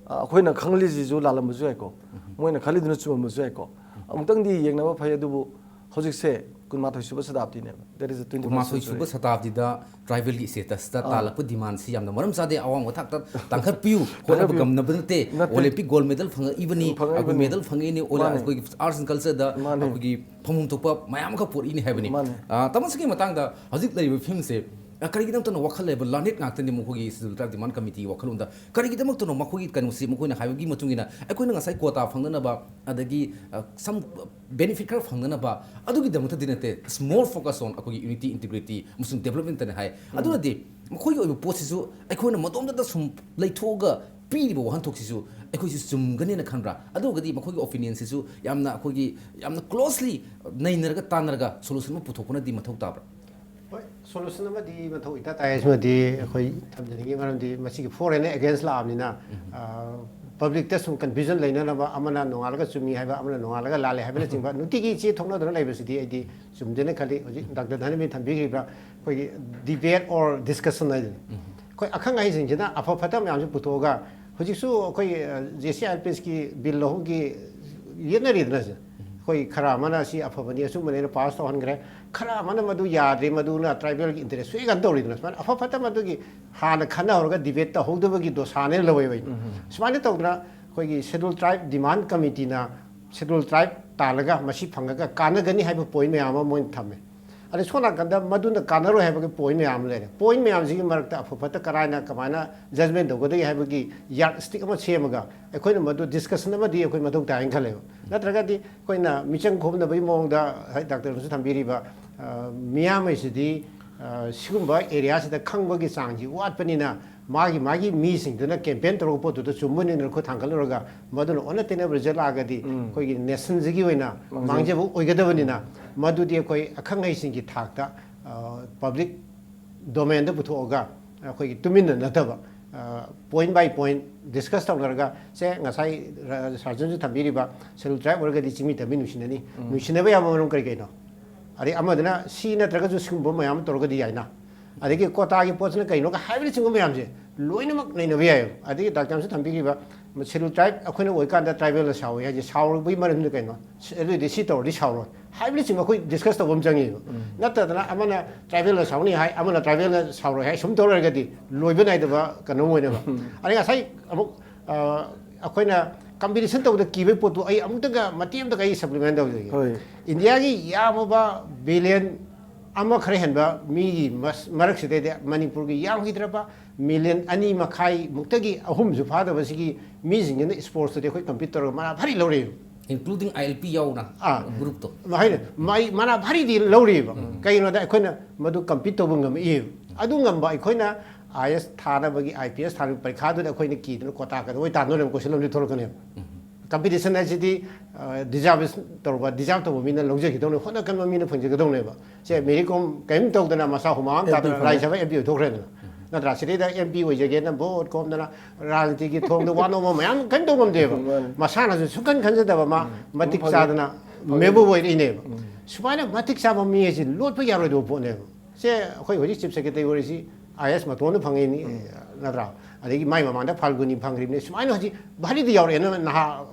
ꯑ, ꯑꯩꯈꯣꯏꯅ ꯈꯪꯂꯤꯁꯤꯁꯨ ꯂꯥꯜꯂꯝꯕꯁꯨ ꯌꯥꯏꯀꯣ, ꯃꯣꯏꯅ ꯈꯜꯂꯤꯗꯨꯅ ꯆꯨꯝꯃꯝꯕꯁꯨ ꯌꯥꯏꯀꯣ꯫ ꯑꯃꯨꯛꯇꯪꯗꯤ ꯌꯦꯡꯅꯕ ꯐꯩ꯫ ꯑꯗꯨꯕꯨ ꯍꯧꯖꯤꯛꯁꯦ ꯀꯨꯟꯃꯥꯊꯣꯏ ꯁꯨꯕ ꯁꯇꯥꯕꯗꯤꯅꯦꯕ꯫ That is the twenty first century꯫ ꯀꯨꯟꯃꯥꯊꯣꯏ ꯁꯨꯕ ꯁꯇꯥꯕꯗꯤꯗ ꯇ꯭ꯔꯥꯏꯕꯦꯜꯒꯤ ꯁ꯭ꯇꯦꯇꯁꯇ ꯇꯥꯜꯂꯛꯄ ꯗꯤꯃꯥꯟꯁꯤ ꯌꯥꯝꯅ ꯃꯔꯝ ꯆꯥꯗꯦ, ꯑꯋꯥꯡꯕ ꯊꯥꯛꯇ ꯇꯥꯡꯈꯠꯄꯤꯌꯨ, ꯍꯣꯠꯅꯕ ꯉꯝꯅꯕ ꯅꯠꯇꯦ꯫ Olympic gold medal ꯐꯪꯉꯛꯏꯕꯅꯤ, ꯑꯩꯈꯣꯏ medal ꯐꯪꯉꯛꯏꯅꯦ, ꯑꯩꯈꯣꯏꯒꯤ arts and cultureꯗ ꯑꯩꯈꯣꯏꯒꯤ ꯐꯝꯐꯝ ꯊꯣꯛꯄ ꯃꯌꯥꯝ ꯑꯃꯈꯛ ꯄꯨꯔꯛꯏꯅꯤ ꯍꯥꯏꯕꯅꯤ꯫ ꯑ, ꯇꯥꯃꯣ, ꯁꯤꯒꯤ ꯃꯇꯥꯡꯗ ꯍꯧꯖꯤꯛ ꯂꯩꯔꯤꯕ ꯐꯤꯕꯝꯁꯦ, ꯑ, ꯀꯔꯤꯒꯤꯗꯃꯛꯇꯅꯣ ꯋꯥꯈꯜ ꯂꯩꯕ ꯂꯥꯔꯅꯦꯠ ꯉꯥꯛꯇꯅꯤ ꯃꯈꯣꯏꯒꯤ ꯁꯦꯗꯨꯜ ꯇ꯭ꯔꯥꯏꯕ ꯗꯤꯃꯥꯟ ꯀꯃꯤꯇꯤꯒꯤ ꯋꯥꯈꯜꯂꯣꯟꯗ꯫ ꯀꯔꯤꯒꯤꯗꯃꯛꯇꯅꯣ ꯃꯈꯣꯏꯒꯤ ꯀꯩꯅꯣꯁꯤ, ꯃꯈꯣꯏꯅ ꯍꯥꯏꯕꯒꯤ ꯃꯇꯨꯡ ꯏꯟꯅ ꯑꯩꯈꯣꯏꯅ ꯉꯁꯥꯏ ꯀꯣꯇꯥ ꯐꯪꯅꯅꯕ, ꯑꯗꯒꯤ, ꯑ, some benefit ꯈꯔ ꯐꯪꯅꯅꯕ, ꯑꯗꯨꯒꯤꯗꯃꯛꯇꯗꯤ ꯅꯠꯇꯦ, small focus on ꯑꯩꯈꯣꯏꯒꯤ unity, integrity ꯑꯃꯁꯨꯡ developmentꯇꯅꯦ ꯍꯥꯏ꯫ ꯑꯗꯨꯅꯗꯤ ꯃꯈꯣꯏꯒꯤ ꯑꯣꯏꯕ ꯄꯣꯠꯁꯤꯁꯨ ꯑꯩꯈꯣꯏꯅ ꯃꯇꯣꯝꯗꯇ ꯁꯨꯝ ꯂꯩꯊꯣꯛꯑꯒ ꯄꯤꯔꯤꯕ ꯋꯥꯍꯟꯊꯣꯛꯁꯤꯁꯨ ꯑꯩꯈꯣꯏꯁꯨ ꯆꯨꯝꯒꯅꯦꯅ ꯈꯟꯕ꯭ꯔꯥ? ꯑꯗꯨ ꯑꯣꯏꯔꯒꯗꯤ ꯃꯈꯣꯏꯒꯤ opinionꯁꯤꯁꯨ ꯌꯥꯝꯅ ꯑꯩꯈꯣꯏꯒꯤ ꯌꯥꯝꯅ closely ꯅꯩꯅꯔꯒ ꯇꯥꯟꯅꯔꯒ solution ꯑꯃ ꯄꯨꯊꯣꯛꯄꯅꯗꯤ ꯃꯊꯧ ꯇꯥꯕ꯭ꯔꯥ? ꯍꯣꯏ, solution ꯑꯃꯗꯤ ꯃꯊꯧ ꯏꯇꯥ ꯇꯥꯏ꯫ ꯁꯤꯃꯗꯤ ꯑꯩꯈꯣꯏ ꯊꯝꯖꯅꯤꯡꯉꯤ, ꯃꯔꯝꯗꯤ ꯃꯁꯤꯒꯤ for and against ꯂꯥꯛꯑꯕꯅꯤꯅ, ꯑ, publicꯇ ꯁꯨꯝ confusion ꯂꯩꯅꯅꯕ, ꯑꯃꯅ ꯅꯣꯡꯉꯥꯜꯂꯒ ꯆꯨꯝꯃꯤ ꯍꯥꯏꯕ, ꯑꯃꯅ ꯅꯣꯡꯉꯥꯜꯂꯒ ꯂꯥꯜꯂꯦ ꯍꯥꯏꯕꯅꯆꯤꯡꯕ ꯅꯨꯡꯇꯤꯒꯤ ꯆꯦ ꯊꯣꯛꯅꯗꯨꯅ ꯂꯩꯕꯁꯤꯗꯤ ꯑꯩꯗꯤ ꯆꯨꯝꯗꯦꯅ ꯈꯜꯂꯤ꯫ ꯍꯧꯖꯤꯛ ꯗꯥꯛꯇꯔ ꯙꯅꯕꯤꯔ ꯊꯝꯕꯤꯈ꯭ꯔꯤꯕ ꯑꯩꯈꯣꯏꯒꯤ debate or discussion ꯍꯥꯏꯗꯨꯅꯤ꯫ ꯑꯩꯈꯣꯏ ꯑꯈꯪ ꯑꯍꯩꯁꯤꯡꯁꯤꯅ ꯑꯐ ꯐꯠꯇ ꯃꯌꯥꯝꯁꯦ ꯄꯨꯊꯣꯛꯑꯒ ꯍꯧꯖꯤꯛꯁꯨ ꯑꯩꯈꯣꯏ J C I L P ꯑꯦꯁꯀꯤ bill ꯂꯧꯍꯧꯒꯤ ꯌꯦꯠꯅꯔꯤꯗꯅ ꯁꯦ꯫ ꯑꯩꯈꯣꯏ ꯈꯔ ꯑꯃꯅ ꯁꯤ ꯑꯐꯕꯅꯤ ꯑꯆꯨꯝꯕꯅꯦꯅ ꯄꯥꯁ ꯇꯧꯍꯟꯈ꯭ꯔꯦ, ꯈꯔ ꯑꯃꯅ ꯃꯗꯨ ꯌꯥꯗ꯭ꯔꯦ, ꯃꯗꯨꯅ ꯇ꯭ꯔꯥꯏꯕꯦꯜꯒꯤ ꯏꯟꯇꯔꯦꯁ ꯁꯣꯛꯑꯦ ꯀꯥꯏꯅ ꯇꯧꯔꯤꯗꯅ꯫ ꯁꯨꯃꯥꯏꯅ ꯑꯐ ꯐꯠꯇ ꯃꯗꯨꯒꯤ ꯍꯥꯟꯅ ꯈꯟꯅꯍꯧꯔꯒ ꯗꯤꯕꯦꯠ ꯇꯧꯍꯧꯗꯕꯒꯤ ꯗꯣꯁꯥꯅꯦꯅ ꯂꯧꯋꯦꯕ ꯑꯩꯅ꯫ ꯁꯨꯃꯥꯏꯅ ꯇꯧꯗꯅ ꯑꯩꯈꯣꯏꯒꯤ ꯁꯦꯗꯨꯜ ꯇ꯭ꯔꯥꯏꯕ ꯗꯤꯃꯥꯟ ꯀꯃꯤꯇꯤꯅ ꯁꯦꯗꯨꯜ ꯇ꯭ꯔꯥꯏꯕ ꯇꯥꯜꯂꯒ ꯃꯁꯤ ꯐꯪꯉꯒ ꯀꯥꯟꯅꯒꯅꯤ ꯍꯥꯏꯕ ꯄꯣꯏꯟ ꯃꯌꯥꯝ ꯑꯃ ꯃꯣꯏꯅ ꯊꯝꯃꯦ꯫ ꯑꯗꯩ ꯁꯣꯝ ꯅꯥꯀꯟꯗ ꯃꯗꯨꯅ ꯀꯥꯟꯅꯔꯣꯏ ꯍꯥꯏꯕꯒꯤ ꯄꯣꯏꯟ ꯃꯌꯥꯝ ꯑꯃ ꯂꯩꯔꯦ꯫ ꯄꯣꯏꯟ ꯃꯌꯥꯝꯁꯤꯒꯤ ꯃꯔꯛꯇ ꯑꯐ ꯐꯠꯇ ꯀꯔꯥꯏꯅ ꯀꯃꯥꯏꯅ ꯖꯖꯃꯦꯟ ꯇꯧꯒꯗꯒꯦ ꯍꯥꯏꯕꯒꯤ ꯌꯥꯔꯠ ꯁ꯭ꯇꯤꯛ ꯑꯃ ꯁꯦꯝꯃꯒ ꯑꯩꯈꯣꯏꯅ ꯃꯗꯨ ꯗꯤꯁꯀꯁꯟ ꯑꯃꯗꯤ ꯑꯩꯈꯣꯏ ꯃꯊꯧ ꯇꯥꯏꯅ ꯈꯜꯂꯦꯕ꯫ ꯅꯠꯇ꯭ꯔꯒꯗꯤ ꯑꯩꯈꯣꯏꯅ ꯃꯤꯆꯪ ꯈꯣꯝꯅꯕꯒꯤ ꯃꯑꯣꯡꯗ ꯉꯁꯥꯏ ꯗꯥꯛꯇꯔꯅꯁꯨ ꯊꯝꯕꯤꯔꯤꯕ, ꯑ, ꯃꯤꯌꯥꯝꯉꯩꯁꯤꯗꯤ, ꯑ, ꯁꯤꯒꯨꯝꯕ ꯑꯦꯔꯤꯌꯥꯁꯤꯗ ꯈꯪꯕꯒꯤ ꯆꯥꯡꯁꯤ ꯋꯥꯠꯄꯅꯤꯅ ꯃꯥꯒꯤ ꯃꯥꯒꯤ ꯃꯤꯁꯤꯡꯗꯨꯅ ꯀꯦꯝꯄꯦꯟ ꯇꯧꯔꯒ ꯄꯣꯠꯇꯨꯗ ꯆꯨꯝꯕꯅꯤꯅ ꯈꯨꯠ ꯊꯥꯡꯒꯠꯂꯨꯔꯒ ꯃꯗꯨꯅ ꯑꯣꯟꯅ ꯇꯩꯅꯕ ꯔꯤꯖꯜ ꯂꯥꯛꯑꯒꯗꯤ ꯑꯩꯈꯣꯏꯒꯤ ꯅꯦꯁꯟꯁꯤꯒꯤ ꯑꯣꯏꯅ ꯃꯥꯡꯖꯕ ꯑꯣꯏꯒꯗꯕꯅꯤꯅ ꯃꯗꯨꯗꯤ ꯑꯩꯈꯣꯏ ꯑꯈꯪ ꯑꯍꯩꯁꯤꯡꯒꯤ ꯊꯥꯛꯇ, ꯑ, ꯄꯕ꯭ꯂꯤꯛ ꯗꯣꯃꯦꯟꯗ ꯄꯨꯊꯣꯛꯑꯒ ꯑꯩꯈꯣꯏꯒꯤ ꯇꯨꯃꯤꯟꯅ ꯅꯠꯇꯕ, ꯄꯣꯏꯟ ꯕꯥꯏ ꯄꯣꯏꯟ ꯗꯤꯁꯀꯁ ꯇꯧꯅꯔꯒ, ꯁꯦ ꯉꯁꯥꯏ ꯔ-, ꯁꯥꯔꯖꯟꯁꯨ ꯊꯝꯕꯤꯔꯤꯕ ꯁꯦꯗꯨꯜ ꯇ꯭ꯔꯥꯏꯕ ꯑꯣꯏꯔꯒꯗꯤ ꯆꯤꯡꯃꯤ ꯇꯝꯃꯤ ꯅꯨꯡꯁꯤꯅꯅꯤ꯫ ꯅꯨꯡꯁꯤꯅꯕ ꯌꯥꯕ ꯃꯔꯝ ꯀꯔꯤ ꯀꯩꯅꯣ? ꯑꯗꯩ ꯑꯃꯗꯨꯅ ꯁꯤ ꯅꯠꯇ꯭ꯔꯒꯁꯨ ꯁꯤꯒꯨꯝꯕ ꯃꯌꯥꯝ ꯑꯃ ꯇꯧꯔꯒꯗꯤ ꯌꯥꯏꯅ꯫ ꯑꯗꯒꯤ ꯀꯣꯇꯥꯒꯤ ꯄꯣꯠꯁꯤꯅ ꯀꯩꯅꯣꯒ ꯍꯥꯏꯕꯅꯆꯤꯡꯕ ꯃꯌꯥꯝꯁꯦ ꯂꯣꯏꯅꯃꯛ ꯅꯩꯅꯕ ꯌꯥꯏꯑꯕ꯫ ꯑꯗꯒꯤ ꯗꯥꯛꯇꯔꯅꯁꯨ ꯊꯝꯕꯤꯈꯤꯕ ꯁꯦꯗꯨꯜ ꯇ꯭ꯔꯥꯏꯕ ꯑꯩꯈꯣꯏꯅ ꯑꯣꯏꯀꯥꯟꯗ ꯇ꯭ꯔꯥꯏꯕꯦꯜꯅ ꯁꯥꯎꯏ ꯍꯥꯏꯁꯦ ꯁꯥꯎꯔꯨꯕꯒꯤ ꯃꯔꯝꯗꯤ ꯀꯩꯅꯣ? ꯁ-, ꯑꯗꯨꯏꯗꯤ ꯁꯤ ꯇꯧꯔꯗꯤ ꯁꯥꯎꯔꯣꯏ ꯍꯥꯏꯕꯅꯆꯤꯡꯕ ꯑꯩꯈꯣꯏ ꯗꯤꯁꯀꯁ ꯇꯧꯕ ꯑꯃ ꯆꯪꯉꯦꯕ꯫ ꯅꯠꯇꯗꯅ ꯑꯃꯅ ꯇ꯭ꯔꯥꯏꯕꯦꯜꯅ ꯁꯥꯎꯅꯤ ꯍꯥꯏ, ꯑꯃꯅ ꯇ꯭ꯔꯥꯏꯕꯦꯜꯅ ꯁꯥꯎꯔꯣꯏ ꯍꯥꯏ, ꯁꯨꯝ ꯇꯧꯔꯒꯗꯤ ꯂꯣꯏꯕ ꯅꯥꯏꯗꯕ ꯀꯩꯅꯣꯝ ꯑꯣꯏꯅꯕ꯫ ꯑꯗꯩ ꯉꯁꯥꯏ ꯑꯃꯨꯛ, ꯑ, ꯑꯩꯈꯣꯏꯅ ꯀꯝꯄꯤꯇꯤꯁꯟ ꯇꯧꯕꯗ ꯀꯤꯕꯒꯤ ꯄꯣꯠꯇꯨ ꯑꯩ ꯑꯃꯨꯛꯇꯒ ꯃꯇꯦꯛ ꯑꯃꯇꯒ ꯑꯩ ꯁꯄ꯭ꯂꯤꯃꯦꯟ ꯇꯧꯖꯒꯦ꯫ ꯍꯣꯏ꯫ ꯏꯟꯗꯤꯌꯥꯒꯤ ꯌꯥꯝꯃꯕ ꯕꯤꯂꯤꯌꯟ ꯑꯃ ꯈꯔ ꯍꯦꯟꯕ ꯃꯤꯒꯤ ꯃꯁ-, ꯃꯔꯛꯁꯤꯗꯩꯗ ꯃꯅꯤꯄꯨꯔꯒꯤ ꯌꯥꯝꯈꯤꯗ꯭ꯔꯕ ꯃꯤꯂꯤꯌꯟ ꯑꯅꯤ ꯃꯈꯥꯏ ꯃꯨꯛꯇꯒꯤ ꯑꯍꯨꯝꯁꯨ ꯐꯥꯗꯕꯁꯤꯒꯤ ꯃꯤꯁꯤꯡꯁꯤꯅ ꯁ꯭ꯄꯣꯔꯠꯁꯇꯗꯤ ꯑꯩꯈꯣꯏ ꯀꯝꯄꯤꯠ ꯇꯧꯔꯒ ꯃꯔꯥ ꯐꯔꯤ ꯂꯧꯔꯛꯑꯦꯕ꯫ including I L P ꯌꯥꯎꯅ ꯑꯥ꯫ ꯒ꯭ꯔꯨꯞꯇꯣ꯫ ꯍꯥꯏꯅ ꯃꯥꯏ ꯃꯅꯥ ꯚꯥꯔꯤꯗꯤ ꯂꯧꯔꯤꯕ꯫ ꯀꯩꯒꯤꯅꯣꯗ ꯑꯩꯈꯣꯏꯅ ꯃꯗꯨ ꯀꯝꯄꯤꯠ ꯇꯧꯕ ꯉꯝꯃꯛꯏꯕ꯫ ꯑꯗꯨ ꯉꯝꯕ ꯑꯩꯈꯣꯏꯅ ꯑꯥꯏ ꯑꯦꯁ ꯊꯥꯅꯕꯒꯤ, ꯑꯥꯏ ꯄꯤ ꯑꯦꯁ ꯊꯥꯅꯕꯒꯤ ꯄꯔꯤꯈꯥꯗꯨꯗ ꯑꯩꯈꯣꯏꯅ ꯀꯤꯗꯅ ꯀꯣꯇꯥ ꯀꯩꯗꯧꯕꯩ ꯇꯥꯟꯗꯣꯏꯅꯣ ꯀꯣꯏꯁꯟ ꯑꯃꯗꯤ ꯊꯣꯛꯂꯛꯀꯅꯦꯕ꯫ ꯀꯝꯄꯤꯇꯤꯁꯟ ꯍꯥꯏꯁꯤꯗꯤ, ꯑ, ꯗꯤꯖꯥꯔꯚ ꯇꯧꯕ, ꯗꯤꯖꯥꯔꯚ ꯇꯧꯕ ꯃꯤꯅ ꯂꯧꯖꯈꯤꯗꯧꯅꯦ, ꯍꯣꯠꯅ ꯀꯟꯕ ꯃꯤꯅ ꯐꯪꯖꯒꯗꯧꯅꯦꯕ꯫ ꯁꯦ ꯃꯦꯔꯤ ꯀꯣꯝ ꯀꯔꯤꯝ ꯇꯧꯗꯅ ꯃꯁꯥ ꯍꯨꯃꯥꯡ ꯑꯦꯝ ꯄꯤ ꯇꯥꯗꯅ ꯐꯪꯉꯦ꯫ ꯔꯥꯖ꯭ꯌ ꯁꯚꯥ ꯑꯦꯝ ꯄꯤ ꯑꯣꯏꯊꯣꯛꯈ꯭ꯔꯦꯗꯅ꯫ ꯅꯠꯇ꯭ꯔꯥ? ꯁꯤꯗꯩꯗ ꯑꯦꯝ ꯄꯤ ꯑꯣꯏꯖꯒꯦꯅ ꯚꯣꯠ ꯈꯣꯝꯗꯅ ꯔꯥꯖꯅꯤꯇꯤꯒꯤ ꯊꯣꯡꯗ ꯋꯥ ꯅꯣꯝꯕ ꯃꯌꯥꯝ ꯀꯔꯤꯝ ꯇꯧ ꯉꯝꯗꯦꯕ꯫ ꯃꯥꯅꯤ꯫ ꯃꯁꯥꯅꯁꯨ ꯁꯨꯡꯈꯟ ꯈꯟꯖꯗꯕ ꯃꯥ ꯃꯇꯤꯛ ꯐꯪꯉꯦ꯫ ꯆꯥꯗꯅ ꯐꯪꯉꯦ꯫ ꯃꯦꯝꯕꯔ ꯑꯣꯏꯔꯛꯏꯅꯦꯕ꯫ ꯁꯨꯃꯥꯏꯅ ꯃꯇꯤꯛ ꯆꯥꯕ ꯃꯤ ꯍꯥꯏꯁꯤ ꯂꯣꯠꯄ ꯌꯥꯔꯣꯏꯗꯕ ꯄꯣꯠꯅꯦꯕ꯫ ꯁꯦ ꯑꯩꯈꯣꯏ ꯍꯧꯖꯤꯛ ꯆꯤꯐ ꯁꯦꯀ꯭ꯔꯦꯇꯔꯤ ꯑꯣꯏꯔꯤꯁꯤ ꯑꯥꯏ ꯑꯦꯁ ꯃꯇꯣꯟꯗ ꯐꯪꯉꯤꯅꯤ, ꯅꯠꯇ꯭ꯔꯥ? ꯑꯗꯒꯤ ꯃꯥꯏ ꯃꯃꯥꯡꯗ ꯐꯥꯜꯒꯨꯅꯤ ꯐꯪꯈ꯭ꯔꯤꯕꯅꯤ꯫ ꯁꯨꯃꯥꯏꯅ ꯍꯧꯖꯤꯛ ꯚꯥꯔꯤꯗ ꯌꯥꯎꯔꯛꯑꯦꯅ ꯅꯍꯥ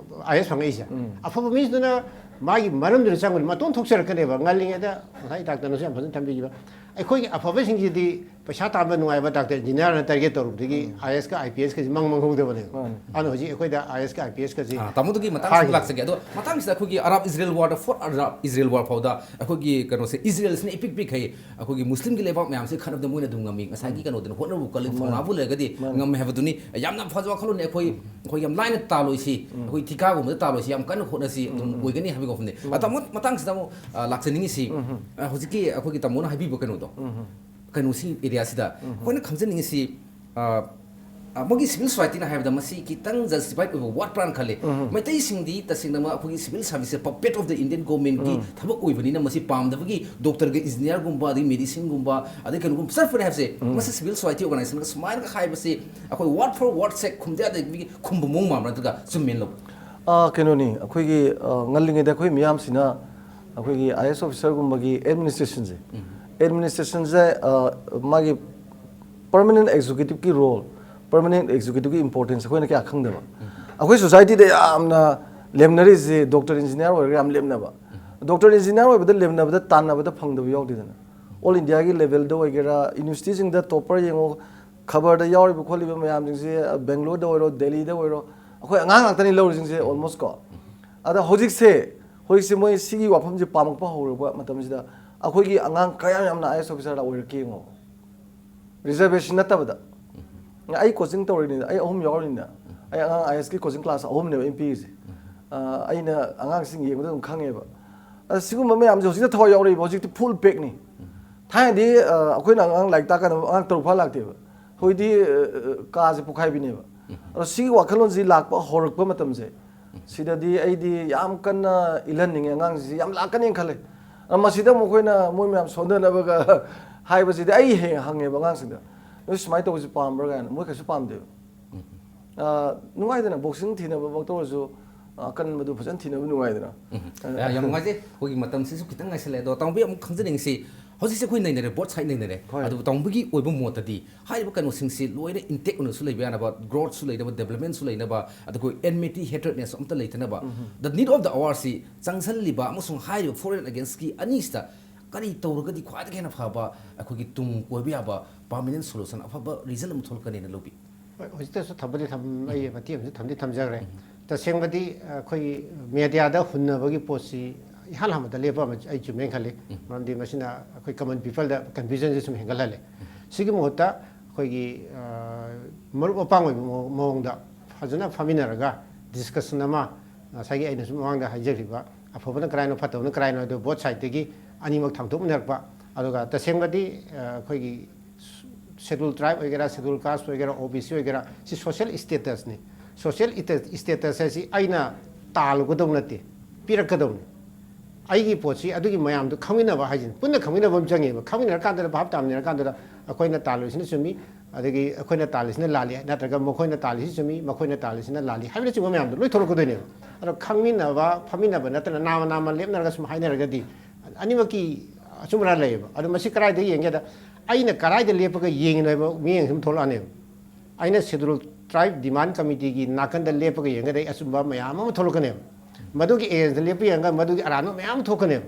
ꯑꯥꯏ ꯑꯦꯁ ꯐꯪꯉꯛꯏꯁꯦ꯫ ꯑꯐꯕ ꯃꯤꯗꯨꯅ ꯃꯥꯒꯤ ꯃꯔꯝꯗꯨꯗ ꯆꯪꯕꯅꯤ, ꯃꯇꯣꯟ ꯊꯣꯛꯆꯔꯛꯀꯅꯦꯕ꯫ ꯉꯜꯂꯤꯉꯩꯗ ꯉꯁꯥꯏ ꯗꯥꯛꯇꯔꯅꯁꯨ ꯌꯥꯝ ꯐꯖꯅ ꯊꯝꯕꯤꯈꯤꯕ, ꯑꯩꯈꯣꯏꯒꯤ ꯑꯐꯕꯁꯤꯡꯁꯤꯗꯤ ꯄꯩꯁꯥ ꯇꯥꯟꯕ ꯅꯨꯡꯉꯥꯏꯕ ꯗꯥꯛꯇꯔ ꯏꯟꯖꯤꯅꯤꯌꯥꯔꯅ ꯇꯥꯔꯒꯦꯠ ꯇꯧꯔꯨꯕꯗꯒꯤ ꯑꯥꯏ ꯑꯦꯁꯀ ꯑꯥꯏ ꯄꯤ ꯑꯦꯁꯀꯁꯤ ꯃꯪ ꯃꯪꯍꯧꯗꯕꯅꯦꯕ꯫ ꯑꯗꯨꯅ ꯍꯧꯖꯤꯛ ꯑꯩꯈꯣꯏꯗ ꯑꯥꯏ ꯑꯦꯁꯀ ꯑꯥꯏ ꯄꯤ ꯑꯦꯁꯀꯁꯤ ꯑꯥ, ꯇꯥꯃꯣꯗꯒꯤ ꯃꯇꯥꯡ ꯈꯔ ꯊꯥꯈꯤꯕ꯫ ꯂꯥꯛꯆꯒꯦ꯫ ꯑꯗꯣ ꯃꯇꯥꯡꯁꯤꯗ ꯑꯩꯈꯣꯏꯒꯤ ꯑꯔꯥꯕ ꯏꯖꯔꯦꯜ ꯋꯥꯔꯗ, ꯐꯣꯔꯠ ꯑꯔꯥꯕ ꯏꯖꯔꯦꯜ ꯋꯥꯔ ꯐꯥꯎꯗ ꯑꯩꯈꯣꯏꯒꯤ ꯀꯩꯅꯣꯁꯦ, ꯏꯖꯔꯦꯜꯁꯤꯅ ꯏꯄꯤꯛ ꯄꯤꯛꯈꯩ ꯑꯩꯈꯣꯏꯒꯤ ꯃꯨꯁꯂꯤꯝꯒꯤ ꯂꯩꯕꯥꯛ ꯃꯌꯥꯝꯁꯦ ꯈꯠꯅꯕꯗ ꯃꯣꯏꯅ ꯑꯗꯨꯝ ꯉꯝꯃꯤ꯫ ꯉꯁꯥꯏꯒꯤ ꯀꯩꯅꯣꯗꯨꯅ ꯍꯣꯠꯅꯕꯕꯨ ꯀꯜꯂꯤ, ꯊꯧꯅꯥꯕꯨ ꯂꯩꯔꯒꯗꯤ ꯉꯝꯃꯦ ꯍꯥꯏꯕꯗꯨꯅꯤ꯫ ꯌꯥꯝꯅ ꯐꯖꯕ ꯋꯥꯈꯜꯂꯣꯟꯅꯤ꯫ ꯑꯩꯈꯣꯏ, ꯑꯩꯈꯣꯏ ꯌꯥꯝ ꯂꯥꯏꯅ ꯇꯥꯜꯂꯣꯏꯁꯤ, ꯑꯩꯈꯣꯏ ꯊꯤꯀꯥꯒꯨꯝꯕꯗ ꯇꯥꯜꯂꯣꯏꯁꯤ, ꯌꯥꯝ ꯀꯟꯅ ꯍꯣꯠꯅꯁꯤ, ꯑꯗꯨꯝ ꯑꯣꯏꯒꯅꯤ ꯍꯥꯏꯕꯒꯤ ꯋꯥꯐꯝꯅꯤ꯫ ꯑ, ꯇꯥꯃꯣ, ꯃꯇꯥꯡꯁꯤꯗ ꯑꯃꯨꯛ, ꯑ, ꯂꯥꯛꯆꯅꯤꯡꯉꯤꯁꯤ, ꯑ, ꯍꯧꯖꯤꯛꯀꯤ ꯑꯩꯈꯣꯏꯒꯤ ꯇꯥꯃꯣꯅ ꯍꯥꯏꯕꯤꯕ ꯀꯩꯅꯣꯗꯣ, ꯀꯩꯅꯣꯁꯤ ꯑꯦꯔꯤꯌꯥꯁꯤꯗ ꯑꯩꯈꯣꯏꯅ ꯈꯪꯖꯅꯤꯡꯉꯤꯁꯤ, ꯑ, ꯑ, ꯃꯣꯏꯒꯤ ꯁꯤꯚꯤꯜ ꯁꯣꯁꯥꯏꯇꯤꯅ ꯍꯥꯏꯕꯗ ꯃꯁꯤ ꯈꯤꯇꯪ ꯖꯁꯇꯤꯐꯥꯏꯠ ꯑꯣꯏꯕ ꯋꯥꯠꯄ꯭ꯔꯥꯅ ꯈꯜꯂꯤ꯫ ꯃꯩꯇꯩꯁꯤꯡꯗꯤ ꯇꯁꯦꯡꯅꯃꯛ ꯑꯩꯈꯣꯏꯒꯤ ꯁꯤꯚꯤꯜ ꯁꯥꯔꯚꯤꯁꯁꯦ ꯄꯄꯦꯠ ꯑꯣꯐ ꯗ ꯏꯟꯗꯤꯌꯟ ꯒꯣꯔꯃꯦꯟꯒꯤ ꯊꯕꯛ ꯑꯣꯏꯕꯅꯤꯅ ꯃꯁꯤ ꯄꯥꯝꯗꯕꯒꯤ ꯗꯣꯛꯇꯔꯒ ꯏꯟꯖꯤꯅꯤꯌꯥꯔꯒꯨꯝꯕ ꯑꯗꯒꯤ ꯃꯦꯗꯤꯁꯤꯟꯒꯨꯝꯕ ꯑꯗꯩ ꯀꯩꯅꯣꯒꯨꯝꯕ ꯆꯠꯄꯅꯦ ꯍꯥꯏꯕꯁꯦ ꯃꯁꯤ ꯁꯤꯚꯤꯜ ꯁꯣꯁꯥꯏꯇꯤ ꯑꯣꯔꯒꯅꯥꯏꯖꯦꯁꯟꯒ ꯁꯨꯃꯥꯏꯅꯒ ꯍꯥꯏꯕꯁꯤ ꯑꯩꯈꯣꯏ ꯋꯥꯔꯗ ꯐꯣꯔ ꯋꯥꯔꯗ ꯁꯦꯛ ꯈꯨꯝꯗ ꯌꯥꯗꯕꯒꯤ ꯈꯨꯝꯕ ꯃꯑꯣꯡ ꯃꯥꯟꯕ꯭ꯔꯥ, ꯅꯠꯇ꯭ꯔꯒ ꯆꯨꯝꯃꯦꯅ ꯂꯧꯕ꯭ꯔꯥ? ꯑꯥ, ꯀꯩꯅꯣꯅꯤ, ꯑꯩꯈꯣꯏꯒꯤ, ꯑ, ꯉꯜꯂꯤꯉꯩꯗ ꯑꯩꯈꯣꯏ ꯃꯤꯌꯥꯝꯁꯤꯅ ꯑꯩꯈꯣꯏꯒꯤ ꯑꯥꯏ ꯑꯦꯁ ꯑꯣꯐꯤꯁꯥꯔꯒꯨꯝꯕꯒꯤ ꯑꯦꯗꯃꯤꯅꯤꯁꯇ꯭ꯔꯦꯁꯟꯁꯦ, ꯑꯦꯗꯃꯤꯅꯤꯁꯇ꯭ꯔꯦꯁꯟꯁꯦ, ꯑ, ꯃꯥꯒꯤ ꯄꯔꯃꯅꯦꯟ ꯑꯦꯛꯖꯤꯀ꯭ꯌꯨꯇꯤꯚꯀꯤ ꯔꯣꯜ, ꯄꯔꯃꯅꯦꯟ ꯑꯦꯛꯖꯤꯀ꯭ꯌꯨꯇꯤꯚꯀꯤ ꯏꯝꯄꯣꯔꯇꯦꯟꯁ ꯑꯩꯈꯣꯏꯅ ꯀꯌꯥ ꯈꯪꯗꯕ꯫ ꯑꯩꯈꯣꯏ ꯁꯣꯁꯥꯏꯇꯤꯗ ꯌꯥꯝꯅ ꯂꯦꯝꯅꯔꯤꯁꯦ ꯗꯣꯛꯇꯔ ꯏꯟꯖꯤꯅꯤꯌꯥꯔ ꯑꯣꯏꯔꯒ ꯌꯥꯝ ꯂꯦꯝꯅꯕ꯫ ꯗꯣꯛꯇꯔ ꯏꯟꯖꯤꯅꯤꯌꯥꯔ ꯑꯣꯏꯕꯗ ꯂꯦꯝꯅꯕꯗ ꯇꯥꯟꯅꯕꯗ ꯐꯪꯗꯕ ꯌꯥꯎꯗꯦꯗꯅ꯫ ꯑꯣꯜ ꯏꯟꯗꯤꯌꯥꯒꯤ ꯂꯦꯚꯦꯜꯗ ꯑꯣꯏꯒꯦꯔꯥ, ꯌꯨꯅꯤꯚꯔꯁꯤꯇꯤꯁꯤꯡꯗ ꯇꯣꯞꯄꯔ ꯌꯦꯡꯉꯣ, ꯈꯕꯔꯗ ꯌꯥꯎꯔꯤꯕ ꯈꯣꯠꯂꯤꯕ ꯃꯌꯥꯝꯁꯤꯡꯁꯦ, ꯕꯦꯡꯒ꯭ꯂꯣꯔꯗ ꯑꯣꯏꯔꯣ, ꯗꯦꯜꯂꯤꯗ ꯑꯣꯏꯔꯣ, ꯑꯩꯈꯣꯏ ꯑꯉꯥꯡ ꯉꯥꯛꯇꯅꯤ ꯂꯧꯔꯤꯁꯤꯡꯁꯦ, almost ꯀꯣ꯫ ꯑꯗ ꯍꯧꯖꯤꯛꯁꯦ, ꯍꯧꯖꯤꯛꯁꯦ ꯃꯣꯏ ꯁꯤꯒꯤ ꯋꯥꯐꯝꯁꯦ ꯄꯥꯝꯃꯛꯄ ꯍꯧꯔꯛꯄ ꯃꯇꯝꯁꯤꯗ ꯑꯩꯈꯣꯏꯒꯤ ꯑꯉꯥꯡ ꯀꯌꯥꯝ ꯌꯥꯝꯅ ꯑꯥꯏ ꯑꯦꯁ ꯑꯣꯐꯤꯁꯥꯔꯗ ꯑꯣꯏꯔꯛꯀꯦ ꯌꯦꯡꯉꯣ꯫ ꯔꯤꯖꯔꯕꯦꯁꯟ ꯅꯠꯇꯕꯗ꯫ ꯑꯩ ꯀꯣꯆꯤꯡ ꯇꯧꯔꯤꯅꯤꯅ, ꯑꯩ ꯑꯍꯨꯝ ꯌꯥꯎꯔꯤꯅꯤꯅ, ꯑꯩ ꯑꯉꯥꯡ ꯑꯥꯏ ꯑꯦꯁꯀꯤ ꯀꯣꯆꯤꯡ ꯀ꯭ꯂꯥꯁ ꯑꯍꯨꯝꯅꯦꯕ ꯑꯩꯅ ꯄꯤꯔꯤꯁꯦ꯫ ꯑ, ꯑꯩꯅ ꯑꯉꯥꯡꯁꯤꯡ ꯌꯦꯡꯕꯗ ꯑꯗꯨꯝ ꯈꯪꯉꯦꯕ꯫ ꯑꯗ ꯁꯤꯒꯨꯝꯕ ꯃꯌꯥꯝꯁꯦ ꯍꯧꯖꯤꯛꯇ ꯊꯋꯥꯏ ꯌꯥꯎꯔꯛꯏꯕ, ꯍꯧꯖꯤꯛꯇꯤ ꯐꯨꯜ ꯄꯦꯛꯅꯤ꯫ ꯊꯥꯏꯅꯗꯤ, ꯑ, ꯑꯩꯈꯣꯏꯅ ꯑꯉꯥꯡ ꯂꯥꯏꯔꯤꯛ ꯇꯥꯛꯀꯥꯟꯗ ꯑꯉꯥꯡ ꯇꯔꯨꯛ ꯐꯥ ꯂꯥꯛꯇꯦꯕ꯫ ꯍꯧꯖꯤꯛꯇꯤ, ꯑ, ꯑ, ꯀꯥꯁꯦ ꯄꯣꯛꯈꯥꯏꯕꯤꯅꯦꯕ꯫ ꯑꯗꯣ ꯁꯤꯒꯤ ꯋꯥꯈꯜꯂꯣꯟꯁꯤ ꯂꯥꯛꯄ ꯍꯧꯔꯛꯄ ꯃꯇꯝꯁꯦ, ꯁꯤꯗꯗꯤ ꯑꯩꯗꯤ ꯌꯥꯝ ꯀꯟꯅ ꯏꯜꯍꯟꯅꯤꯡꯉꯦ, ꯑꯉꯥꯡꯁꯤꯡꯁꯤ ꯌꯥꯝ ꯂꯥꯛꯀꯅꯦꯅ ꯈꯜꯂꯦ꯫ ꯑ, ꯃꯁꯤꯗ ꯑꯃꯨꯛ ꯑꯩꯈꯣꯏꯅ ꯃꯣꯏ ꯃꯌꯥꯝ ꯁꯣꯟꯊꯅꯕꯒ ꯍꯥꯏꯕꯁꯤꯗꯤ ꯑꯩ ꯍꯦꯛ ꯍꯪꯉꯦꯕ ꯑꯉꯥꯡꯁꯤꯡꯗ, "ꯅꯣꯏ ꯁꯨꯃꯥꯏꯅ ꯇꯧꯕꯁꯤ ꯄꯥꯝꯕ꯭ꯔꯥ?" ꯀꯥꯏꯅ꯫ ꯃꯣꯏ ꯀꯩꯁꯨ ꯄꯥꯝꯗꯦꯕ꯫ ꯑ, ꯅꯨꯡꯉꯥꯏꯗꯅ, ꯕꯣꯛꯁꯤꯡ ꯊꯤꯅꯕꯃꯛꯇ ꯑꯣꯏꯔꯁꯨ, ꯑꯀꯟꯕꯗꯨ ꯐꯖꯅ ꯊꯤꯅꯕ ꯅꯨꯡꯉꯥꯏꯗꯅ꯫ ꯎꯝ꯫ ꯑ, ꯌꯥ-, ꯌꯥꯝ ꯅꯨꯡꯉꯥꯏꯖꯩ꯫ ꯑꯩꯈꯣꯏꯒꯤ ꯃꯇꯝꯁꯤꯁꯨ ꯈꯤꯇꯪ ꯉꯥꯏꯁꯜꯂꯛꯑꯦ꯫ ꯑꯗꯣ ꯇꯥꯃꯣꯕꯤ ꯑꯃꯨꯛ ꯈꯪꯖꯅꯤꯡꯉꯤꯁꯤ, ꯍꯧꯖꯤꯛꯁꯦ ꯑꯩꯈꯣꯏ ꯅꯩꯅꯔꯦ, ꯕꯣꯠ ꯁꯥꯏꯠ ꯅꯩꯅꯔꯦ꯫ ꯍꯣꯏ꯫ ꯑꯗꯨꯕꯨ ꯇꯥꯃꯣꯒꯤ ꯑꯣꯏꯕ ꯃꯣꯠꯇꯗꯤ ꯍꯥꯏꯔꯤꯕ ꯀꯩꯅꯣꯁꯤꯡꯁꯤ ꯂꯣꯏꯅ ꯏꯟꯇꯦꯛ ꯑꯣꯏꯅꯁꯨ ꯂꯩꯕ ꯌꯥꯅꯕ, ꯒ꯭ꯔꯣꯠꯁꯨ ꯂꯩꯅꯕ, ꯗꯦꯕꯂꯞꯃꯦꯟꯁꯨ ꯂꯩꯅꯕ, ꯑꯗꯨꯒ ꯑꯦꯟꯃꯤꯇꯤ, ꯍꯦꯇ꯭ꯔꯦꯠꯅꯦꯁ ꯑꯝꯇ ꯂꯩꯇꯅꯕ, the need of the hour ꯁꯤ ꯆꯪꯁꯤꯜꯂꯤꯕ ꯑꯃꯁꯨꯡ ꯍꯥꯏꯔꯤꯕ ꯐꯣꯔ ꯑꯦꯟ ꯑꯦꯒꯦꯟꯁꯀꯤ ꯑꯅꯤꯁꯤꯗ ꯀꯔꯤ ꯇꯧꯔꯒꯗꯤ ꯈ꯭ꯋꯥꯏꯗꯒꯤ ꯍꯦꯟꯅ ꯐꯕ, ꯑꯩꯈꯣꯏꯒꯤ ꯇꯨꯡ ꯀꯣꯏꯕ ꯌꯥꯕ ꯄꯥꯔꯃꯤꯅꯦꯟ ꯁꯣꯂꯨꯁꯟ, ꯑꯐꯕ ꯔꯤꯖꯜ ꯑꯃ ꯊꯣꯛꯂꯛꯀꯅꯤꯅ ꯂꯧꯕꯤ? ꯍꯣꯏ, ꯍꯧꯖꯤꯛꯇꯁꯨ ꯊꯝꯕꯗꯤ ꯊꯝ-, ꯑꯩ ꯃꯇꯦꯛ ꯑꯃꯁꯨ ꯊꯝꯗꯤ ꯊꯝꯖꯈ꯭ꯔꯦ꯫ ꯇꯁꯦꯡꯕꯗꯤ ꯑꯩꯈꯣꯏꯒꯤ ꯃꯦꯗꯤꯌꯥꯗ ꯍꯨꯟꯅꯕꯒꯤ ꯄꯣꯠꯁꯤ ꯏꯍꯥꯟ ꯍꯥꯟꯕꯗ ꯂꯦꯞꯄ ꯑꯃ ꯑꯩ ꯆꯨꯝꯃꯦꯅ ꯈꯜꯂꯤ꯫ ꯃꯔꯝꯗꯤ ꯃꯁꯤꯅ ꯑꯩꯈꯣꯏ ꯀꯃꯟ ꯄꯤꯄꯜꯗ ꯀꯟꯐ꯭ꯌꯨꯖꯟꯁꯦ ꯁꯨꯝ ꯍꯦꯟꯒꯠꯍꯜꯂꯦ꯫ ꯁꯤꯒꯤ ꯃꯍꯨꯠꯇ ꯑꯩꯈꯣꯏꯒꯤ, ꯑ, ꯃꯔꯨꯞ ꯃꯄꯥꯡ ꯑꯣꯏꯕ ꯃꯑꯣ-, ꯃꯑꯣꯡꯗ ꯐꯖꯅ ꯐꯝꯃꯤꯟꯅꯔꯒ ꯗꯤꯁꯀꯁꯟ ꯑꯃ, ꯉꯁꯥꯏꯒꯤ ꯑꯩꯅꯁꯨ ꯃꯃꯥꯡꯗ ꯍꯥꯏꯖꯈꯤꯕ ꯑꯐꯕꯅ ꯀꯔꯥꯏꯅꯣ ꯐꯠꯇꯕꯅ ꯀꯔꯥꯏꯅꯣ ꯍꯥꯏꯗꯣ ꯕꯣꯠ ꯁꯥꯏꯠꯇꯒꯤ ꯑꯅꯤꯃꯛ ꯊꯥꯡꯗꯣꯛꯃꯤꯟꯅꯔꯛꯄ, ꯑꯗꯨꯒ ꯇꯁꯦꯡꯕꯗꯤ, ꯑ, ꯑꯩꯈꯣꯏꯒꯤ ꯁꯦꯗꯨꯜ ꯇ꯭ꯔꯥꯏꯕ ꯑꯣꯏꯒꯦꯔꯥ, ꯁꯦꯗꯨꯜ ꯀꯥꯁ ꯑꯣꯏꯒꯦꯔꯥ, ꯑꯣ ꯕꯤ ꯁꯤ ꯑꯣꯏꯒꯦꯔꯥ, ꯁꯤ ꯁꯣꯁꯤꯌꯦꯜ ꯏꯁꯇꯦꯇꯁꯅꯤ꯫ ꯁꯣꯁꯤꯌꯦꯜ ꯏꯁꯇꯦꯇꯁ ꯍꯥꯏꯁꯤ ꯑꯩꯅ ꯇꯥꯜꯂꯨꯒꯗꯧ ꯅꯠꯇꯦ, ꯄꯤꯔꯛꯀꯗꯧꯅꯤ꯫ ꯑꯩꯒꯤ ꯄꯣꯠꯁꯤ ꯑꯗꯨꯒꯤ ꯃꯌꯥꯝꯗꯣ ꯈꯪꯃꯤꯟꯅꯕ ꯍꯥꯏꯁꯤꯅꯤ꯫ ꯄꯨꯟꯅ ꯈꯪꯃꯤꯟꯅꯕ ꯑꯃ ꯆꯪꯉꯦꯕ꯫ ꯈꯪꯃꯤꯟꯅꯔꯀꯥꯟꯗ, ꯚꯥꯞ ꯇꯥꯃꯤꯟꯅꯔꯀꯥꯟꯗ ꯑꯩꯈꯣꯏꯅ ꯇꯥꯜꯂꯤꯁꯤꯅ ꯆꯨꯝꯃꯤ, ꯑꯗꯒꯤ ꯑꯩꯈꯣꯏꯅ ꯇꯥꯜꯂꯤꯁꯤꯅ ꯂꯥꯜꯂꯤ, ꯅꯠꯇ꯭ꯔꯒ ꯃꯈꯣꯏꯅ ꯇꯥꯜꯂꯤꯁꯤ ꯆꯨꯝꯃꯤ, ꯃꯈꯣꯏꯅ ꯇꯥꯜꯂꯤꯁꯤꯅ ꯂꯥꯜꯂꯤ ꯍꯥꯏꯕꯅꯆꯤꯡꯕ ꯃꯌꯥꯝꯗꯣ ꯂꯣꯏ ꯊꯣꯛꯂꯛꯀꯗꯣꯏꯅꯦꯕ꯫ ꯑꯗꯣ ꯈꯪꯃꯤꯟꯅꯕ, ꯐꯝꯃꯤꯟꯅꯕ ꯅꯠꯇꯅ ꯅꯥꯝꯃ ꯅꯥꯝꯃ ꯂꯦꯞꯅꯔꯒ ꯁꯨꯝ ꯍꯥꯏꯅꯔꯒꯗꯤ ꯑꯅꯤꯃꯛꯀꯤ ꯑꯆꯨꯝ ꯑꯔꯥꯟ ꯂꯩꯌꯦꯕ꯫ ꯑꯗꯣ ꯃꯁꯤ ꯀꯗꯥꯏꯗ ꯌꯦꯡꯒꯦꯗ, ꯑꯩꯅ ꯀꯗꯥꯏꯗ ꯂꯦꯞꯄꯒ ꯌꯦꯡꯉꯤꯅꯣ ꯍꯥꯏꯕ ꯃꯤꯠꯌꯦꯡ ꯁꯨꯝ ꯊꯣꯛꯂꯛꯑꯅꯦꯕ꯫ ꯑꯩꯅ ꯁꯦꯗꯨꯜ ꯇ꯭ꯔꯥꯏꯕ ꯗꯤꯃꯥꯟ ꯀꯃꯤꯇꯤꯒꯤ ꯅꯥꯀꯟꯗ ꯂꯦꯞꯄꯒ ꯌꯦꯡꯉꯒꯗꯤ ꯑꯩ ꯑꯆꯨꯝꯕ ꯃꯌꯥꯝ ꯑꯃ ꯊꯣꯛꯂꯛꯀꯅꯦꯕ꯫ ꯃꯗꯨꯒꯤ ꯑꯦꯒꯦꯟꯁꯇ ꯂꯦꯞꯄ ꯌꯦꯡꯉꯒ ꯃꯗꯨꯒꯤ ꯑꯔꯥꯟꯕ ꯃꯌꯥꯝ ꯑꯃ ꯊꯣꯛꯀꯅꯦꯕ꯫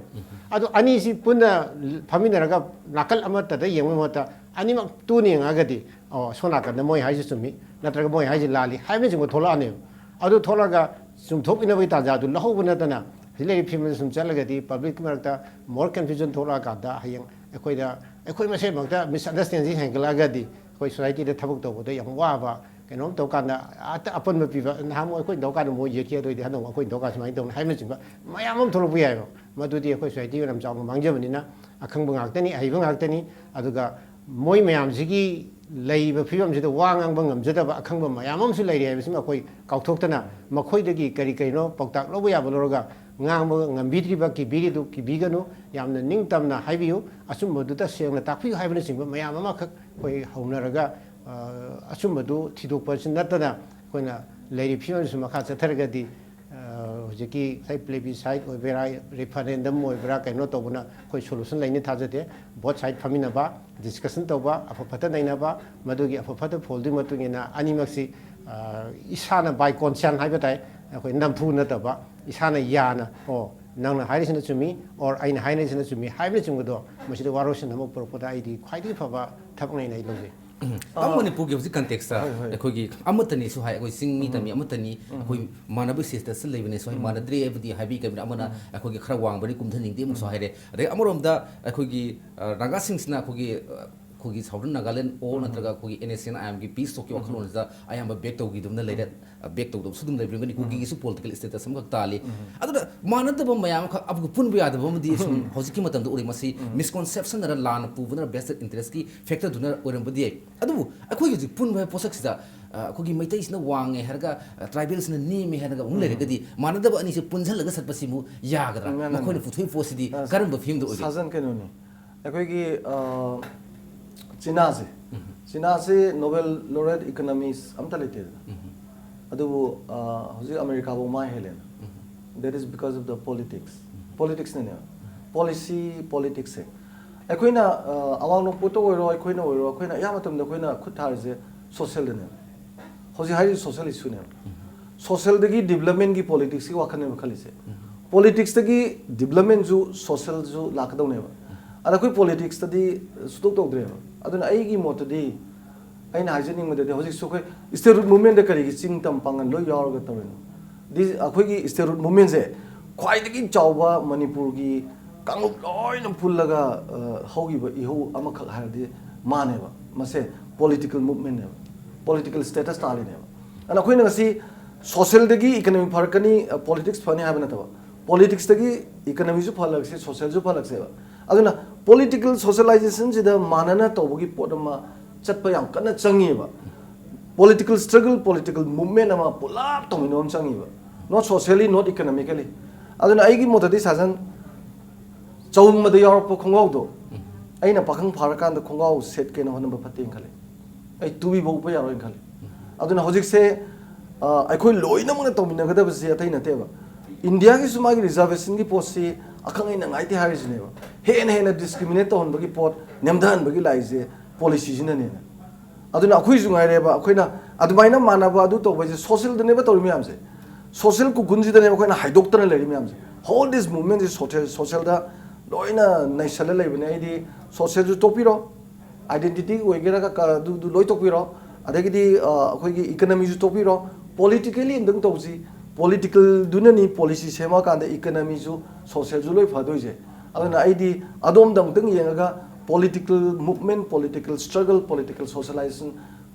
ꯑꯗꯣ ꯑꯅꯤꯁꯤ ꯄꯨꯟꯅ ꯐꯝꯃꯤꯟꯅꯔꯒ ꯅꯥꯀꯜ ꯑꯃꯠꯇꯗ ꯌꯦꯡꯕꯒꯤ ꯃꯍꯨꯠꯇ ꯑꯅꯤꯃꯛ ꯇꯨꯅ ꯌꯦꯡꯉꯒꯗꯤ, ꯑꯣ, ꯁꯣꯝ ꯅꯥꯀꯟꯗ ꯃꯣꯏ ꯍꯥꯏꯁꯤ ꯆꯨꯝꯃꯤ, ꯅꯠꯇ꯭ꯔꯒ ꯃꯣꯏ ꯍꯥꯏꯁꯤ ꯂꯥꯜꯂꯤ ꯍꯥꯏꯕꯅꯆꯤꯡꯕ ꯊꯣꯛꯂꯛꯑꯅꯦꯕ꯫ ꯑꯗꯨ ꯊꯣꯛꯂꯒ ꯆꯨꯝꯊꯣꯛꯃꯤꯟꯅꯕꯒꯤ ꯇꯥꯟꯖꯥꯗꯨ ꯂꯧꯍꯧꯕ ꯅꯠꯇꯅ, ꯍꯧꯖꯤꯛ ꯂꯩꯔꯤꯕ ꯐꯤꯕꯝꯁꯤꯗ ꯁꯨꯝ ꯆꯠꯂꯒꯗꯤ ꯄꯕ꯭ꯂꯤꯛꯀꯤ ꯃꯔꯛꯇ ꯃꯣꯔ ꯀꯟꯐ꯭ꯌꯨꯖꯟ ꯊꯣꯛꯂꯛꯑꯀꯥꯟꯗ ꯍꯌꯦꯡ ꯑꯩꯈꯣꯏꯗ, ꯑꯩꯈꯣꯏ ꯃꯁꯦꯟꯃꯛꯇ ꯃꯤꯁꯑꯟꯗꯔꯁꯇꯦꯟꯗꯤꯡ ꯍꯦꯟꯒꯠꯂꯛꯑꯒꯗꯤ ꯑꯩꯈꯣꯏ ꯁꯣꯁꯥꯏꯇꯤꯗ ꯊꯕꯛ ꯇꯧꯕꯗ ꯌꯥꯝ ꯋꯥꯕ, ꯀꯩꯅꯣꯝ ꯇꯧꯀꯥꯟꯗ ꯑꯇ-, ꯑꯄꯟꯕ ꯄꯤꯕ, ꯅꯍꯥꯟꯃꯨꯛ ꯑꯩꯈꯣꯏꯅ ꯇꯧꯀꯥꯟꯗ ꯃꯣꯏ ꯌꯦꯠꯈꯤ, ꯑꯗꯨ ꯑꯣꯏꯗꯤ ꯍꯟꯗꯛ ꯑꯩꯈꯣꯏꯅ ꯇꯧꯀꯥꯟꯗ ꯁꯨꯃꯥꯏꯅ ꯇꯧꯅꯤ ꯍꯥꯏꯕꯅꯆꯤꯡꯕ ꯃꯌꯥꯝ ꯑꯃ ꯊꯣꯛꯂꯛꯄ ꯌꯥꯏꯑꯕ꯫ ꯃꯗꯨꯗꯤ ꯑꯩꯈꯣꯏ ꯁꯣꯁꯥꯏꯇꯤ ꯑꯣꯏꯅ ꯌꯥꯝ ꯆꯥꯎꯅ ꯃꯥꯡꯖꯕꯅꯤꯅ ꯑꯈꯪꯕ ꯉꯥꯛꯇꯅꯤ, ꯑꯍꯩꯕ ꯉꯥꯛꯇꯅꯤ꯫ ꯑꯗꯨꯒ ꯃꯣꯏ ꯃꯌꯥꯝꯁꯤꯒꯤ ꯂꯩꯔꯤꯕ ꯐꯤꯕꯝꯁꯤꯗ ꯋꯥ ꯉꯥꯡꯕ ꯉꯝꯖꯗꯕ ꯑꯈꯪꯕ ꯃꯌꯥꯝ ꯑꯃꯁꯨ ꯂꯩꯔꯤ ꯍꯥꯏꯕꯁꯤꯃ ꯑꯩꯈꯣꯏ ꯀꯥꯎꯊꯣꯛꯇꯅ ꯃꯈꯣꯏꯗꯒꯤ ꯀꯔꯤ ꯀꯔꯤꯅꯣ ꯄꯥꯎꯇꯥꯛ ꯂꯧꯕ ꯌꯥꯕ ꯂꯧꯔꯒ ꯉꯥꯡꯕ ꯉꯝꯕꯤꯗ꯭ꯔꯤꯕ ꯀꯤꯕꯤꯔꯤꯗꯨ ꯀꯤꯕꯤꯒꯅꯨ, ꯌꯥꯝꯅ ꯅꯤꯡꯇꯝꯅ ꯍꯥꯏꯕꯤꯌꯨ, ꯑꯆꯨꯝꯕꯗꯨꯗ ꯁꯦꯡꯅ ꯇꯥꯛꯄꯤꯌꯨ ꯍꯥꯏꯕꯅꯆꯤꯡꯕ ꯃꯌꯥꯝ ꯑꯃꯈꯛ ꯑꯩꯈꯣꯏ ꯍꯧꯅꯔꯒ, ꯑ, ꯑꯆꯨꯝꯕꯗꯨ ꯊꯤꯗꯣꯛꯄꯁꯤ ꯅꯠꯇꯅ ꯑꯩꯈꯣꯏꯅ ꯂꯩꯔꯤꯕ ꯐꯤꯕꯝꯁꯤ ꯃꯈꯥ ꯆꯠꯊꯔꯒꯗꯤ, ꯑ, ꯍꯧꯖꯤꯛꯀꯤ ꯉꯁꯥꯏ plebiscite ꯑꯣꯏꯕꯔꯥ, referendum ꯑꯣꯏꯕ꯭ꯔꯥ, ꯀꯩꯅꯣ ꯇꯧꯕꯅ ꯑꯩꯈꯣꯏ solution ꯂꯩꯅꯤ ꯊꯥꯖꯗꯦ꯫ Both side ꯐꯝꯃꯤꯟꯅꯕ, discussion ꯇꯧꯕ, ꯑꯐ ꯐꯠꯇ ꯅꯩꯅꯕ, ꯃꯗꯨꯒꯤ ꯑꯐ ꯐꯠꯇ ꯐꯣꯜꯗꯨꯒꯤ ꯃꯇꯨꯡ ꯏꯟꯅ ꯑꯅꯤꯃꯛꯁꯤ, ꯑ, ꯏꯁꯥꯅ by conscience ꯍꯥꯏꯕ ꯇꯥꯏ, ꯑꯩꯈꯣꯏ ꯅꯝꯐꯨ ꯅꯠꯇꯕ, ꯏꯁꯥꯅ ꯌꯥꯅ, "ꯑꯣ, ꯅꯪꯅ ꯍꯥꯏꯔꯤꯁꯤꯅ ꯆꯨꯝꯃꯤ," or "ꯑꯩꯅ ꯍꯥꯏꯔꯤꯁꯤꯅ ꯆꯨꯝꯃꯤ" ꯍꯥꯏꯕꯅꯆꯤꯡꯕꯗꯣ, ꯃꯁꯤꯗ ꯋꯥꯔꯣꯏꯁꯤꯟ ꯑꯃ ꯄꯨꯔꯛꯄꯗ ꯑꯩꯗꯤ ꯈ꯭ꯋꯥꯏꯗꯒꯤ ꯐꯕ ꯊꯕꯛꯅꯦꯅ ꯑꯩ ꯂꯧꯖꯩ꯫ ꯑ, ꯃꯅꯤꯄꯨꯔꯒꯤ ꯍꯧꯖꯤꯛ context ꯇ ꯍꯣꯏ, ꯍꯣꯏ꯫ ꯑꯩꯈꯣꯏꯒꯤ ꯑꯃꯠꯇꯅꯤꯁꯨ ꯍꯥꯏ, ꯑꯩꯈꯣꯏ ꯆꯤꯡ ꯃꯤ ꯇꯝꯃꯤ ꯑꯃꯠꯇꯅꯤ, ꯑꯩꯈꯣꯏ ꯃꯥꯟꯅꯕ status ꯇ ꯂꯩꯕꯅꯦꯁꯨ ꯍꯥꯏ, ꯃꯥꯟꯅꯗ꯭ꯔꯦ ꯍꯥꯏꯕꯗꯤ ꯍꯥꯏꯕꯤ ꯀꯩꯕꯅꯤ, ꯑꯃꯅ ꯑꯩꯈꯣꯏꯒꯤ ꯈꯔ ꯋꯥꯡꯕꯅꯤ ꯀꯨꯝꯊꯅꯤꯡꯗꯦ ꯑꯃꯨꯛꯁꯨ ꯍꯥꯏꯔꯦ꯫ ꯑꯗꯩ ꯑꯃꯔꯣꯝꯗ ꯑꯩꯈꯣꯏꯒꯤ, ꯑ, ꯅꯥꯒꯥꯁꯤꯡꯁꯤꯅ ꯑꯩꯈꯣꯏꯒꯤ, ꯑ, ꯑꯩꯈꯣꯏꯒꯤ Southern Nagaland or ꯅꯠꯇ꯭ꯔꯒ ꯑꯩꯈꯣꯏꯒꯤ N S C N I M ꯒꯤ peace talk ꯀꯤ ꯋꯥꯈꯜꯂꯣꯟꯁꯤꯗ ꯑꯌꯥꯝꯕ back ꯇꯧꯈꯤꯗꯨꯅ ꯂꯩꯔꯦ, back ꯇꯧꯗꯕꯁꯨ ꯑꯗꯨꯝ ꯂꯩꯕꯤꯔꯝꯒꯅꯤ꯫ ꯀꯨꯀꯤꯒꯤꯁꯨ political status ꯑꯃꯈꯛ ꯇꯥꯜꯂꯤ꯫ ꯑꯗꯨꯅ ꯃꯥꯟꯅꯗꯕ ꯃꯌꯥꯝ ꯑꯃꯈꯛ ꯑꯄꯨꯟꯕ ꯌꯥꯗꯕ ꯑꯃꯗꯤ ꯁꯨꯝ ꯍꯧꯖꯤꯛꯀꯤ ꯃꯇꯝꯗ ꯎꯔꯤ꯫ ꯃꯁꯤ misconception ꯅꯔ ꯂꯥꯟꯅ ꯄꯨꯕꯅꯔ vested interest ꯀꯤ factor ꯗꯨꯅ ꯑꯣꯏꯔꯝꯕꯗꯤ ꯌꯥꯏ꯫ ꯑꯗꯨꯕꯨ ꯑꯩꯈꯣꯏꯒꯤ ꯍꯧꯖꯤꯛ ꯄꯨꯟꯕ ꯍꯥꯏꯕ ꯄꯣꯠꯁꯛꯁꯤꯗ, ꯑ, ꯑꯩꯈꯣꯏꯒꯤ ꯃꯩꯇꯩꯁꯤꯅ ꯋꯥꯡꯉꯦ ꯍꯥꯏꯔꯒ, ꯑ, tribal ꯁꯤꯅ ꯅꯦꯝꯃꯦ ꯍꯥꯏꯔꯒ ꯑꯃꯨꯛ ꯂꯩꯔꯒꯗꯤ ꯃꯥꯟꯅꯗꯕ ꯑꯅꯤꯁꯦ ꯄꯨꯟꯁꯤꯜꯂꯒ ꯆꯠꯄꯁꯤꯕꯨ ꯌꯥꯒꯗ꯭ꯔꯥ? ꯉ-, ꯉ-, ꯃꯈꯣꯏꯅ ꯉ-, ꯄꯨꯊꯣꯛꯏ ꯄꯣꯠꯁꯤꯗꯤ ꯑ, ꯀꯔꯝꯕ ꯐꯤꯕꯝꯗ ꯑꯣꯏꯒꯦ? ꯁꯥꯖꯟ ꯀꯩꯅꯣꯅꯤ꯫ ꯑꯩꯈꯣꯏꯒꯤ, ꯑ, ꯆꯤꯅꯥꯁꯦ, ꯆꯤꯅꯥꯁꯦ Nobel laureate economist ꯑꯝꯇ ꯂꯩꯇꯦꯗꯅ꯫ ꯑꯗꯨꯕꯨ, ꯑ, ꯍꯧꯖꯤꯛ ꯑꯃꯦꯔꯤꯀꯥꯐꯧ ꯃꯥ ꯍꯦꯜꯂꯦꯅ꯫ That is because of the politics꯫ Politics ꯅꯅꯦꯕ꯫ Policy, politics ꯁꯦ꯫ ꯑꯩꯈꯣꯏꯅ, ꯑ, ꯑꯋꯥꯡ ꯅꯣꯡꯄꯣꯛꯇ ꯑꯣꯏꯔꯣ, ꯑꯩꯈꯣꯏꯅ ꯑꯣꯏꯔꯣ, ꯑꯩꯈꯣꯏꯅ ꯑꯌꯥꯝꯕ ꯃꯇꯝꯗ ꯑꯩꯈꯣꯏꯅ ꯈꯨꯠ ꯊꯥꯔꯤꯁꯦ social ꯗꯅꯦꯕ꯫ ꯍꯧꯖꯤꯛ ꯍꯥꯏꯔꯤꯁꯦ social issue ꯅꯦꯕ꯫ Social ꯗꯒꯤ development ꯀꯤ politics ꯀꯤ ꯋꯥꯈꯜꯅꯦꯕ ꯈꯜꯂꯤꯁꯦ꯫ Politics ꯇꯒꯤ development ꯁꯨ social ꯁꯨ ꯂꯥꯛꯀꯗꯧꯅꯦꯕ꯫ ꯑꯗ ꯑꯩꯈꯣꯏ politics ꯇꯗꯤ ꯁꯨꯇꯧ ꯇꯧꯗ꯭ꯔꯦꯕ꯫ ꯑꯗꯨꯅ ꯑꯩꯒꯤ ꯃꯣꯠꯇꯗꯤ ꯑꯩꯅ ꯍꯥꯏꯖꯅꯤꯡꯕꯗꯗꯤ ꯍꯧꯖꯤꯛꯁꯨ ꯑꯩꯈꯣꯏ state root movement ꯇ ꯀꯔꯤꯒꯤ ꯆꯤꯡ ꯇꯝ ꯄꯥꯡꯒꯜ ꯂꯣꯏ ꯌꯥꯎꯔꯒ ꯇꯧꯔꯤꯅꯣ? ꯗꯤ ꯑꯩꯈꯣꯏꯒꯤ state root movement ꯁꯦ ꯈ꯭ꯋꯥꯏꯗꯒꯤ ꯆꯥꯎꯕ ꯃꯅꯤꯄꯨꯔꯒꯤ ꯀꯥꯡꯂꯨꯞ ꯂꯣꯏꯅ ꯄꯨꯜꯂꯒ, ꯑ, ꯍꯧꯈꯤꯕ ꯏꯍꯧ ꯑꯃꯈꯛ ꯍꯥꯏꯔꯗꯤ ꯃꯥꯅꯦꯕ꯫ ꯃꯁꯦ political movement ꯅꯦꯕ, political status ꯇꯥꯜꯂꯤꯅꯦꯕ꯫ ꯑꯗꯨꯅ ꯑꯩꯈꯣꯏꯅ ꯉꯁꯤ social ꯗꯒꯤ economy ꯐꯔꯛꯀꯅꯤ, ꯑ, politics ꯐꯅꯤ ꯍꯥꯏꯕ ꯅꯠꯇꯕ, politics ꯇꯒꯤ economy ꯁꯨ ꯐꯍꯜꯂꯛꯁꯦ, social ꯁꯨ ꯐꯍꯜꯂꯛꯁꯦꯕ꯫ ꯑꯗꯨꯅ political socialization ꯁꯤꯗ ꯃꯥꯟꯅꯅ ꯇꯧꯕꯒꯤ ꯄꯣꯠ ꯑꯃ ꯆꯠꯄ ꯌꯥꯝ ꯀꯟꯅ ꯆꯪꯉꯤꯕ꯫ Political struggle, political movement ꯑꯃ ꯄꯨꯂꯞ ꯇꯧꯃꯤꯟꯅꯕ ꯑꯃ ꯆꯪꯉꯤꯕ꯫ Not socially, not economically꯫ ꯑꯗꯨꯅ ꯑꯩꯒꯤ ꯃꯣꯠꯇꯗꯤ ꯁꯥꯖꯟ, ꯆꯍꯨꯝꯕꯗ ꯌꯥꯎꯔꯛꯄ ꯈꯣꯡꯒ꯭ꯔꯥꯎꯗꯣ ꯑꯩꯅ ꯄꯥꯈꯪ ꯐꯥꯔꯀꯥꯟꯗ ꯈꯣꯡꯒ꯭ꯔꯥꯎ ꯁꯦꯠꯀꯦꯅ ꯍꯣꯠꯅꯕ ꯐꯠꯇꯦꯅ ꯈꯜꯂꯤ꯫ ꯑꯩ ꯇꯨꯕꯤꯕ ꯎꯞꯄ ꯌꯥꯔꯣꯏꯅ ꯈꯜꯂꯤ꯫ ꯑꯗꯨꯅ ꯍꯧꯖꯤꯛꯁꯦ, ꯑ, ꯑꯩꯈꯣꯏ ꯂꯣꯏꯅꯃꯛꯅ ꯇꯧꯃꯤꯟꯅꯒꯗꯕꯁꯦ ꯑꯇꯩ ꯅꯠꯇꯦꯕ꯫ ꯏꯟꯗꯤꯌꯥꯒꯤꯁꯨ ꯃꯥꯒꯤ ꯔꯤꯖꯥꯔꯕꯦꯁꯟꯒꯤ ꯄꯣꯠꯁꯤ ꯑꯈꯪ ꯑꯍꯩꯅ ꯉꯥꯏꯇꯦ ꯍꯥꯏꯔꯤꯁꯤꯅꯦꯕ꯫ ꯍꯦꯟꯅ ꯍꯦꯟꯅ ꯗꯤꯁꯀ꯭ꯔꯤꯃꯤꯅꯦꯠ ꯇꯧꯍꯟꯕꯒꯤ ꯄꯣꯠ, ꯅꯦꯝꯊꯍꯟꯕꯒꯤ ꯂꯥꯛꯏꯁꯦ ꯄꯣꯂꯤꯁꯤꯁꯤꯅꯅꯦꯅ꯫ ꯑꯗꯨꯅ ꯑꯩꯈꯣꯏꯁꯨ ꯉꯥꯏꯔꯦꯕ, ꯑꯩꯈꯣꯏꯅ ꯑꯗꯨꯃꯥꯏꯅ ꯃꯥꯟꯅꯕ ꯑꯗꯨ ꯇꯧꯕ ꯍꯥꯏꯁꯦ ꯁꯣꯁꯦꯜꯗꯅꯦꯕ ꯇꯧꯔꯤ ꯃꯌꯥꯝꯁꯦ꯫ ꯁꯣꯁꯦꯜ ꯀꯨꯀꯨꯟꯁꯤꯗꯅꯦꯕ ꯑꯩꯈꯣꯏꯅ ꯍꯥꯏꯗꯣꯛꯇꯅ ꯂꯩꯔꯤ ꯃꯌꯥꯝꯁꯦ꯫ ꯍꯣꯜ ꯗꯤꯁ ꯃꯨꯚꯃꯦꯟꯁꯦ ꯁꯣꯁꯦꯜ, ꯁꯣꯁꯦꯜꯗ ꯂꯣꯏꯅ ꯅꯩꯁꯜꯂ ꯂꯩꯕꯅꯦ꯫ ꯑꯩꯗꯤ ꯁꯣꯁꯦꯜꯁꯨ ꯇꯣꯛꯄꯤꯔꯣ, ꯑꯥꯏꯗꯦꯟꯇꯤꯇꯤ ꯑꯣꯏꯒꯦꯔꯥ ꯀ-, ꯀ-, ꯑꯗꯨꯗꯨ ꯂꯣꯏ ꯇꯣꯛꯄꯤꯔꯣ, ꯑꯗꯒꯤꯗꯤ ꯑ, ꯑꯩꯈꯣꯏꯒꯤ ꯏꯀꯅꯃꯤꯁꯨ ꯇꯣꯛꯄꯤꯔꯣ, ꯄꯣꯂꯤꯇꯤꯀꯦꯜꯂꯤ ꯑꯝꯇꯪ ꯇꯧꯁꯤ꯫ ꯄꯣꯂꯤꯇꯤꯀꯦꯜꯗꯨꯅꯅꯤ ꯄꯣꯂꯤꯁꯤ ꯁꯦꯝꯃꯀꯥꯟꯗ ꯏꯀꯅꯃꯤꯁꯨ ꯁꯣꯁꯦꯜꯁꯨ ꯂꯣꯏ ꯐꯗꯣꯏꯁꯦ꯫ ꯑꯗꯨꯅ ꯑꯩꯗꯤ ꯑꯗꯣꯝꯗ ꯑꯃꯨꯛꯇꯪ ꯌꯦꯡꯉꯒ political movement, political struggle, political socialization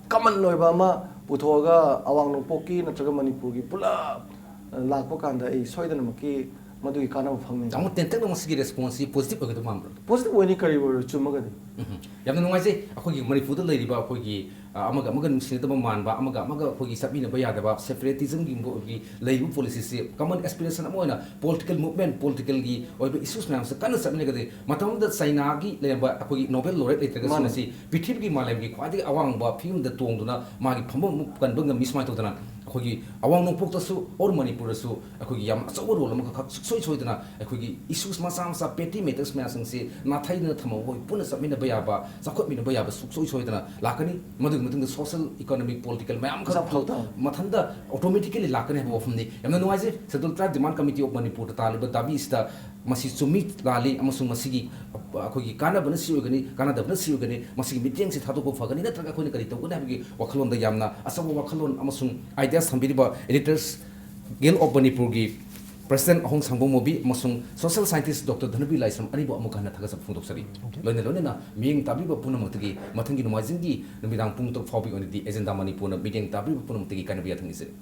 common ꯑꯣꯏꯕ ꯑꯃ ꯄꯨꯊꯣꯛꯑꯒ ꯑꯋꯥꯡ ꯅꯣꯡꯄꯣꯛꯀꯤ ꯅꯠꯇ꯭ꯔꯒ ꯃꯅꯤꯄꯨꯔꯒꯤ ꯄꯨꯂꯞ ꯂꯥꯛꯄ ꯀꯥꯟꯗ ꯑꯩ ꯁꯣꯏꯗꯅꯃꯛꯀꯤ ꯃꯗꯨꯒꯤ ꯀꯥꯟꯅꯕ ꯐꯪꯅꯤ꯫ ꯇꯥꯃꯣ, ꯇꯦꯟꯇꯛꯅ ꯃꯁꯤꯒꯤ ꯔꯦꯁꯄꯣꯟꯁꯁꯤ ꯄꯣꯖꯤꯇꯤꯚ ꯑꯣꯏꯒꯗꯕ ꯃꯥꯟꯕ꯭ꯔꯥ? ꯄꯣꯖꯤꯇꯤꯚ ꯑꯣꯏꯅꯤ, ꯀꯔꯤ ꯑꯣꯏꯔꯣ, ꯆꯨꯝꯃꯒꯗꯤ꯫ ꯎꯝ꯫ ꯌꯥꯝꯅ ꯅꯨꯡꯉꯥꯏꯖꯩ꯫ ꯑꯩꯈꯣꯏꯒꯤ ꯃꯅꯤꯄꯨꯔꯗ ꯂꯩꯔꯤꯕ ꯑꯩꯈꯣꯏꯒꯤ, ꯑ, ꯑꯃꯒ ꯑꯃꯒ ꯅꯨꯡꯁꯤꯅꯗꯕ ꯃꯥꯟꯕ, ꯑꯃꯒ ꯑꯃꯒ ꯑꯩꯈꯣꯏꯒꯤ ꯆꯠꯃꯤꯟꯅꯕ ꯌꯥꯗꯕ, ꯁꯦꯄꯔꯦꯇꯤꯖꯝꯒꯤ ꯂꯩꯔꯤꯕ ꯄꯣꯂꯤꯁꯤꯁꯤ ꯀꯃꯟ ꯑꯦꯁꯄꯤꯔꯦꯁꯟ ꯑꯃ ꯑꯣꯏꯅ ꯄꯣꯂꯤꯇꯤꯀꯦꯜ ꯃꯨꯚꯃꯦꯟ, ꯄꯣꯂꯤꯇꯤꯀꯦꯜꯒꯤ ꯑꯣꯏꯕ ꯏꯁꯨꯁ ꯃꯌꯥꯝꯁꯦ ꯀꯟꯅ ꯆꯠꯃꯤꯟꯅꯒꯗꯕꯅꯤ꯫ ꯃꯇꯝ ꯑꯃꯗ ꯆꯩꯅꯥꯒꯤ ꯂꯩꯔꯝꯕ ꯑꯩꯈꯣꯏꯒꯤ ꯅꯣꯕꯦꯜ ꯂꯣꯔꯦꯠ ꯂꯩꯇ꯭ꯔꯒꯁꯨ ꯃꯥꯅꯦ꯫ ꯉꯁꯤ ꯄ꯭ꯔꯤꯊꯤꯕꯤꯒꯤ ꯃꯥꯂꯦꯝꯒꯤ ꯈ꯭ꯋꯥꯏꯗꯒꯤ ꯑꯋꯥꯡꯕ ꯐꯤꯕꯝꯗ ꯇꯣꯡꯗꯨꯅ ꯃꯥꯒꯤ ꯐꯝꯐꯝ ꯑꯃ ꯀꯟꯕ ꯉꯝꯃꯤ꯫ ꯁꯨꯃꯥꯏꯅ ꯇꯧꯗꯅ ꯑꯩꯈꯣꯏꯒꯤ ꯑꯋꯥꯡ ꯅꯣꯡꯄꯣꯛꯇꯁꯨ ꯑꯣꯔ ꯃꯅꯤꯄꯨꯔꯗꯁꯨ ꯑꯩꯈꯣꯏꯒꯤ ꯌꯥꯝ ꯑꯆꯧꯕ ꯔꯣꯜ ꯑꯃꯈꯛ ꯁꯨꯡꯁꯣꯏ ꯁꯣꯏꯗꯅ ꯑꯩꯈꯣꯏꯒꯤ ꯏꯁꯨꯁ ꯃꯆꯥ ꯃꯆꯥ, ꯄꯦꯇꯤ ꯃꯦꯇꯔꯁ ꯃꯌꯥꯝꯁꯤꯡꯁꯤ ꯅꯥꯊꯩꯗꯅ ꯊꯝꯃꯒ ꯑꯩꯈꯣꯏ ꯄꯨꯟꯅ ꯆꯠꯃꯤꯟꯅꯕ ꯌꯥꯕ, ꯆꯥꯎꯈꯠꯃꯤꯟꯅꯕ ꯌꯥꯕ ꯁꯨꯡꯁꯣꯏ ꯁꯣꯏꯗꯅ ꯂꯥꯛꯀꯅꯤ꯫ ꯃꯗꯨꯒꯤ ꯃꯇꯨꯡꯗ ꯁꯣꯁꯦꯜ, ꯏꯀꯣꯅꯣꯃꯤꯛ, ꯄꯣꯂꯤꯇꯤꯀꯦꯜ ꯃꯌꯥꯝ ꯑꯃꯈꯛ ꯆꯥꯎꯊꯣꯛ ꯇꯥꯕꯅꯤ꯫ ꯃꯊꯟꯇ ꯑꯣꯇꯣꯃꯦꯇꯤꯀꯦꯂꯤ ꯂꯥꯛꯀꯅꯤ ꯍꯥꯏꯕ ꯋꯥꯐꯝꯅꯤ꯫ ꯌꯥꯝꯅ ꯅꯨꯡꯉꯥꯏꯖꯩ꯫ Schedule tribe demand committee of ꯃꯅꯤꯄꯨꯔꯗ ꯇꯥꯜꯂꯤꯕ ꯗꯥꯕꯤꯁꯤꯗ ꯃꯁꯤ ꯆꯨꯝꯃꯤ ꯂꯥꯜꯂꯤ ꯑꯃꯁꯨꯡ ꯃꯁꯤꯒꯤ, ꯑ, ꯑꯩꯈꯣꯏꯒꯤ ꯀꯥꯟꯅꯕꯅ ꯁꯤ ꯑꯣꯏꯒꯅꯤ, ꯀꯥꯟꯅꯗꯕꯅ ꯁꯤ ꯑꯣꯏꯒꯅꯤ, ꯃꯁꯤꯒꯤ ꯃꯤꯠꯌꯦꯡꯁꯤ ꯊꯥꯗꯣꯛꯄ ꯐꯒꯅꯤ ꯅꯠꯇ꯭ꯔꯒ ꯑꯩꯈꯣꯏꯅ ꯀꯔꯤ ꯇꯧꯒꯅꯤ ꯍꯥꯏꯕꯒꯤ ꯋꯥꯈꯜꯂꯣꯟꯗ ꯌꯥꯝꯅ ꯑꯆꯧꯕ ꯋꯥꯈꯜꯂꯣꯟ ꯑꯃꯁꯨꯡ ꯑꯥꯏꯗꯤꯌꯥꯁ ꯊꯝꯕꯤꯔꯤꯕ Editors Guild of ꯃꯅꯤꯄꯨꯔꯒꯤ ꯄ꯭ꯔꯦꯁꯤꯗꯦꯟꯠ ꯑꯍꯣꯡ ꯁꯪꯕꯝ ꯃꯣꯕꯤ ꯑꯃꯁꯨꯡ ꯁꯣꯁꯤꯌꯦꯜ ꯁꯥꯏꯟꯇꯤꯁ꯭ꯠ ꯗꯣꯛꯇꯔ ꯙꯅꯕꯤꯔ ꯂꯥꯏꯁ꯭ꯔꯝ ꯑꯅꯤꯕꯨ ꯑꯃꯨꯛ ꯍꯟꯅ ꯊꯥꯒꯠꯆꯕ ꯐꯣꯡꯗꯣꯛꯆꯔꯤ꯫ ꯂꯣꯏꯅ ꯂꯣꯏꯅꯅ ꯃꯤꯠꯌꯦꯡ ꯇꯥꯕꯤꯕ ꯄꯨꯝꯅꯃꯛꯇꯒꯤ ꯃꯊꯪꯒꯤ ꯅꯣꯡꯃꯥꯏꯖꯤꯡꯒꯤ ꯅꯨꯃꯤꯗꯥꯡ ꯄꯨꯡ ꯇꯔꯨꯛ ꯐꯥꯎꯕꯒꯤ ꯑꯣꯏꯅꯗꯤ ꯑꯦꯖꯦꯟꯗꯥ ꯃꯅꯤꯄꯨꯔꯅ ꯃꯤꯠꯌꯦꯡ ꯇꯥꯕꯤꯕ ꯄꯨꯝꯅꯃꯛꯇꯒꯤ ꯀꯥꯏꯅꯕ ꯌꯥꯊꯪ ꯅꯤꯖꯔꯤ꯫